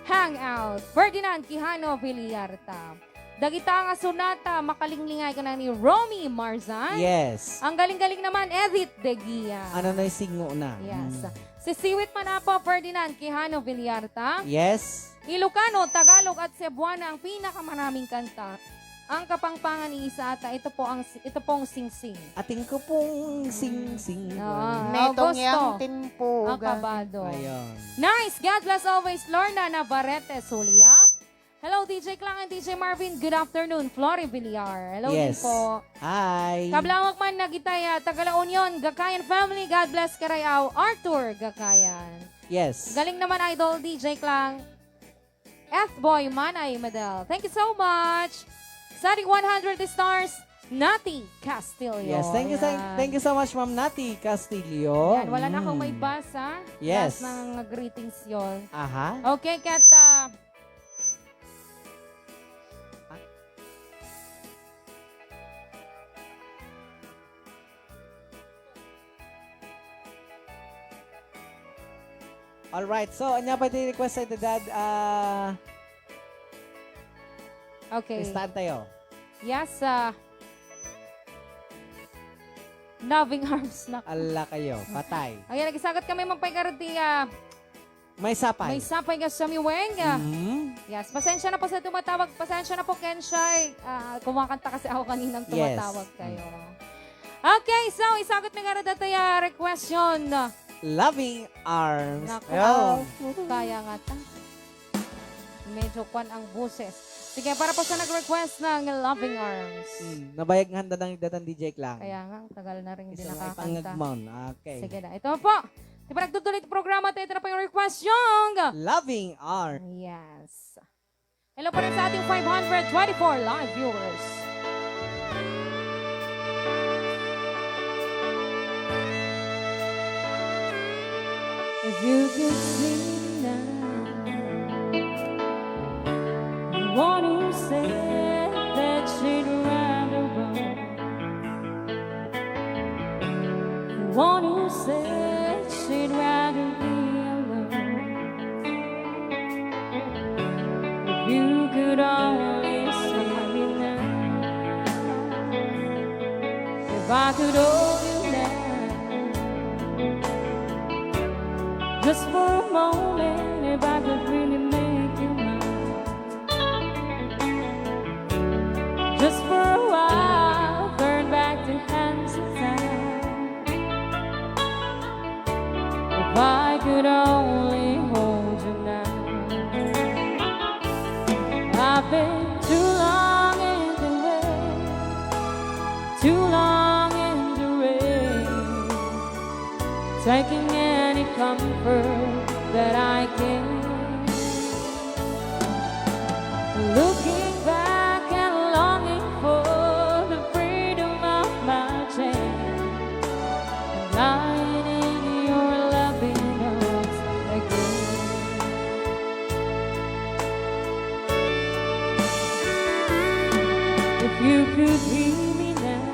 Hangout, Ferdinand Quijano Villarta. Dagita nga sunata, makalinglingay ka na ni Romy Marzan. Yes. Ang galing-galing naman, Edith De Gia. Ananoy, singo na. Yes. Hmm. Si Siwit Manapo, Ferdinand Quijano Villarta. Yes. Ilocano, Tagalog at Cebuana ang pinakamaraming kanta. Ang Kapampangan ni Isa ata, ito po ang, ito pong singsing. Ating ko pong singsing. Oo, Netong Augusto yang timpugan. Acabado. Ayun. Nice! God bless always, Lorna Navarrete Sulia. Hello, D J Clang and D J Marvin. Good afternoon, Flory Villar. Hello din Yes. po. Hi. Kablawak man, nagitay, ah, taga La Union, Gakayan family. God bless, Karayaw, Arthur Gakayan. Yes. Galing naman, Idol D J Clang. F Boy Manay Medel. Thank you so much. Sari one hundred stars, Nati Castillo. Yes, thank you, thank, Ayan. thank you so much, Ma'am Nati Castillo. Yan, wala na akong Mm. maibasa. Yes. Last na nga greetings yon. Aha. Okay, ket, ah, Alright, so, ania pay ti request ta, Dad? Ah, Okay. Listahan tayo. Yes, ah, Loving Arms na. Ala kayo, patay. Ayan, nagisagat kami, magpaigarod ti, ah, Maysa pay. Maysa pay nga sumiweng. Mm. Yes, pasensya na po sa tumatawag. Pasensya na po, Ken Shai. Ah, kumakanta kasi ako kaninang Yes. tumatawag kayo. Mm. Okay, so, isagot na nga na dati, ah, request yon. Loving Arms. Naku, Yo. ah, kaya nga ta. Medyo kwan ang boses. Sige, para po sa nag-request ng Loving Arms. Mm, nabayag nga handa ng datan, D J Clang. Kaya nga, ang tagal na rin hindi Isa nga nakakanta. ipangagmon. Okay. Sige na. Ito po. Di ba nagtutuloy itong programa? Ito, ito na po yung request yung Loving Arms. Yes. Hello pa rin sa ating five hundred twenty-four live viewers. If you could see me now, the one who said that she'd rather run One who said she'd rather be alone. If you could only see me now. If I could hold you now. Just for a moment, if I could really make you mine. Just for a while, turn back the hands of time. If I could only hold you now. I've been too long in the way, too long in the rain, taking any comfort that I can. Looking back and longing for the freedom of my chain, and lying in your loving arms again. If you could hear me now,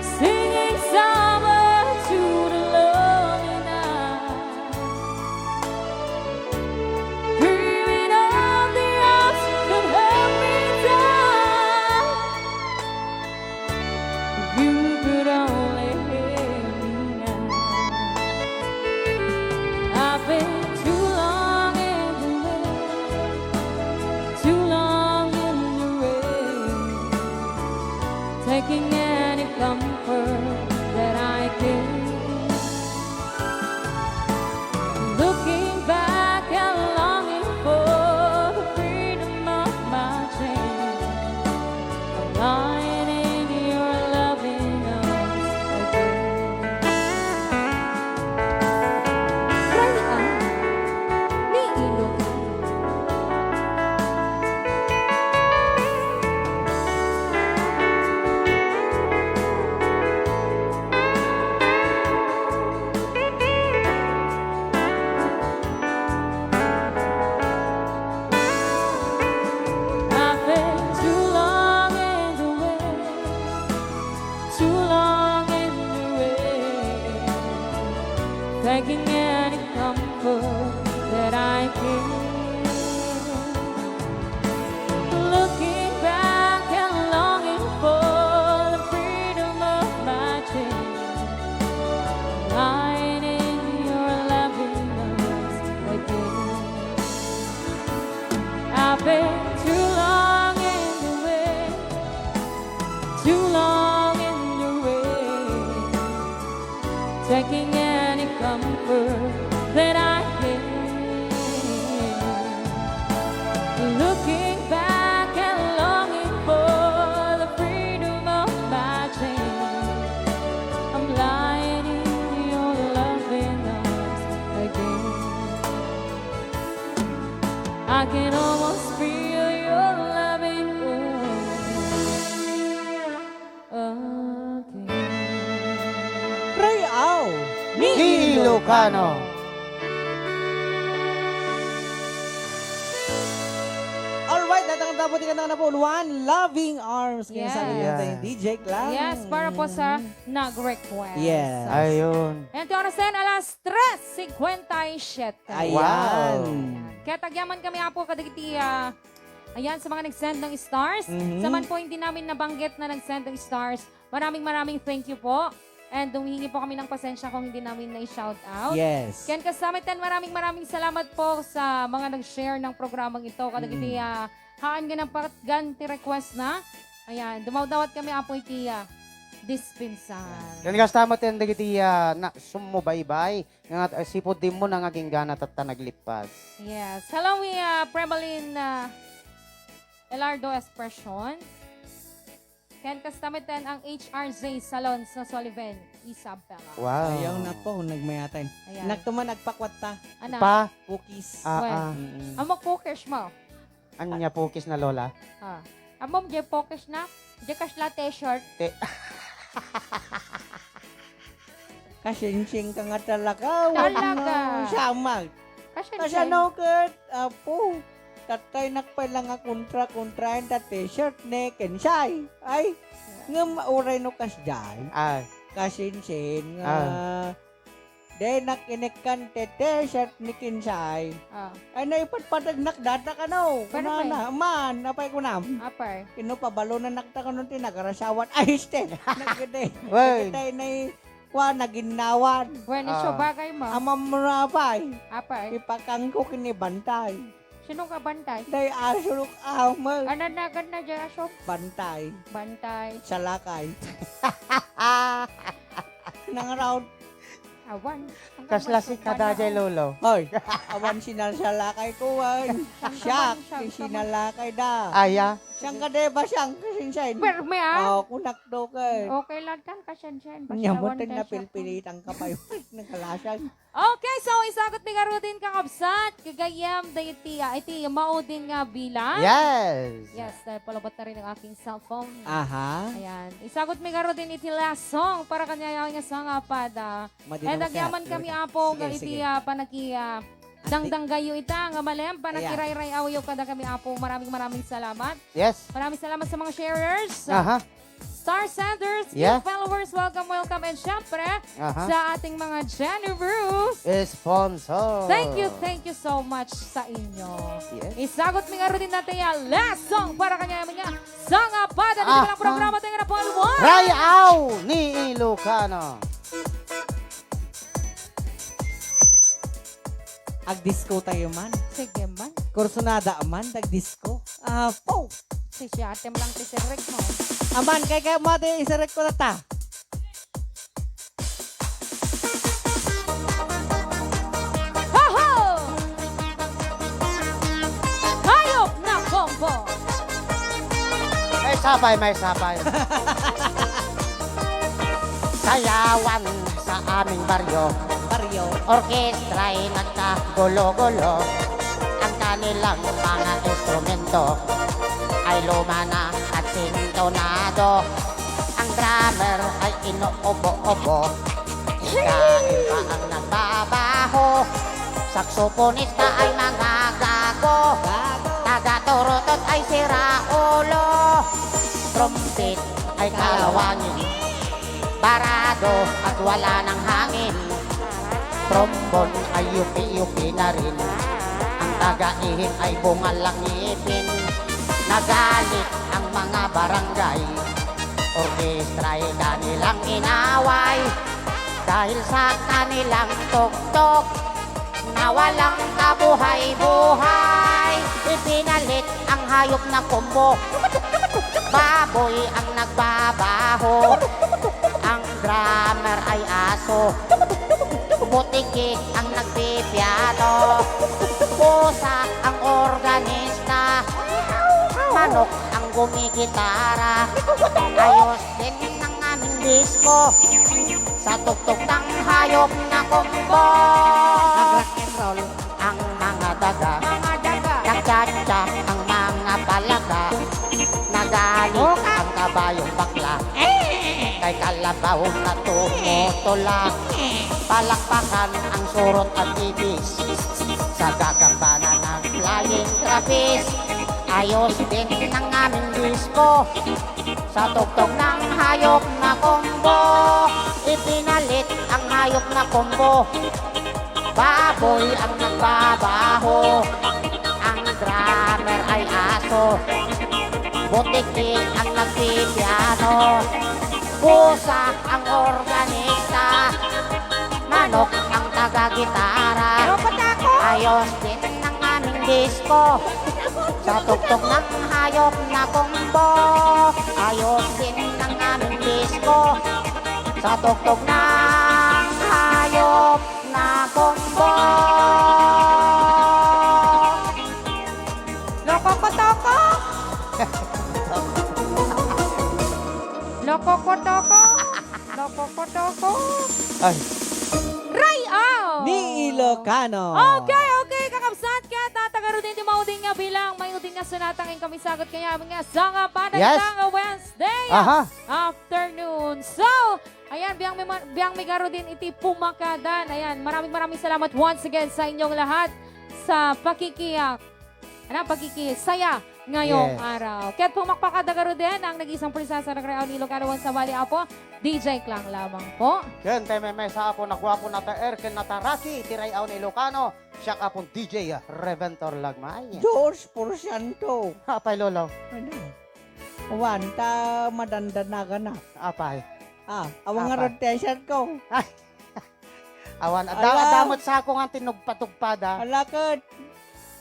singing summer to the lonely night. Dreaming of the ocean could help me down. If you could only hear me now. I've been too long in the rain, too long in the rain, taking any comfort that I can. Looking back and longing for the freedom of my dreams. I'm lying in your loving arms again. Ray Ann, ni Ilocano. I've been too long in the way, too long in the rain, begging any comfort that I can. Looking back and longing for the freedom of my dreams, lying in your loving arms again. I've been too long in the way, too long in the rain, taking any comfort that I can. Looking back and longing for the freedom of my dreams, I'm lying in your loving arms again. I can almost feel your loving arms again. Ray Ann, ni Ilocano. Alright, datang tayo po, tingnan na po, One Loving Arms. Kaya sa Yes. atin tayo, D J Clang. Yes, para po sa nag-request. Yes. Ayun. Ayan, ti oras na, alas tres cincuenta y siete. Ayan. Wow. Ayan. Kaya tagyaman kami, Apo, kadagiti, ah, ayan, sa mga nag-send ng stars. Mhm. Sa man po hindi namin nabanggit na nag-send ng stars, maraming, maraming thank you po. And humihingi po kami ng pasensya kung hindi namin na-shout out. Yes. Ken kasama ten, maraming, maraming salamat po sa mga nag-share ng programang ito. Kadagiti, Mm. ah, haan nga napatgan ti request na. Ayan, dumawdawat kami, Apo, iti, ah, dispensa. Ken kasama ten dagiti, ah, na, sumubaybay. Nga, ah, sipud din mo na nga ginggana tatta naglippas. Yes. Hello, we, ah, Premalin, ah, Elardo Expression. Ken kastamiten ang H R J Salon sa Sullivan, Isabela. Wow. Ayaw na po, nagmayatan. Ayan. Naktuman, nagpakwatta. Ana? Pa? Cookies. Ah, Well, ah. Mm-mm. Amo cookies mo? Anya pokis na, Lola? Ah. Amom, di pokis na. Di kasla t-shirt. Te- Kasingsing ka nga talaga. Talaga. Wag mo samag. Kasingsing. Kasano ket, apo? Tattaynak pay la nga kontra-kontraen ta t-shirt ni Kinsay. Ay, ngem uray no kasdiay. Ay. Kasinsin nga Ah. dinak inikkan ti t-shirt ni Kinsay. Ah. Ay, naipatpategnak data kano. Pero Kunana, may man, apay kunam? Apay. Kino pabalonanak ta kano ti nagarasawan. Ay, este. Nagkita-, Wen. nagkita-, nay-, Kua, naginnawan. Wen, isu Ah. bagay mo. Amam mo na, apay. Apay. Ipakangko kini Bantay. Sino nga Bantay? Day aso no ama. Ano na ganda dyan, aso? Bantay. Bantay. Salakay. Nangaraw. Awan. Kasla si kada jay lolo. Hoy, awan sinalsalakay ko, wan. Siak, sinalakay da. Aya. Siyang ka, di ba, siyang kasinsain? Permi, ah. Oo, kunak do ka. Okay lang tan, kasinsain. Basta Nya mo, one tan, time napilpilitan ka pa yun. Nagkalasan. Okay, so, isagot mi ngaruden, kakabsat, gagayyem, daytoy, ah, iti maudin nga bilang. Yes. Yes, dahil palabat na rin ang aking cellphone. Aha. Ayan. Isagot mi ngaruden iti last song para kaniayo nga sangapada. Madinaw. And agyaman kami, Apo, nga iti, ah, panaki-, ah, dangdanggayo ita nga malem, panakirayray-awyo kada kami, Apo. Maraming, maraming salamat. Yes. Maraming salamat sa mga sharers, Aha. star senders, new Yeah. followers. Welcome, welcome. And syempre, Aha. sa ating mga generous Sponsor. Thank you, thank you so much sa inyo. Yes. Isagot mi ngaruden daytoy a last song para kaniayo nga sangapada ditoy Aha. nga programa, tayo na, Paul Juan. Rayaw ni Ilocano. Agdisko tayo man. Sige man. Kursunada man, agdisko. Apo! Sisiatem lang ti sirrik mo. Aman, kay, kay mo ate, isirrik ko na ta. Hoho! Hayop na Combo! May sabay, may sabay. Sayawan sa aming baryo. Baryo. Orkestra'y nagkagulo-gulo. Ang kanilang mga instrumento ay luma na at sintonado. Ang drummer ay inuubo-ubo. Kain pa ang nagbabaho. Saksoponista ay mga gago. Taga-turutot ay sira ulo. Trumpet ay kalawangin. Barado at wala nang hangin. Trombon ay yupi-yupi na rin. Ang taga-ihip ay bungal ang ngipin. Nagalit ang mga barangay. Orkestra'y kanilang inaway. Dahil sa kanilang tuktok na walang kabuhay-buhay, ipinalit ang hayop na Combo. Baboy ang nagbabaho. Ang drummer ay aso. Butiki ang nagpipiano. Pusa ang organista. Manok ang gumigitara. Ayos din ang aming disko. Sa tuktok ng hayop na Combo. Ang rock and roll. Ang mga daga. Mga daga. Nagtsatsa ang mga palaka. Nagalit Okay. ang kabayong bakla. Eh. Kay kalabaw na tumutula. Eh. Palakpakan ang surot at ibis. Sa gagamba na ng flying trapeze. Ayos din ang aming disko. Sa tugtog ng hayop na Combo, ipinalit ang hayop na Combo. Baboy ang nagbabaho, ang drummer ay aso. Butiki ang nagpipiano, pusa ang organista, manok ang taga-gitara. Ayos din ang aming disko. Sa tuktok ng hayop na Combo, ayos din ang aming disko. Sa tuktok ng hayop na Combo. Lokokotoko! Lokokotoko! Lokokotoko! Ay. Rayaw! Ni Ilocano. Okay, okay, kakabsat, ket taga-rudin ti maudin nga bilang, maudin nga sonata nga inkami sagut kaniamin nga sangapada Yes. nga Wednesday. Aha. Afternoon. So, ayan, biang mi ma-, biang mi garudin iti pumakadan. Ayan, maraming, maraming salamat once again sa inyong lahat sa pakikiyak. Ano, pagkikisaya ngayong Yes. araw. Kaya't pumakpakada garuden ang nag-iisang prinsesa ng Real ni Ilocano, wen sabali, Apo, D J Clang lamang po. Ken tay maymay sa Apo, naguapo, nataer, ken nataraki iti Real ni Ilocano. Siak Apon D J Reventor Lagmay. Diyos porsyento. Apay, Lolo? Ano? Wan, ta madandanagana. Apay? Ah, awan nga Apay? Rod t-shirt ko. Ay. Awan, adda-, Ala. Adda met sako nga tinugpa-tugpada. Ala ket,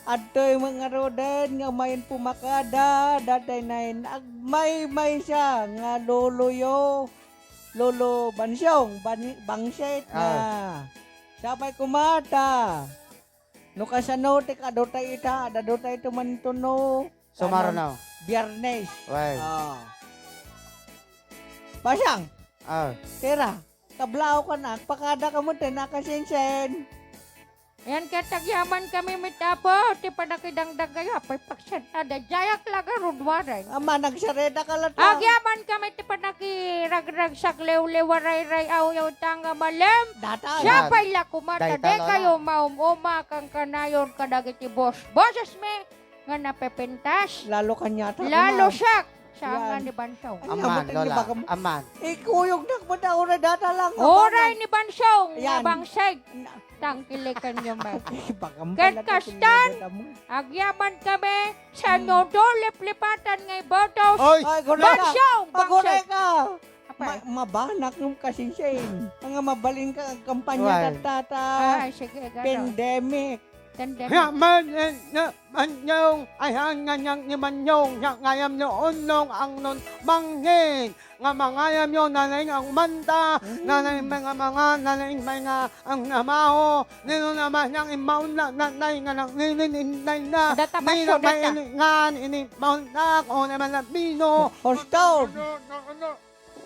adtoy met ngaruden nga umayen pumakada, datay nayen agmaymaysa nga loloyo, Lolo Bansyong, Ban-, Bangsit na. Ah. Sapay kumata. No kasano ti kadutay ita, adadutay ito mantuno. Sumaro Kanon, no? Biyernes. Well. Ah. Basang. Ah. Tira. Kablaaw ka na, pakada ka mo, ten, nakasinsin. Ayan, ket agyaman kami met, Apo, ti panakidangdagayo, apay paksian, ada, jayak laga rudwaren. Ama, nagsarita ka latta. Agyaman kami ti panakiragragsak, lewlew, warayray, awyaw, tanga, malem. Data. Siya pay la kumata, Dayta, de Lola. Kayo maum-uma, kang kanayon, kadagiti boss. Boses mi, nga napepintas. Lalo kanyata, Lalo Lola. Siak. Saan nga Yan. Ni Bansong? Ay, Aman, namatay Lola. Ni Bakam. Aman. Ikuyog na ko daw na data lang. Oray ni Bansong, Yan. Nga bangsig. Na- Tangkilikan niyo, man. Bakam Ken pala kastan, dati nga data mo. Agyaman kami, sa Hmm. Nodo, liplipatan nga ibotos. Oy! Ay, gulay ka. Bansong, Ay, gulay bangsig. Ka. Apay. Ma-, mabanak ng kasinsin. Ang mabalin ka, ang kampanya Well. Tatata. Ay, sige, gano. Pandemic. Tandem. Kaya man, eh, na, manyong, ay, ang nanyang ni manyong, ya, ngayam ni unong, ang nun, mangin, nga mangayam yo, nanay nga umanda, Mm. nanay may nga mga, nanay may nga, ang namaho, nino naman yang imaon na, nanay nga nanginin, inday na, Data nino pasyo, data. Mainingan, ini maon na, o naman na bino. Hostel. Ano, ano, ano?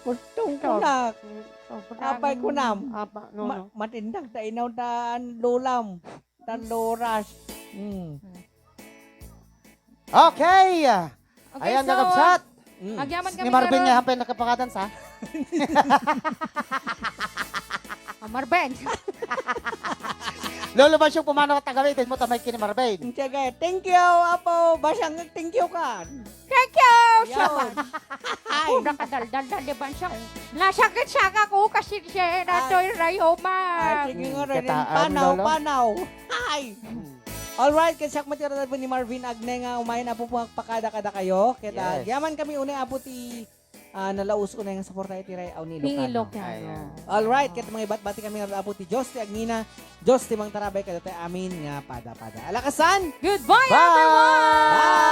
Hostong Hostel. Kunak. Mm, so, Apay kunam. Apa, no, Ma-, no. Matindag ta inaw daan lulam. Talo oras. Mm. Okay. Okay, ayan, so, kakabsat. Mm. Agyaman kami ni Marvin karon. Nga hampay nakapakadan sa. Ah, Marvin. Lolo Basyo, pumanaw at tagawitin mo, tamay kini Marvin. Sige, thank you, Apo. Basang, thank you ka. Thank you, Yan. Sir. Ay. Una ka daldal na ni Bansang. Nasakit sa ka ko kasi siya na Ah. To'y rayuma. Ah, sige nga rin. Kataan, Panaw, Lolo. Panaw. Ay. Hmm. Alright, kasi ako matira ni Marvin Agne nga umayen, Apo, pakada-kada kayo. Kita, Yes. Yaman kami unay, Apo, ti, ah, nalaus unay nga suporta iti Ray Aw ni Ni Ilocano. Ilocano. Ayan. Alright, ket mangibatbati kami nga Apo ti Dios ti agnina, Dios ti mangtarabay kadatayo amin nga pada-pada. Alakasan! Goodbye, Bye! Everyone! Bye!